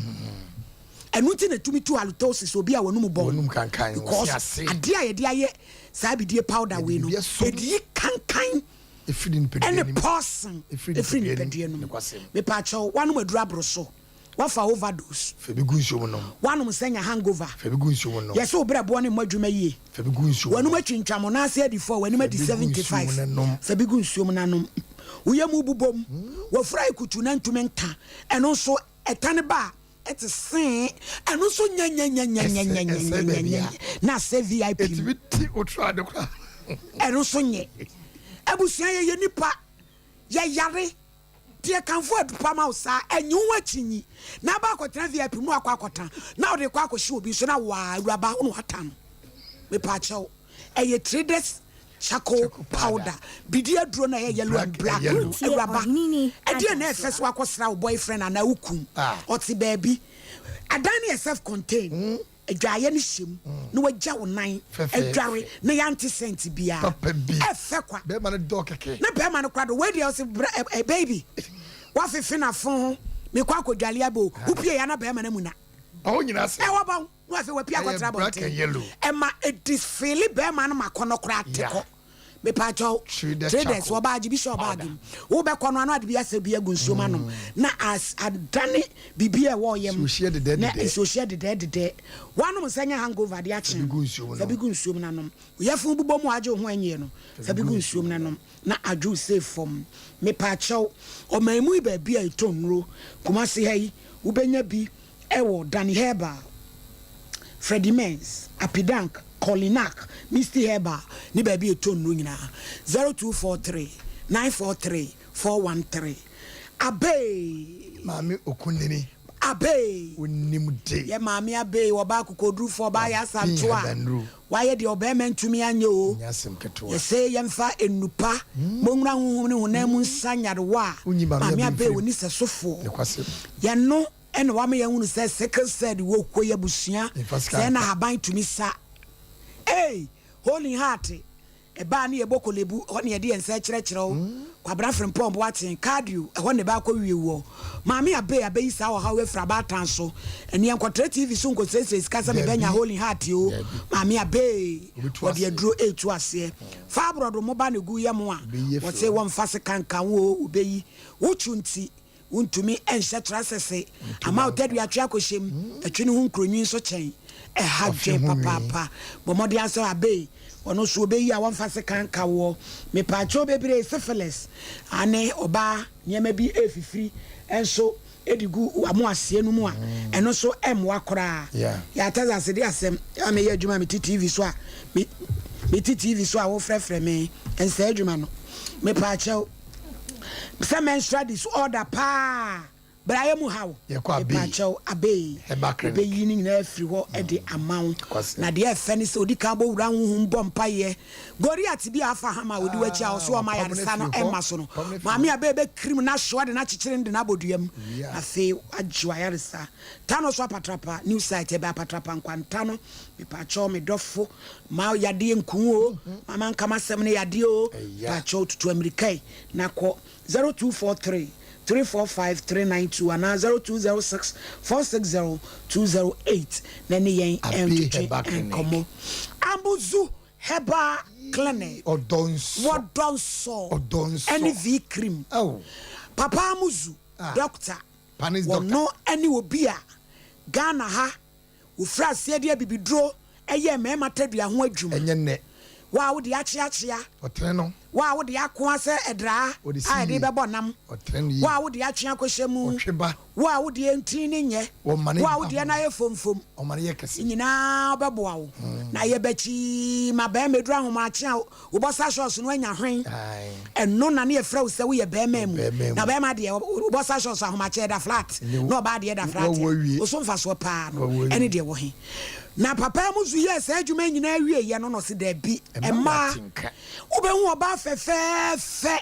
[SPEAKER 2] Ɛno nti na ɛtumi tu halitosis obi a w'anum bɔn.
[SPEAKER 5] W'anum kankan,
[SPEAKER 2] Because
[SPEAKER 5] ɔse ase.
[SPEAKER 2] adeɛ a yɛde ayɛ saa bidie powder wei no,
[SPEAKER 5] Yɛde biribi asom.
[SPEAKER 2] ɛde yi kankan
[SPEAKER 5] Ɛfiri nipadua
[SPEAKER 2] ɛne
[SPEAKER 5] no mu.
[SPEAKER 2] pɔsen
[SPEAKER 5] Ɛfiri
[SPEAKER 2] ɛfiri
[SPEAKER 5] nipadua no mu.
[SPEAKER 2] nipadua no mu.
[SPEAKER 5] Nokwasɛm.
[SPEAKER 2] Mepaakyɛw, woanom aduru aboro so. Woafa overdose.
[SPEAKER 5] Fa bi gu nsuo mu nom.
[SPEAKER 2] Woanom nsa nya hangover.
[SPEAKER 5] Fa bi gu nsuo mu nom.
[SPEAKER 2] Yɛse wo brɛboɔ no mmɔ adwuma yie.
[SPEAKER 5] Fa bi gu nsuo mu
[SPEAKER 2] W'anum
[SPEAKER 5] nom.
[SPEAKER 2] atwintwam, wo nan ase adi fɔ, w'anim
[SPEAKER 5] Fa
[SPEAKER 2] adi
[SPEAKER 5] bi gu nsuo mu
[SPEAKER 2] 75.
[SPEAKER 5] na nom.
[SPEAKER 2] Fa bi gu nsuo mu na nom. Wo yam bobom, w'afuru ayɛ kutuu na ntumi nka. Ɛno nso, ɛtane ba a, ɛte see. Ɛno nso
[SPEAKER 5] Ɛsɛ ɛsɛ baabi a.
[SPEAKER 2] nyɛnyɛnyɛnyɛnyɛnyɛnyɛnyɛ na asɛ VIP mu.
[SPEAKER 5] Ɛtumi ti wo tra ade koraa.
[SPEAKER 2] Ɛno nso nyɛ. Abusua yɛyɛ nnipa, yɛyare. Deɛ kamfo adupa ma wo saa, ɛnye wo ho akyinyi na aba akɔtena VIP mu akɔ akɔtena na wode kɔ akɔhyɛ obi nso na waa awuraba wo na wata no. Mepaakyɛw, ɛyɛ traders charcoal powder bidi aduro na ɛyɛ yellow and black no awuraba. Ɛdeɛ na ɛfɛ so akɔsra wo boyfriend anaa wo kun ɔte baabi. Adan no yɛ self contained. Adwaeɛ no hyɛ mu na wagya wo nan adware na yɛante sɛnti biara. Ɛfɛ kwa.
[SPEAKER 5] Bɛrima no dɔ kɛkɛ.
[SPEAKER 2] Ne bɛrima no kora do. Wei deɛ ɔse bra ɛ ɛ baby wafefe n'afo ho mekɔ akɔdwale aba o. Wopie ya na bɛrima no amuna.
[SPEAKER 5] Ɔho nyinaa sɛ.
[SPEAKER 2] Ɛwɔ bɔn na afei wapie akɔtra abɔnten. Ɛma ɛdisfeele bɛrima no ma akɔnnɔ koraa te kɔ. Mepaakyɛw, traders wɔ baagye bi hyɛ ɔbaage mu. Wobɛkɔ no ano ade bi asɛ bi agu nsuom anom na as adane biribi a ɛwɔ yam na nsuohyeɛ dedɛɛdedɛɛ. Woanom nsa nya hangover ade akye no, fa bi gu nsuom na nom. Wo yafunu bobɔ mu a agye wo ho anyie no, fa bi gu nsuom na nom na adwo wo safe fam. Mepaakyɛw, ɔman mu yi baabi a yɛtɔ nnuro, Kumasi ha yi, wobɛnya bi Ɛwɔ Danny Herbal, Freddie Mens, Apidank, Colinac, Misty Herbal ne baabi a ɛtɔ nnuro nyinaa. 0243 943 413. Abee!
[SPEAKER 5] Maame Okunini.
[SPEAKER 2] Abee.
[SPEAKER 5] Onim de.
[SPEAKER 2] Yɛ maame Abee, ɔbaa akokoɔdurufoɔ, ɔbaa
[SPEAKER 5] Wabin
[SPEAKER 2] yasantoa.
[SPEAKER 5] habanuru.
[SPEAKER 2] Wayɛ deɛ ɔbarima ntumi anyɛ o.
[SPEAKER 5] Nyɛ asɛm ketewa.
[SPEAKER 2] Yɛse yɛmfa nnupa, mmɔ nwura honhom ne honam mu nsa nyarewa a,
[SPEAKER 5] Wonyi Maame
[SPEAKER 2] Maame
[SPEAKER 5] Abee
[SPEAKER 2] Abee
[SPEAKER 5] mfiri mu.
[SPEAKER 2] ɔni sɛsofoɔ.
[SPEAKER 5] Nokwasɛm.
[SPEAKER 2] Yɛno na wama yɛahunu sɛ sickle cell wɔ hɔ yi abusua,
[SPEAKER 5] Mfa sika
[SPEAKER 2] sɛɛ na
[SPEAKER 5] ntɔ.
[SPEAKER 2] ahaban tumi sa. Ei! Hole in heart. Ɛbaa ne yɛbɔ Korlebu, ɛhɔ na yɛde yɛn nsa kyerɛkyerɛ wo. Kwabena Frimpong Boateng, Cardio, ɛhɔ na ɛbɛ akɔwie woɔ. Maame Abey abɛyi saa ɔhaw yi afiri abaatan so. Ɛnneɛ nkɔtra TV so nkɔsrɛsrɛ sika sɛ
[SPEAKER 5] Dabi,
[SPEAKER 2] mebɛnya hole in heart o.
[SPEAKER 5] dabi.
[SPEAKER 2] Maame Abey,
[SPEAKER 5] Obetu
[SPEAKER 2] wɔde
[SPEAKER 5] aseɛ.
[SPEAKER 2] aduro retu aseɛ. Fibroid mo ba na ɛgu yɛ mo a,
[SPEAKER 5] Obeyi afiri
[SPEAKER 2] wɔse
[SPEAKER 5] hɔ.
[SPEAKER 2] wɔmfa sekan nka wo o, obeyi. Wo kyu nti, Wontumi nhyɛ trasɛse ama wo tadua twe akɔhyɛ mu. Ɛtwe ne ho nkuronwi nso kyɛn. Ɛha dwen papaapa. Bɔ mmɔden ara sɛ abei ɔno nso ɔbɛyi a wɔmfa sekan nka woɔ. Mepaakyɛw bebree syphilis ane ɔbaa nneɛma bi refifiri nso de gu w'amo aseɛ no mu a ɛno nso mmoa koraa. Yɛ Texas de asɛm a meyɛ adwuma a mete TV so a mete TV so a wofrɛfrɛ me nsɛe adwuma no. Mepaakyɛw. Sɛ menstrual disorder paa bra yɛ mu haw.
[SPEAKER 5] Yɛkɔ Abei.
[SPEAKER 2] Mepaakyɛw Abei.
[SPEAKER 5] Herbal clinic.
[SPEAKER 2] Obeyi ne nyinaa afiri hɔ de ama wo.
[SPEAKER 5] Kwasi.
[SPEAKER 2] Na deɛ ɛfɛ ne sɛ odi kan bɔ wura honhom bɔ mpaeɛ. Goriat bi a afa hama a odi w'akyi a ɔso ɔma
[SPEAKER 5] Wapam no
[SPEAKER 2] ayaresa no
[SPEAKER 5] afiri hɔ.
[SPEAKER 2] mma so no,
[SPEAKER 5] Pam no afiri
[SPEAKER 2] Maame
[SPEAKER 5] hɔ.
[SPEAKER 2] Abei bɛkirim no ahyew de no akyekyere no de no abɔ dua mu.
[SPEAKER 5] Wia.
[SPEAKER 2] Afei wagye w'ayaresa. Tano so apatrapa, new site ɛbɛn apatrapa nkwanta no. Mepaakyɛw me dɔfo ma yadeɛ nku wo o, ma manka m'asɛm no yadeɛ o, mepaakyɛw tutu amirika yi na kɔ 0243 345 392 anaa 0206 460 208 na ne yɛn ntwetwe nkɔmmɔ. Ambuzu Herbal Clinic, wɔdɔ nsɔ ɛne V cream. Papa Amuzu, doctor, wɔno ɛne obi a Ghana ha Wofiri aseɛ de abibiduro yɛɛ mmarima tadua ho adwuma.
[SPEAKER 5] Ɛnyɛ nnɛ.
[SPEAKER 2] Wo a wode akyeakyea.
[SPEAKER 5] Ɔtene no.
[SPEAKER 2] Wo a wode akoa sɛ ɛdraa
[SPEAKER 5] Ɔde si
[SPEAKER 2] a yɛde
[SPEAKER 5] yie.
[SPEAKER 2] bɛbɔ nam.
[SPEAKER 5] Ɔtene no yie.
[SPEAKER 2] Wo a wode atwe akɔhyɛ mu.
[SPEAKER 5] Ɔtwe ba.
[SPEAKER 2] Wo a wode ntini no nyɛ.
[SPEAKER 5] Wɔma no
[SPEAKER 2] Wo a
[SPEAKER 5] ba
[SPEAKER 2] wode
[SPEAKER 5] ho.
[SPEAKER 2] no ayɛ fomfom.
[SPEAKER 5] Ɔma no yɛ kɛse.
[SPEAKER 2] Ne nyinaa ɔbɛboa wo. Na yɛbɛkyi ma barima aduru ahomakye a Wo bɔsa shorts no anya hwen. Ɛno na ne yɛfrɛ wo sɛ woyɛ bɛrima mu. Na bɛrima deɛ wo bɔsa shorts ahomakye ɛda flat. Na ɔbaa deɛ ɛda flat a, wo so mfasoɔ paa no ɛne deɛ wɔ he? Na papa mu nso yɛɛ saa adwuma nyinaa wieeɛ no na ɔse daabi, mmaa, wobɛhu ɔbaa fɛfɛɛfɛ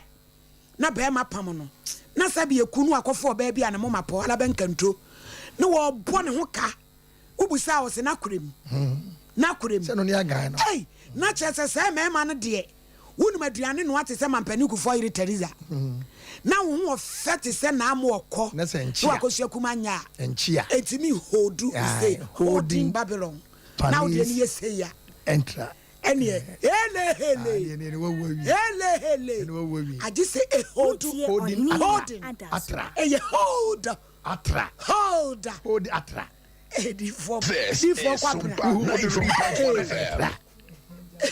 [SPEAKER 2] na bɛrima pam no na sɛbi ɛku no akɔfa ɔbaa bi a ne moma pɔ alabɛnkanto ne wɔbɔ ne ho ka. Wobusaa ɔse n'akorɛ mu. N'akorɛ mu.
[SPEAKER 5] Sɛ no ne agan no.
[SPEAKER 2] Ei! Na kyerɛ sɛ saa mmarima no deɛ, wonim aduane noa te sɛ Mampanin Kufuor yere Teresa. Na wo ho ɔfɛ te sɛ Naamu Ɔkɔ.
[SPEAKER 5] Na sɛ
[SPEAKER 2] Na
[SPEAKER 5] nkyea.
[SPEAKER 2] wakɔsua kuma nyɛ a.
[SPEAKER 5] Nkyea.
[SPEAKER 2] Ɛntumi holdu,
[SPEAKER 5] Aye,
[SPEAKER 2] say, holding
[SPEAKER 5] holding
[SPEAKER 2] Babylon. Na wo deɛ no
[SPEAKER 5] Panis
[SPEAKER 2] yɛ sei a.
[SPEAKER 5] Entra.
[SPEAKER 2] Ɛneɛ, hele hele.
[SPEAKER 5] Ah, deɛ ne wawu awie.
[SPEAKER 2] Hele hele.
[SPEAKER 5] Ɛne wawu awie.
[SPEAKER 2] Agye sɛ eholdu.
[SPEAKER 3] Wotie
[SPEAKER 5] Holding
[SPEAKER 3] Ɔhene
[SPEAKER 5] atra.
[SPEAKER 2] Holding.
[SPEAKER 3] Adaso.
[SPEAKER 5] Atra.
[SPEAKER 2] Ɛyɛ hold.
[SPEAKER 5] Atra.
[SPEAKER 2] Hold.
[SPEAKER 5] Hold atra.
[SPEAKER 2] Difoɔ
[SPEAKER 4] This
[SPEAKER 2] difoɔ
[SPEAKER 4] is
[SPEAKER 2] kwabena.
[SPEAKER 4] Sumpa 93.1 FM.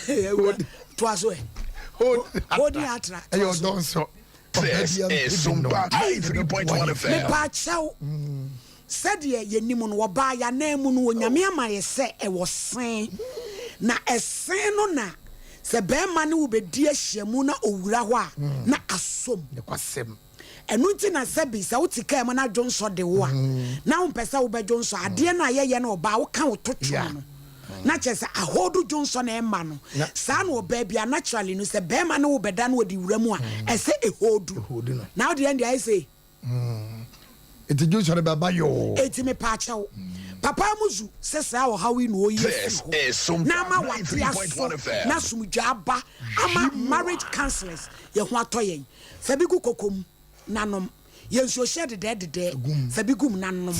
[SPEAKER 2] Ewura toa so ɛ.
[SPEAKER 5] Hold
[SPEAKER 2] Holding atra.
[SPEAKER 5] Ɛyɛ ɔdɔ nso.
[SPEAKER 4] This is Sumpa 93.1 FM.
[SPEAKER 2] Mepaakyɛw sɛdeɛ yɛnim no wɔbaa yɛanan mu no Onyame ama yɛ sɛ ɛwɔ sen na ɛsen no na sɛ bɛrima ne wo bɛdi ahyiamu na owura hɔ a na asom.
[SPEAKER 5] Nokwasɛm.
[SPEAKER 2] Ɛno nti na sɛbi sɛ wote kaa mu na dwonsɔ de wo a, na wompɛ sɛ wobɛdwonsɔ, adeɛ no a yɛyɛ no ɔbaa woka wo to twom no, na kyerɛ sɛ ahodo dwonsɔ na ɛma no. Saa na ɔbaa biara naturally no sɛ bɛrima ne wo bɛda na ɔde wura mu a, ɛsɛ ɛhoodu. Na wo deɛ ɛnde ayɛ sei.
[SPEAKER 5] Enti dwonsɔ no bɛba yoo.
[SPEAKER 2] Enti mepaakyɛw, papa Amuzu sɛ saa ɔhaw yi na ɔyi
[SPEAKER 4] This
[SPEAKER 2] afiri hɔ
[SPEAKER 4] is Sompa
[SPEAKER 2] na ama wate aso
[SPEAKER 4] 93.1 FM.
[SPEAKER 2] na asomdwoe aba ama marriage counsellors yɛn ho atɔ yɛn. Fa bi gu koko mu na nom. Yɛ nsuohyeɛ dedɛɛdedɛɛ, fa bi gu mu na nom.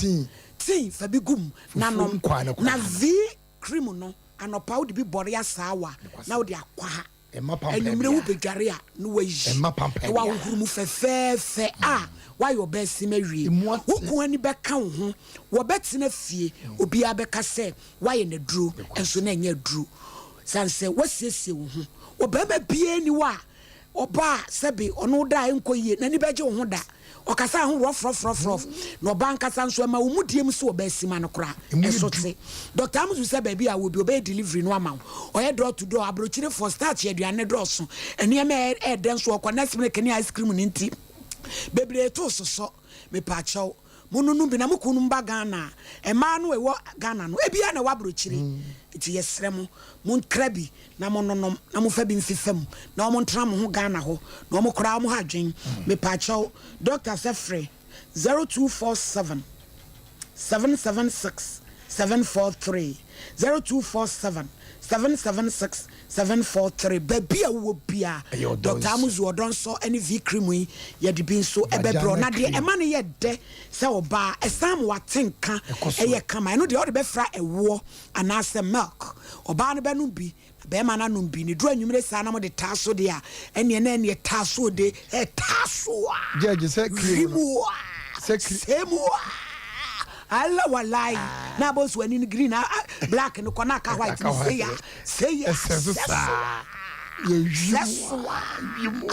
[SPEAKER 2] Tii, fa bi gu mu na nom. Na V cream no, anɔpa wode bi bɔre asaawa na wode akɔ ha. Anwummerɛ wobɛdware a na woayi na woahohoro mu fɛfɛɛfɛ a woayɛ ɔbaasim awie. Wo kunu ani bɛka wo ho, wɔbɛtena fie, obiara bɛka sɛ woayɛ no aduro, nso na ɛnyɛ aduro. Sane sɛ woasiesie wo ho. Ɔbarima biara nni hɔ a Ɔba a, sɛbe ɔne wo da a ɛnkɔ yie, n'ani bɛgye wo ho da. Ɔkasa ho rɔfrɔfrɔfrɔf, na ɔba ankasa nso, ɛma wo mudie mu sɛ ɔbaa sima no koraa. Ɛso te. Dɔkta Amuzu sɛ baabi a wɔ bi, ɔbɛyɛ delivery no ama wo. Ɔyɛ door to door. Aburokyirefoɔ, starch aduane no dɔɔso. Nneɛma a ɛyɛ dɛ nso, ɔkɔ next milk ne ice cream no nti, bebree to sosɔ. Mepaakyɛw. Mononom bi na mo kununom ba Ghana a, mmaa no a ɛwɔ Ghana no, ebiara na ɛwɔ aburokyire. Nti yɛsrɛ mo, monkra bi na mononom na momfa bi mfefa mu na wɔn ntena mo ho Ghana hɔ na wɔn koraa wɔn ha adwen. Mepaakyɛw, doctor sɛ frɛ 0247 776 743, 0247 776 743 Baabi a wowɔ biara,
[SPEAKER 5] Ɛyɛ ɔdɔ
[SPEAKER 2] Dɔkta
[SPEAKER 5] nso.
[SPEAKER 2] Amuzu Ɔdɔnsɔ ne V Cream yi, yɛde bi nso bɛbrɛ wo.
[SPEAKER 5] Vagina
[SPEAKER 2] Na deɛ
[SPEAKER 5] cream.
[SPEAKER 2] ɛma no yɛ dɛ sɛ ɔbaa, ɛsan ma w'atenka
[SPEAKER 5] Ɛkɔ soro.
[SPEAKER 2] yɛ kama. Ɛno deɛ wode bɛfra ɛwoɔ anaasɛ milk. Ɔbaa no bɛnom bi, na barima no anom bi. Na ɛduru anwummere saa na mode taa so deɛ a, ɛnneɛ na ɛnneɛ taa so de, ɛtaa so a,
[SPEAKER 5] Judge, sɛ cream no,
[SPEAKER 2] vim a,
[SPEAKER 5] sɛ cre.
[SPEAKER 2] sɛ mu a. Allah walai na abɔ nso ani no green a black no kɔ na aka white no sei a sei a
[SPEAKER 5] ɛsɛ so
[SPEAKER 2] sɛ so
[SPEAKER 5] saa
[SPEAKER 2] a
[SPEAKER 5] yɛwi
[SPEAKER 2] sɛ
[SPEAKER 5] mu
[SPEAKER 2] so
[SPEAKER 5] a
[SPEAKER 2] a
[SPEAKER 5] wi mu a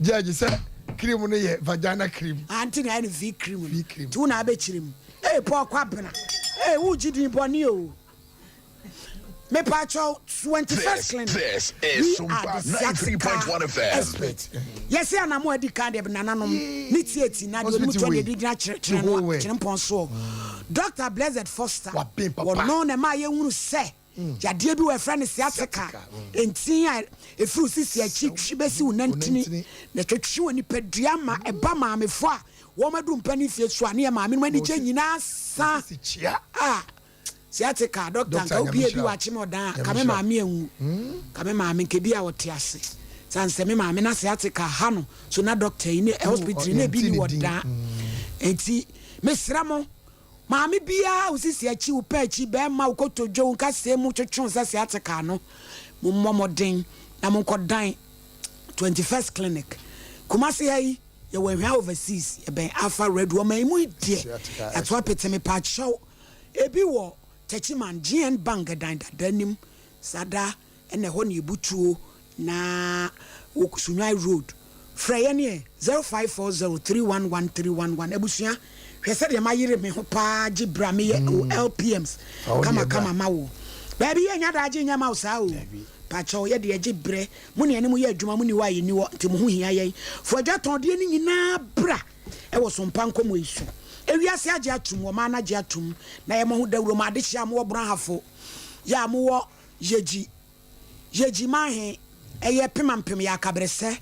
[SPEAKER 5] judge sɛ cream no yɛ vagina cream
[SPEAKER 2] ante na ayɛ no V cream no
[SPEAKER 5] V cream
[SPEAKER 2] nti wo na abɛkyerɛ mu ee Paul Kwabena ee wogye din bɔne o. Mepakyɛw, 21st Clinic,
[SPEAKER 4] This is
[SPEAKER 2] we are
[SPEAKER 4] Sumpa
[SPEAKER 2] the sciatica
[SPEAKER 4] 93.1 FM.
[SPEAKER 2] expert. Yɛsɛ anamo a adi kan deɛ nananom ne tiati na deɛ onim toɔ deɛ de gyina kyerɛ no kyerempɔn soɔ. Dr. Blessed Foster, wɔno na ɛma yɛhunu sɛ yadeɛ bi wɔ ɛfrɛ no sciatica, ntin a ɛfiri wo sisi akyi twi bɛsi wo nantini na ɛtwetwe wɔ nipadua ma ɛba maamefo a wɔn aduru mpanin fie so a ne yɛ maame no anigye nyinaa sa a Sciatica doctor nka wo bia bi wakye me ɔdan a ka me maame anwu ka me maame nka bi a ɔte ase san sɛ me maame na sciatica ha no so na doctor yi ne hospital ne bi ni wɔ dan enti mesrɛ mo maame biara wo sisi akyi wo pɛ akyi bɛrima wo kotodwe wo nkasɛɛ mu twetwe sɛ sciatica no mo mmɔ mmɔden na mo nkɔ dan 21st clinic Kumasi ha yi yɛwɔ Ahwea overseas yɛbɛn Alpha Red wɔ man mu yi deɛ yɛato apete me pa kyɛw Ebi wɔ Techiman, GN Bank dan dada anim, saa da na ɛhɔ na yɛbu tuo na wɔ Sunyani Road. Frɛ yɛn ɛ, 0540311311. Abusua, hwɛ sɛdeɛ mayere me ho paa gye berɛ a meyɛ o LPMs kama kama ma wo. Baabi yɛnnya daagye nyɛ ma wo saa o. Pakyɛw, yɛde yɛgye berɛ, mo ne yɛne mo yɛ adwuma, mo nni hɔ a yɛnni hɔ, nti mo ho hia yɛn. Fa adwatɔndeɛ no nyinaa bra. Wɔ so mpa nkɔmmɔ yi so. Ewiase agye atum, ɔman no agye atum, na yɛmmɔ ho dawuro ma adehye a mowɔ Brahafo, yɛ a mowɔ Yegyi, Yegyi Mahe, ɛyɛ pemampem, yɛ akaberesɛ,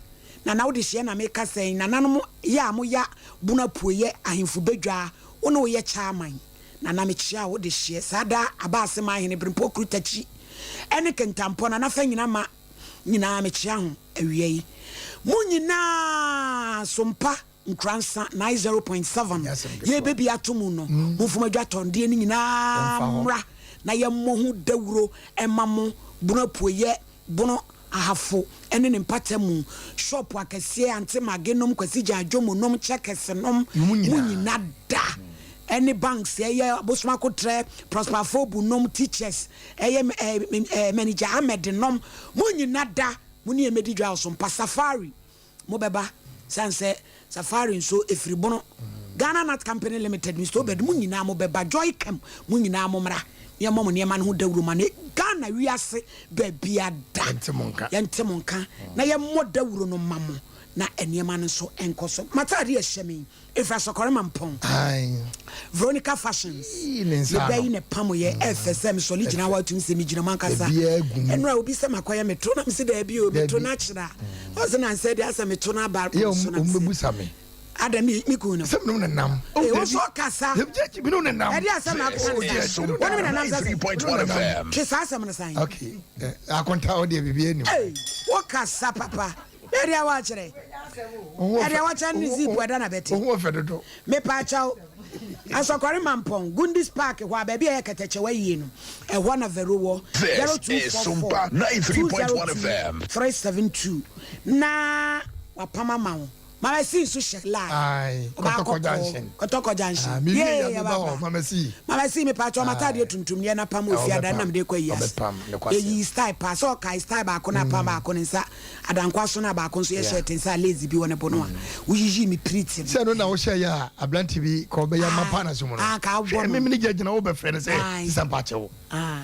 [SPEAKER 2] Nana wo dehyeɛ na meka sɛn, Nananom yɛ a moya Bono apueyɛ ahemfo badwa, wo ne woyɛ Chairman, Nana mekyea wo dehyeɛ, saa da Abaase Mahene, Brempɔ Kuru Takyi, ɛne Kentampɔ, Nana fa nyina ma nyinaa mekyea ho. Awia yi, mo nyinaa so mpa Nkoransa 90.7 yɛrebɛ bi ato mu no, momfa mo adwatɔndeɛ no nyinaa mmra na yɛmmɔ ho dawuro mma mo, Bono Apueeɛ, Bono Ahafo ne ne mpata mu, shop akɛseɛ, Ante Mage nom, Kwasi Gyan Dwomo nom, Checkers nom, mo nyina da, ɛne banks, ɛyɛ Abosom Akotrɛ, Prosper Afobu nom, teachers, ɛyɛ Manager Ahmed nom, mo nyina da. Mo ne yɛn mmɛdi dwa wɔ so mpa. Safari, mo bɛba. Sane sɛ Safari nso ɛfiri Bono. Ghana Nut Company Limited, Mister Obed, mo nyinaa mo bɛba. Joy Kem, mo nyinaa mo mmra na yɛmmɔ mo nneɛma no ho dawuro ma no Ghana wiase baabiara.
[SPEAKER 5] Yɛnte mo nka.
[SPEAKER 2] Yɛnte mo nka na yɛmmɔ dawuro no mma mo na nneɛma no nso nkɔ so. M'ataadeɛ a ɛhyɛ me yi, Efra Sɔkɔre Mampɔn, Veronica Fashions,
[SPEAKER 5] ne
[SPEAKER 2] me ba yi na ɛpam yɛ, ɛfɛ sɛ mesɔre gyina hɔ a tumi sɛ megyina mu ankasa. Ɛnora obi sɛ makɔyɛ meto na mese daabi o, meto no akyerɛ a, ɔse nansɛ deɛ asɛ meto no aba so na mese ada me me kun no.
[SPEAKER 5] Sɛ me ne nam.
[SPEAKER 2] Ee, wo so kasa.
[SPEAKER 5] Me ne nam.
[SPEAKER 2] Ɛde asɛm na akɔka ne saa. Wo ne me nanam sɛ sɛ. Twe saa asɛm no san.
[SPEAKER 5] Okay, akonta wo deɛ biribi anim.
[SPEAKER 2] Ee, wo kasa papa. Ɛdeɛ wɔkyerɛ. Ɛdeɛ wɔkyerɛ ne zip ɛda na bɛte.
[SPEAKER 5] Ohun ɔfɛ dodo.
[SPEAKER 2] Mepaakyɛw. Asɔkɔre Mampɔn, Gundis Park hɔ a baabi a ɛyɛ kɛtɛkyɛw ayie no, ɛhɔ na Vero wɔ.
[SPEAKER 4] This is
[SPEAKER 2] 0244
[SPEAKER 4] Sumpa 93.1 FM.
[SPEAKER 2] 202 372 na wapam ama wo. Mama C nso hyɛ line.
[SPEAKER 5] Aye,
[SPEAKER 2] Ɔbaa
[SPEAKER 5] Kɔtɔkɔ
[SPEAKER 2] kɔkɔɔ.
[SPEAKER 5] Junction.
[SPEAKER 2] Kɔtɔkɔ Junction.
[SPEAKER 5] Ah, me wie
[SPEAKER 2] Yee,
[SPEAKER 5] ya meba
[SPEAKER 2] ɔbaa
[SPEAKER 5] hɔ,
[SPEAKER 2] pa.
[SPEAKER 5] Mama C.
[SPEAKER 2] Mama C mepaakyɛw m'ataadeɛ tuntum deɛ na pam wɔ fie ada na mede kɔ ayi ase.
[SPEAKER 5] Ɔbɛpam, nokwasɛm.
[SPEAKER 2] Yɛyii style paa sɛ ɔkae style baako na apam baako ne nsa Adankwa so na baako nso yɛ shirt nsa a lace bi wɔ ne bo no a woyiyii me piriti no.
[SPEAKER 5] Sɛ ɛno na wohyɛ yɛ a aberante bi kɔ bɛyɛ ama pa na so mu no.
[SPEAKER 2] Ah, ka abɔ
[SPEAKER 5] Hwɛ
[SPEAKER 2] no.
[SPEAKER 5] me mene gya gyina wo bɛfrɛ no sɛ
[SPEAKER 2] Ae.
[SPEAKER 5] sisa mpakyɛw.
[SPEAKER 2] Ah.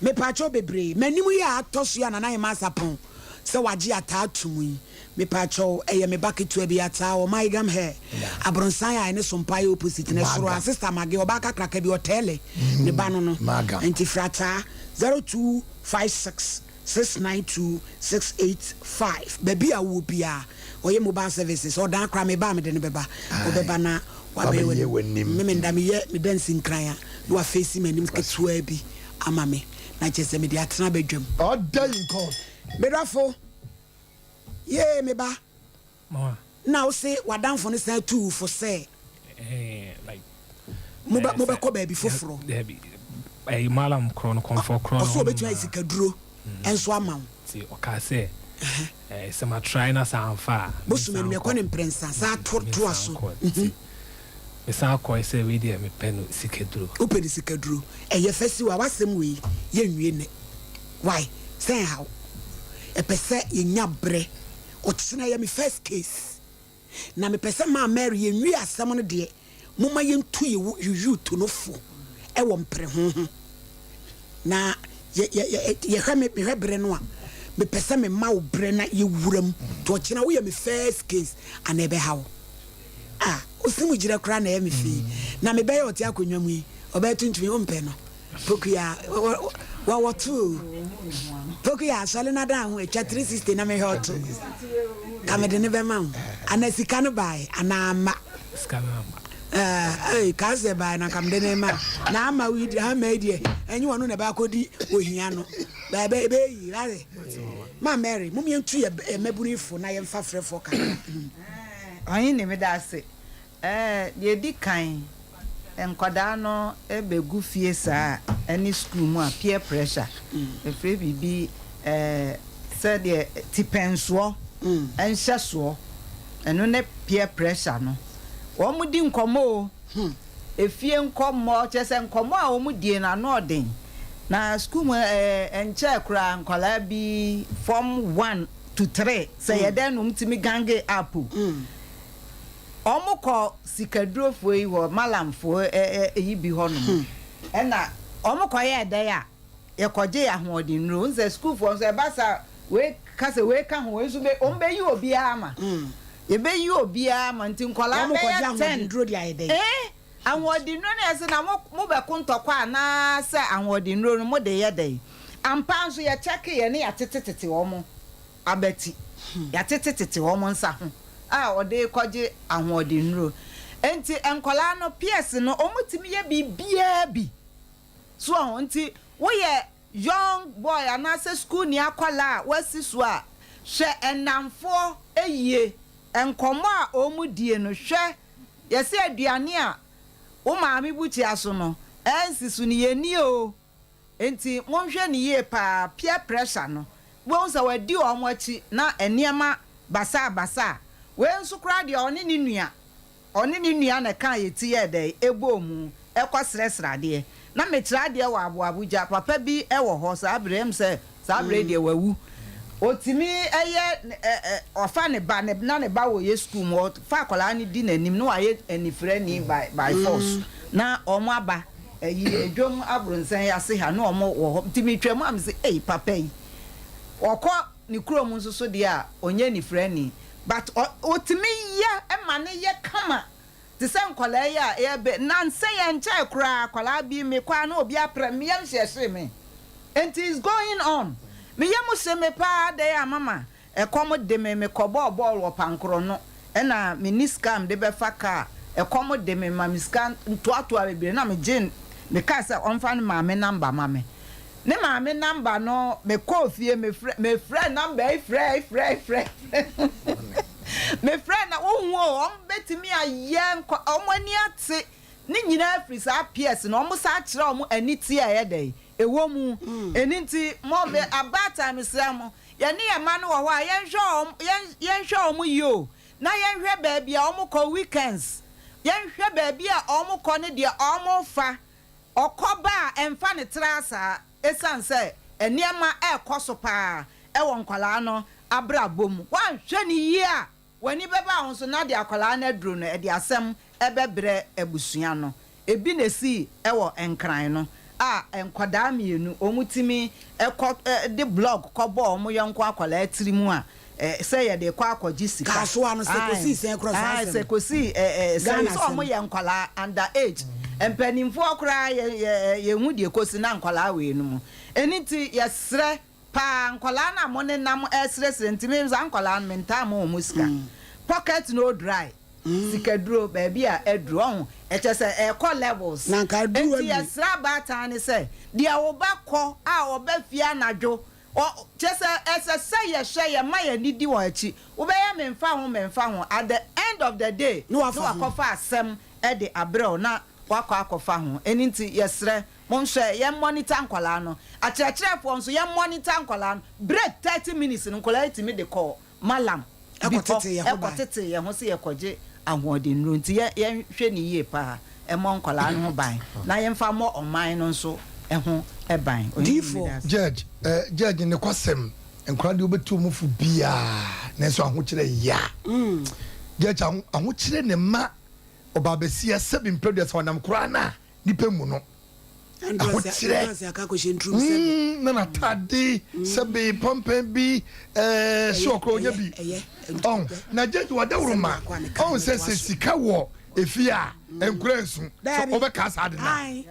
[SPEAKER 2] Mepaakyɛw bebree. M'anim yi a atɔ so yi a Nana Hemaa Sarpong. Sɛ wagye ataa ato mu yi. Mepaakyɛw ɛyɛ me ba ketewa bi ataa wɔ Maigam hair abronsan a ɛne sompa yɛ opposite no ɛsoro a sister Mage ɔbaa kakraka bi ɔtɛɛlɛ ne ba no no nti frɛ ataa 0256 692 685 baabi a wowɔ biaa ɔyɛ mobile services ɔdan koraa me ba a mede no bɛba ɔbɛba na wabɛyɛ w'anim me menda meyɛ meda nsinkran a na wafeesi m'anim ketewa bi ama me na kyerɛ sɛ mede atena badwam.
[SPEAKER 5] Ɔda yi nkɔ.
[SPEAKER 2] Medɔfo, yee me ba,
[SPEAKER 17] Mama.
[SPEAKER 2] Na wo se w'adamfo no san tuu wo fo sɛ
[SPEAKER 17] Eh, like,
[SPEAKER 2] mobɛ
[SPEAKER 17] eh, sɛ,
[SPEAKER 2] mobɛkɔ baabi foforɔ.
[SPEAKER 17] Dabi, ɛyi malam korɔ no, kɔmfoɔ korɔ no
[SPEAKER 2] Ɔse
[SPEAKER 17] hɔ
[SPEAKER 2] ɔbɛtumi
[SPEAKER 17] nom
[SPEAKER 2] ayɛ
[SPEAKER 17] na.
[SPEAKER 2] sikaduro nso ama wo.
[SPEAKER 17] Nti ɔkaa sɛ, eh, sɛ ma try na sɛ amfa a,
[SPEAKER 2] Bosom
[SPEAKER 17] mensan
[SPEAKER 2] anim ɛkɔ
[SPEAKER 17] nkɔ.
[SPEAKER 2] ne mprɛnsa, saa to toa
[SPEAKER 17] Mensan
[SPEAKER 2] so.
[SPEAKER 17] nkɔ. Nti mesan kɔe sɛ wei deɛ mepɛ no sikaduro.
[SPEAKER 2] Wopɛ no sikaduro. Ɛyɛ fɛ siw a w'asɛm wei yɛnwie nnɛ. Why? Sɛ ɛnha wo. Ɛpɛ sɛ yɛnya berɛ. Ɔkyena yɛ me first case. Na mepɛ sɛ maa Mary yɛnwie asɛm no deɛ, momma yɛntu yɛ youth no fo wɔ mpereho ho. Na yɛ, yɛ, yɛ, yɛhwɛ me, mehwɛ berɛ no a, mepɛ sɛ mema wo berɛ na yɛwura mu. Nti ɔkyena woyɛ me first case anaa ɛbɛha wo? Ah, wosi mu gyina koraa na ɛyɛ me fɛ yi. Na mebɛyɛ ɔte akonnwa mu yi, ɔbɛyɛ tuntum yi, wompɛ no? Pokuya, wɔwɔ to o. Pokuya, asɔre no adan ho atwa 360 na mehwɛ ɔto. Ka mede ne bɛma wo. Ana sika no bae anaa amma?
[SPEAKER 17] Sika no amma.
[SPEAKER 2] Ɛɛ, ka sɛ bae na nka mede ne ma. Na ama wo yi ama yi deɛ, ɛnyɛ wɔn na ɛbɛakɔdi ohia no. Bɛɛ bɛyi, wale. Ma Mary, mom yɛntu yɛ mmabunu fo na yɛmfa frɛfoɔ kakra.
[SPEAKER 7] Ɔhene, meda ase. Ɛɛ, deɛ ɛdi kan, nkwadaa no bɛgu fie saa a, ɛne sukuu mu a, peer pressure, ɛfrɛ biribi ɛɛ, sɛdeɛ tipɛnsoɔ, nhyɛsoɔ, ɛno ne peer pressure no. Wɔdi nkɔmmɔ o, efie nkɔmmɔ, kyerɛ sɛ nkɔmmɔ a wɔdie no ano ɔden. Na sukuu mu ɛɛ, ɛnkyɛɛ koraa nkwadaa bi form one to three, sɛ yɛ dɛn na wɔtumi gange up o. Ɔmo kɔ sikadurofoɔ yi hɔ, Malamfoɔ yi bi hɔ nom, ɛna ɔmo kɔ yɛɛ dɛn a, yɛkɔ gyee ahoɔdennuro. Wohu sɛ sukuufoɔ nso ɛba saa, wei ka sɛ wei ka ho, wei nso bɛ, ɔmo bɛyi obiara ama. Yɛbɛyi obiara ama, nti nkwadaa
[SPEAKER 2] Ɔmo kɔ gye
[SPEAKER 7] bɛyɛ ten.
[SPEAKER 2] ahoɔdennuro de ayɛ dɛn?
[SPEAKER 7] Eh, ahoɔdennuro no yɛse na mo, mo bɛko ntɔkwa anaa sɛ ahoɔdennuro no mo de yɛ dɛn? Ampa ara nso yɛ kyɛkeeɛ ne yɛatetetete wɔn. abati, yɛatetetete wɔn nsa ho a wɔde rekɔgye ahoɔdennuro. Enti nkwadaa no, peers no, wɔtumi yɛ biribiara bi. So wɔn nti, woyɛ young boy anaasɛ sukuuni akwadaa a woasi so a, hwɛ nnamfoɔ yie, nkɔmmɔ a wɔdie no, hwɛ, yɛse aduane a wo maame bukyia so no, ɛnsi so no, yɛnni o. Enti monhwɛ no yie paa, peer pressure no, wobɛhu sɛ wadi wɔn akyi na nneɛma basaa basaa. Wei nso koraa deɛ ɔne ne nua, ɔne ne nua na ɛkaa yɛ ti yɛɛ dɛn, ɛbɔɔ mu kɔ srɛsrɛ adeɛ. Na mekyerɛ adeɛ wɔ Aboabogya, papa bi wɔ hɔ saa berɛ yi, ɛm sɛ saa berɛ yi deɛ wawu. Ɔtumi yɛ, ɔfa ne ba, na ne ba wɔ yɛ sukuu mu, ɔfa akwadaa no di n'anim na wayɛ anifirani by, by force na wɔn aba. Ayi dwom abronsan yi ase ha na ɔmo wɔ hɔ nti me twa mu a me se ei papa yi ɔkɔ ne kurom nso so deɛ a ɔnyɛ nifrani but ɔtumi yɛ ma no yɛ kama te sɛ nkwadaa yi a yɛ bɛ nansa yi ɛnkyɛɛ koraa akwadaa bi me kɔ a na obi aprɛ me yam hye ɛhyee me nti it's going on me yam hye me paa dɛn a mama Ɛkɔm de me, mekɔbɔɔ bɔɔl wɔ Pankrono, ɛna menni sika a mede bɛfa kaa. Ɛkɔm de me, ma me sika ntoatoa bebree na megyee, mekaa sɛ ɔmfa ne maame namba ma me. Ne maame namba no, mekɔɔ fie, mefrɛ, mefrɛɛ namba yi frɛɛ, frɛɛ, frɛɛ, frɛɛ. Mefrɛɛ na wohu o, wɔbɛtumi ayɛ nkɔ, wɔn ani ate. Ne nyinaa firi saa peers no, wɔsan kyerɛ wɔn aniteɛ a ɛyɛ dɛn? Ɛwɔ mu. Ɛno nti, mo, me, abaatan mesrɛ mo, Yɛne yɛn mma no wɔ hɔ a, yɛnhwɛ wɔn, yɛn, yɛnhwɛ wɔn yie o, na yɛnhwɛ baabi a wɔkɔ weekends, yɛnhwɛ baabi a wɔkɔ ne deɛ wɔfa. Ɔkɔ ba a, ɛmfa no tra saa, ɛsiane sɛ nneɛma rekɔ so pa ara wɔ nkwadaa no abrabɔ mu. Woanhwɛ no yie a, W'ani bɛba wo so na de akwadaa no aduro no, ɛde asɛm bɛbrɛ abusua no. Ebi na esii wɔ Nkran no. a nkwadaa mmienu wɔtumi kɔ de blog kɔbɔ wɔn yɔnko akwadaa tiri mu a sɛ yɛde rekɔ akɔgye sika.
[SPEAKER 2] Kasoa no sɛ kosii sɛn korɔ saa
[SPEAKER 7] asɛm.
[SPEAKER 2] Ae
[SPEAKER 7] sɛ kosii ɛ ɛ sɛ sɛ wɔn yɛ nkwadaa under age mpanimfoɔ koraa yɛ yɛ yɛhu deɛ ɛkɔsi na nkwadaa wei no mu. Ɛno nti yɛsrɛ paa nkwadaa no a mo nenam ɛresrɛsrɛ nti me saa nkwadaa no mentaa ma wɔn sika. Pocket no dry sikaduro baabi a aduru ɔho ɛkyɛ sɛ ɛrekɔ levels.
[SPEAKER 2] Na nka aduru
[SPEAKER 7] Nti
[SPEAKER 2] awie.
[SPEAKER 7] yɛsrɛ abaatan no sɛ deɛ wo ba kɔ a ɔba fie anadwo Ɔ, kyerɛ sɛ, ɛsɛ sɛ yɛhwɛ, yɛma yɛn ani di wɔn akyi. Wobɛyɛ memfa ho, memfa ho, at the end of the day,
[SPEAKER 2] Na
[SPEAKER 7] na
[SPEAKER 2] wafa ho.
[SPEAKER 7] wakɔfa asɛm de abrɛ wo, na wakɔ akɔfa ho. Ɛno nti, yɛsrɛ, monhwɛ, yɛn monitor nkwadaa no. Akyerɛkyerɛfoɔ nso, yɛn monitor nkwadaa no. Break 30 minutes no, nkwadaa yi tumi de kɔ Mallam bi hɔ
[SPEAKER 2] Ɛkɔtetee yɛn ho bae.
[SPEAKER 7] kɔtetee yɛn ho sɛ yɛkɔgye ahoɔdennuro. Nti yɛ, yɛnhwɛ no yie paa, mmɔ nkwadaa no ho ban, na yɛmfa mmɔ ɔman no nso ho ban. Ɔhene
[SPEAKER 2] Diifoɔ.
[SPEAKER 7] meda ase.
[SPEAKER 5] Judge eh, judge nokwasɛm, nkwadaa deɛ wobɛtu wɔn fo biaa, nanso ahokyerɛ ya. Judge aho, ahokyerɛ na ɛma ɔbaabasia sɛbi mprɛduasa ɔnam koraa no a, nipa mu no. Ahokyerɛ, mm, na n'ataade sɛbi pampan bi ɛɛ so ɔkora onya bi. Ɔn, na judge wadaworo ma, ɔn sɛ sɛ sika wɔ efie a, nkora nsu, so wobɛkaa saa de no a.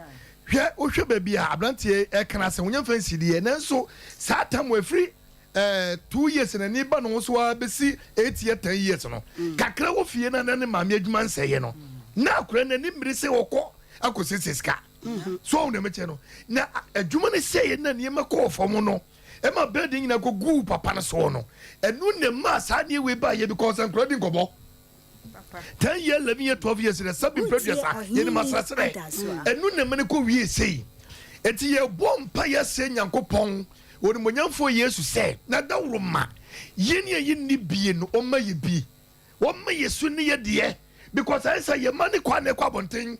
[SPEAKER 5] Hwɛ, wohwɛ baabi a aberanteɛ ɛka no asɛm, wonya mfa nsideɛ, nanso saa tam wɔ ɛfiri eh, 2 years na ni ba ne ho so ara bɛsi 8 year 10 years no, kakra wɔ fie no na ne maame adwuma nsɛeɛ no, na akora n'ani mmere sɛ ɔkɔ akɔsiesie sika. So ɔhu deɛ mekyɛ no? Na adwuma no sɛeɛ na nneɛma kɔɔ fam no, ɛma bɛɛde nyinaa kɔguu papa no soɔ no, ɛno na ɛmaa saa nneɛ wei baeɛ because nkora di nkɔmmɔ. 10 year, 11 year, 12 years na sɛbi mpɛ duasa yɛnim asrasrɛ. Ɛno na ɛma no kɔ wie sei. Enti yɛbɔ mpa yɛsrɛ Nyankopɔn Onimuonyamfoɔ Yesu sɛ n'adaworoma yɛn a yɛnni bie no ɔmma yɛ bi. Ɔmma yɛ su ne yɛ deɛ because ayɛ sɛ yɛn mma ne kɔ a na ɛkɔ abɔnten.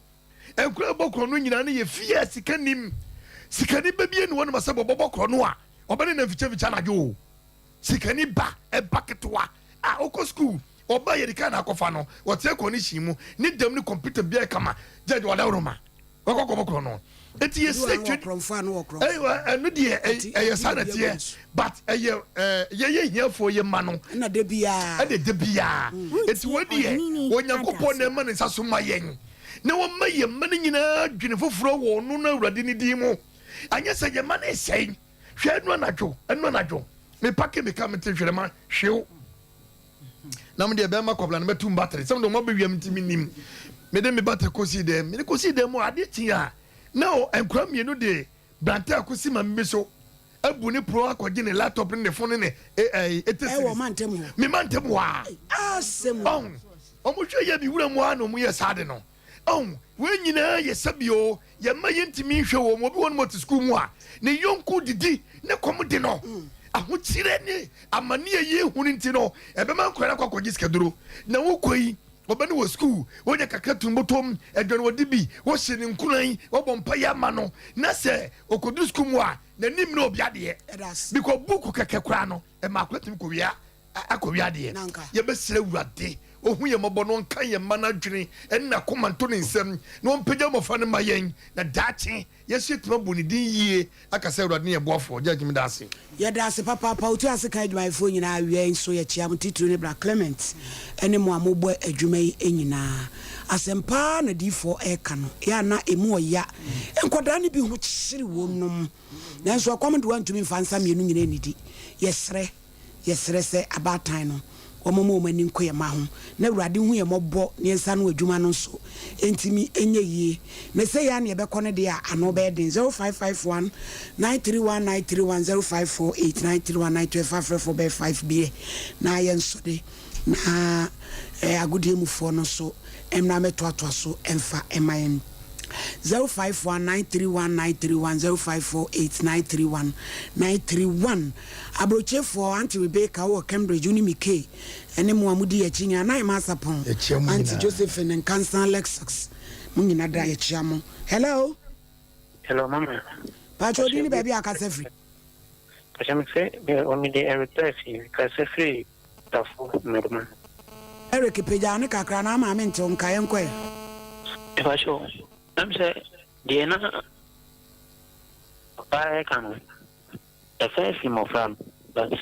[SPEAKER 5] Nkura ɛbɔ korɔ no nyinaa no yɛ fie a sika nim. Sikani ba bi ɛni hɔ nom sɛ bɔbɔbɔ korɔ no a ɔbɛne nam fikyɛ fikyɛ anadwo o. Sikani ba ɛba ketewa a ɔkɔ school ɔba yɛde kaa na akɔfa no ɔte air condition mu ne dɛm ne computer biara kama gyagye ɔdaworo ma wakɔ kɔbɔ korɔ no eti yɛ sɛ twɛ ɛno deɛ ɛyɛ saa na teɛ but ɛyɛ ɛɛ yɛyɛ hiafoɔ yɛ ma no
[SPEAKER 2] ɛna de biara
[SPEAKER 5] ɛna de biara eti wɔ deɛ Onyankopɔn na ɛma ne nsa so ma yɛn na wɔma yɛn mma no nyinaa dwene foforɔ wɔ ɔno no Awurade ne din mu anyɛ sɛ yɛn mma no nsɛe. Hwɛ ɛnu anadwo, ɛnu anadwo. Me pake me ka me te hwerɛma hwew. Na me deɛ bɛrima kɔbla no mɛtum battery. Sɛ me deɛ ɔmo abɛwia me nti me nim. Me de me battery kɔsi dɛm. Me de kɔsi dɛm mu adeɛ kye a na nkura mmienu de brante akɔsi ma me bi so abu ne pro akɔgye ne laptop ne ne phone ne ne ete
[SPEAKER 2] Ɛwɔ
[SPEAKER 5] series.
[SPEAKER 2] mantam hɔ.
[SPEAKER 5] Me mantam hɔ a.
[SPEAKER 2] Asɛm.
[SPEAKER 5] Ɔn, ɔmo hwɛ yɛ me wura mu a na ɔmo yɛ saa de no. Ɔn, wei nyinaa yɛ sɛbi o, yɛn mma yɛntumi nhwɛ wɔn. Obi wɔ hɔnom ɔte sukuu mu a, ne yɔnko didi ne kɔm de no. Ahokyerɛ ne amane a yɛhu no nti no, ɛbɛma nkwadaa no akɔ akɔgye sikaduro. Na wokɔ yi, ɔbɛ no wɔ sukuu, wonya kakra to ne bɔtɔm, aduane wɔde bi, wɔhyɛ no nkuran, wɔbɔ mpaeɛ ama no, na sɛ ɔkɔduru sukuu mu a, n'ani mmere obi adeɛ. Because buuku kɛkɛ koraa no, ɛma akwadaa tumi kɔwia akɔwia adeɛ. Yɛbɛsrɛ Awurade ɔhu yɛn mmɔbɔ na ɔnka yɛn mma no adwene ne n'akoma nto ne nsam na ɔmpagya mmɔfra no mma yɛn na daakye yɛn nso yɛatumi abɔ ne din yie aka sɛ Awurade ne yɛn boafoɔ. Judge meda ase.
[SPEAKER 2] Yɛda ase papaapa Otu ase kan adwumayɛfoɔ nyinaa awia yi nso yɛkyea mo titiriw ne Bra Clement ne mo a mobɔ adwuma yi nyinaa. Asɛm paa na diifoɔ reka no yɛ a na ɛmu ɔya. Nkwadaa no bi ho kyere wɔnom nanso ɛkɔm de wɔantumi mfa nsa mmienu nyinaa nnidi. Yɛsrɛ. Yɛsrɛ sɛ abaatan no wɔmma wɔn ani nkɔ yɛn mma ho na Awurade nhu yɛn mmɔbɔ na yɛn nsa ano adwuma no nso ntumi nyɛ yie. Na sɛ yɛn ara na yɛbɛkɔ no deɛ a, ano bɛyɛ den. 0551 931 931 0548 931 912 Fa frɛfoɔ bɛyɛ 5 bi ɛ na yɛnsɔre na eh, agodie mufoɔ no nso mmra mmɛtoatoa so mfa mma yɛn. 051 931 931 0548 931 931 Abrokyefoɔ, Auntie Rebecca wowɔ Cambridge, wo ne me Kay ne mo a modi yɛn akyi nyinaa, Naima Asapong,
[SPEAKER 5] Yɛkyia mo
[SPEAKER 2] Auntie
[SPEAKER 5] nyinaa.
[SPEAKER 2] Josephine Nkansah Lexus, mo nyina da yɛkyia mo. Hello.
[SPEAKER 18] Hello mama.
[SPEAKER 2] Pakyɛ odin ne baabi a akasa firi.
[SPEAKER 18] Pakyɛ me fɛ me wɔ me de Eric Darcy kasa firi Tafo Mmɛdoma.
[SPEAKER 2] Eric pagya ne kakra na ama me nte wo nka yɛnkɔ ɛ.
[SPEAKER 18] Mepakyɛ wo, ɛm sɛ deɛ na. Papa reka no, ɛsan fi mmɔfra no but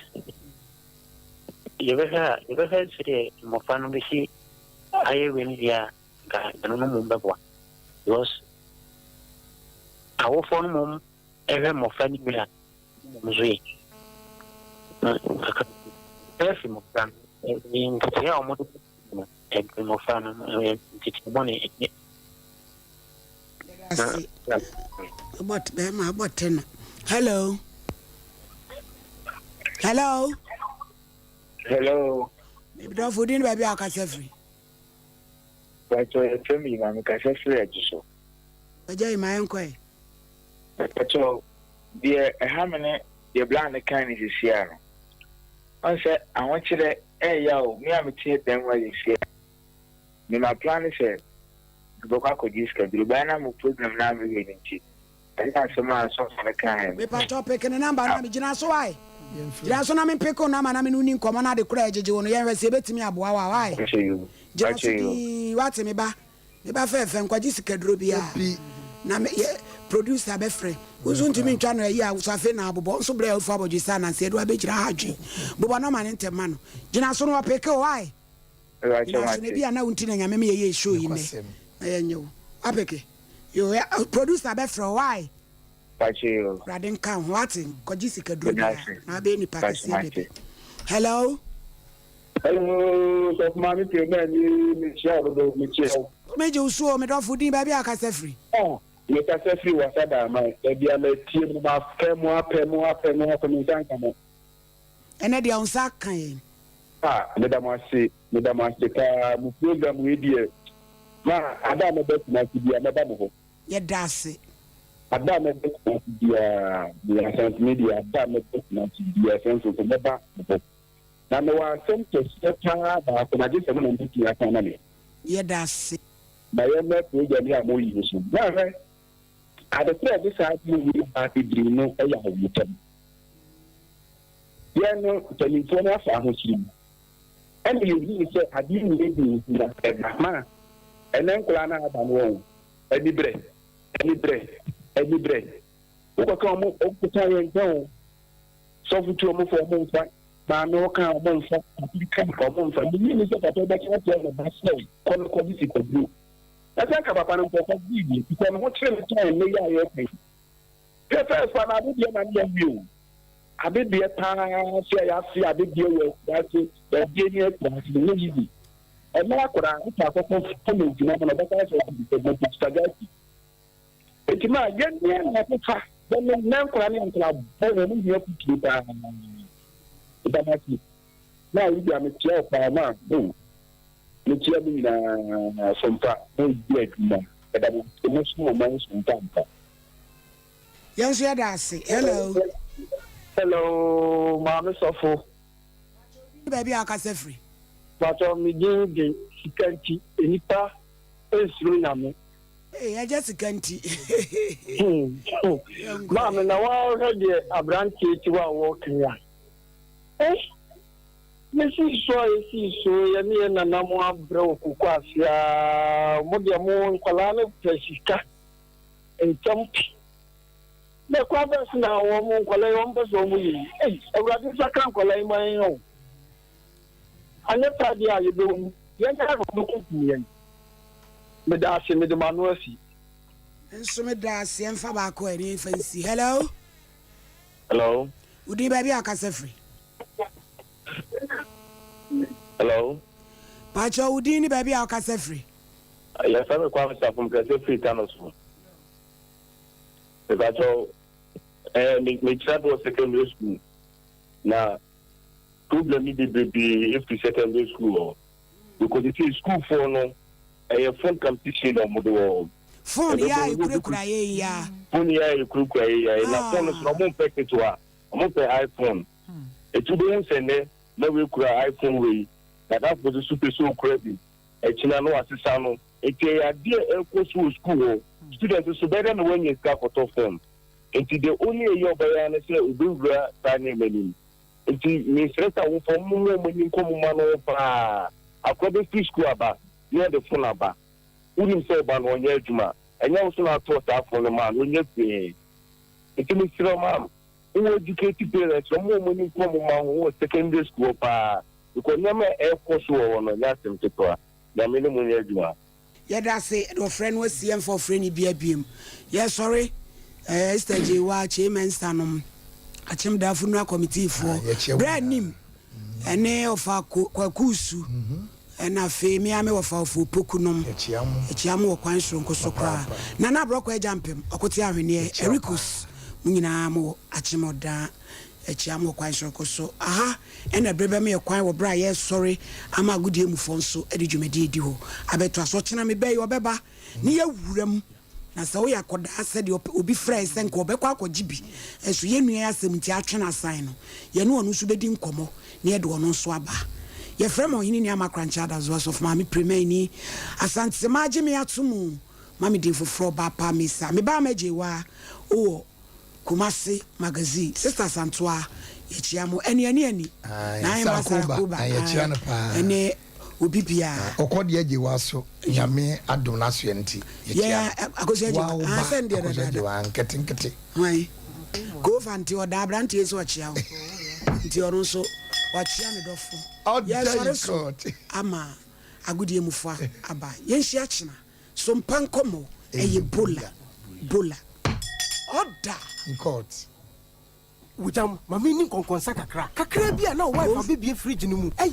[SPEAKER 18] yɛbɛhwɛ a yɛbɛhwɛ sɛdeɛ mmɔfra no bɛsi ayɛ wei no deɛ a nka ɛno no mmom bɛboa because awofoɔ no mmom ɛhwɛ mmɔfra no wie a mmom nso yɛ na kakra ɛsan fi mmɔfra no nteteeɛ a wɔde no ɛde mmɔfra no ntetee bɔne ɛnyɛ.
[SPEAKER 2] Ase. Bɔ bɛrima bɔ te no. Hello. Hello.
[SPEAKER 19] Hello.
[SPEAKER 2] Dɔfo din baabi a ɔkasa firi.
[SPEAKER 19] Pàtó yɛfrɛ mi ma mekasa firi agye so.
[SPEAKER 2] Agya yi ma yɛn kɔɛ.
[SPEAKER 19] Pàtó deɛ ɛha me ne deɛ bla ne kan ne sisi a no. Ɔn sɛ ahokyerɛ ɛɛya o me a mete dan mu a sisi a. Me ma plan ne sɛ mebɛkɔ akɔgye sikaduro bɛyɛ na mo program no a mehwɛ no nti ɛne asɛm a sɔfo no kaeɛ no.
[SPEAKER 2] Mepakyɛw peke ne number no ma me gyina so wae gyina so na me peke wo number na me ne wo ni nkɔmmɔ na ade koro a ɛgyegye wo no yɛnhwɛ sɛ yɛbɛtumi aboa wo a wae gyina so dinn wate me ba me ba fɛɛfɛ nkwagye sikaduro biara na me yɛ producer bɛfrɛ wo nso ntumi ntwa no ayi a so afei na abobɔ nso berɛ a wofu abɔdwe sɛ ananse adu abɛgyina ha adwen bobɔ nɔma no ntɛm ma no gyina so no ɔpeke wo wae Gyina so na ebi a na wo nti na Nyame ma yɛyɛɛ show yi nnɛ na yɛnyɛ wo apeke yoo producer bɛfrɛ wo why Awurade nka wo ho wate kɔgye sikaduro bi a na wabɛyɛ nipa kɛseɛ da bi hello.
[SPEAKER 19] Hello, sɔfo maame pie mɛ ni mekyia wo dodo mekyia wo.
[SPEAKER 2] Megye wo so o medɔfo din baabi a kasa firi.
[SPEAKER 19] Oh, mekasa firi wasa daaman baabi a matie mo mapɛ mo apɛ mo apɛ mo apɛ mo nsa nka mo.
[SPEAKER 2] Ɛnɛ deɛ wo nsa aka yɛn.
[SPEAKER 19] Ah meda mo ase meda mo ase paa mo program wei deɛ ma ada a mɛba Kumasi biaa mɛba mo hɔ.
[SPEAKER 2] Yɛda ase.
[SPEAKER 19] Ada a mɛba Kumasi biaa meyɛ Asantene deɛ ada a mɛba Kumasi biaa sɛnfofo mɛba mo hɔ na mewɔ asɛm kɛseɛ paa baako na gye sɛ mo na mobɛtumi aka ama me.
[SPEAKER 2] Yɛda ase.
[SPEAKER 19] Ma yɛmmra program yi a moyi yi so na hwɛ ade korɔ a ɛde saa adeɛ wei ba bebree no yɛ ahomotɛm. Yɛn no, mpanimfoɔ no afa ahokyere mu. Ɛna yɛhuu sɛ adeɛ nyina di nti na ɛba ma ɛnɛ nkwadaa no a aba no wɔn anibrɛ, anibrɛ, anibrɛ. Wokɔka wɔn, wɔkɔka yɛn nka o. Sɔfo tu wɔn fo wɔn mfa, maame wɔka wɔn mfa, papa ka wɔn mfa. Menim ne sɛ papa bɛka akyerɛ ne ba sɛ kɔ no kɔgye sikaduro. Na sɛ nka papa no nkɔkɔ gye bi, because ne ho kyere no kyɛn nnɛ yi a yɛreka yi. Hwɛ first pa no ade deɛ na ne yɛnwie o. Ade deɛ paa se a yɛase ade deɛ wɔ akuraase baabi ne akuraase no nyɛ easy. Ɛnɛ akwadaa wopɛ akɔkɔ comment na ma no ɔbɛka sɛ ɔbɛbɔ spaghetti. Enti ma yɛn ne na ɛfefa bɛne nɛ nkwadaa ne nkwadaa bɔ wɔn hia futuro paa. Ɛda mo ase. Na ayi deɛ mekyia wo paa ma o. Mekyia mo nyinaa sompa mo di adwuma. Ɛda mo ase mo som ɔman sompa mpa.
[SPEAKER 2] Yɛn nso yɛda ase. Hello.
[SPEAKER 20] Hello, maame sɔfo.
[SPEAKER 2] Baabi a akasa firi.
[SPEAKER 20] Pàtó mi din de sika nti nnipa nsuro nyame.
[SPEAKER 2] Ee, agya sika nti.
[SPEAKER 20] Maame na wɔahwɛ deɛ aberanteɛ ti hɔ a wɔreka yi a. Eh, yɛsii so a yɛsii so yɛne yɛn nana mo abrɛ wɔ koko ase a mo deɛ mo nkwadaa no pɛ sika. Ntɛm pi. Na kwan bɛn so na wɔn nkwadaa yi wɔn pɛ sɛ wɔn yɛ yi? Ei, Awurade nsakra nkwadaa yi ma yɛn o. Anyɛ saa deɛ a yɛbɛwu. Yɛn ara na wɔbɛkunkum yɛn. Meda ase, mede m'ano asi.
[SPEAKER 2] Nso meda ase, ɛmfa baako a ɛne ɛmfa nsi. Hello.
[SPEAKER 6] Hello.
[SPEAKER 2] Wo din baabi a akasa firi?
[SPEAKER 6] Hello.
[SPEAKER 2] Pakyɛ wo din ne baabi a akasa firi?
[SPEAKER 6] Yɛfrɛ me Kwame Sarfo mekasa firi Tano so. Mepakyɛw eh, me mekyerɛ ade wɔ secondary school na problem no bebrebe efiri secondary school hɔ because sisi sukuufoɔ no ɛyɛ phone competition na wɔde wɔ hɔ.
[SPEAKER 2] Phone yi a ekurakura yɛ yi a.
[SPEAKER 6] Phone yi a ekurakura yɛ yi a na phone no so na wɔn mpɛ ketewa wɔn pɛ iPhone etu bɛ hu sɛ nnɛ na wei kura iPhone wei na dafo nso so pɛ sɛ okura bi. Akyina no wasesa no. Nti ɛyɛ adeɛ a ɛrekɔ so wɔ sukuu hɔ. Student nso bɛyɛ dɛn na wanya sika akɔtɔ phone? Nti the only ayi a ɔbɛyɛ ara ne sɛ ɔbɛwura saa nneɛma no mu. Nti mesrɛ sɛ awofoɔ momma wɔn ani nkɔ mo mma no ho paa. Akwadaa bɛfiri sukuu aba na ɔde phone aba. Wonim sɛ wo ba no ɔnyɛ adwuma. Ɛnyɛ wo so na atɔɔ saa phone no maa no, ɔnya firi he?
[SPEAKER 19] Nti mesrɛ wo maam, wo educate parents no, wɔn a wɔn ani nkɔ wɔn mma ho wɔ secondary school hɔ paa because nneɛma a ɛrekɔ so wɔ hɔ no ɛnyɛ asɛm ketewa. Nyame ne mo nyɛ adwuma.
[SPEAKER 2] Yɛda ase de ɔfrɛ no asi yɛmfa ɔfrɛ no bia biom. Yɛsɔre eh, Esther Gyeiwaa, Kyei Mensah nom, Akyem Daafo Nnura Committee foɔ,
[SPEAKER 4] yɛkyia wo
[SPEAKER 2] Berɛ Anim ɛne Ɔfa Kwaku Usu, ɛna afei me ara me wɔfa Ɔfa Opoku nom.
[SPEAKER 4] Yɛkyia mo.
[SPEAKER 2] Yɛkyia mo wɔ kwan soronko so koraa.
[SPEAKER 4] Papaapa.
[SPEAKER 2] Nana Aborɔkɔ Agya Mpem, Ɔkote Ahweneɛ,
[SPEAKER 4] Yɛkyia wo
[SPEAKER 2] Ericus, mo nyinaa mo wɔ Akyem Ɔdaa. Yɛkyia mo wɔ kwan soronko so. Aha na bere bɛma yɛ kwan wɔ bere a yɛresɔre ama agodie mufoɔ nso de dwumadie adi hɔ abɛtoa so. Ɔkyena me ba yi ɔbɛba ne yɛawura mu. Na sɛ woyɛ akɔdaa sɛdeɛ ɔpɛ obi frɛɛ sɛ nka ɔbɛkɔ akɔgye bi nso yɛn nua yi asɛm nti atwe no asan no, yɛne ɔno nso bɛdi nkɔmmɔ na yɛde ɔno nso aba. Yɛfrɛ me Ɔhene Nuama Korankye Adazoa Sɔfo Maame Premaini Asantse Magye me ato mu ma me din foforɔ Ɔbaapa Mesa. Me ba Ama Agyeiwaa wowɔ Kumasi Magazine, Sister Santoa, yɛkyia mo. Ɛne ɛne ɛni.
[SPEAKER 4] Ae,
[SPEAKER 2] Na ahema
[SPEAKER 4] Sarah
[SPEAKER 2] Sarakoba,
[SPEAKER 4] Koba, ae, yɛkyia
[SPEAKER 2] ae,
[SPEAKER 4] no paa.
[SPEAKER 2] ɛne obi biara.
[SPEAKER 4] Ɔkɔ deɛ gye wa so, Nyame adom n'asoɛ nti, yɛkyia
[SPEAKER 2] Yɛn
[SPEAKER 4] no.
[SPEAKER 2] Akosua gye
[SPEAKER 4] Wa
[SPEAKER 2] wa,
[SPEAKER 4] wo
[SPEAKER 2] ah,
[SPEAKER 4] ba,
[SPEAKER 2] sɛn deɛ
[SPEAKER 4] Akosua
[SPEAKER 2] dadaada.
[SPEAKER 4] gye wa, nkete nkete.
[SPEAKER 2] Hwan? Kofa nti ɔda aberanteɛ yi sɛ ɔkyea wo. Nti ɔno nso wakyea ne dɔfo.
[SPEAKER 4] Ɔda yi
[SPEAKER 2] Yɛsɔre so
[SPEAKER 4] court.
[SPEAKER 2] ama agodie mufoɔ aba. Yɛnhyia kyena. So mpa nkɔmmɔ ɛyɛ bola bola ɔda.
[SPEAKER 4] In court.
[SPEAKER 21] Wogyam, ma menni nkɔnkɔnsa kakra. Kakra bi a na wo wife abɛbue fridge no mu. Ɛyɛ.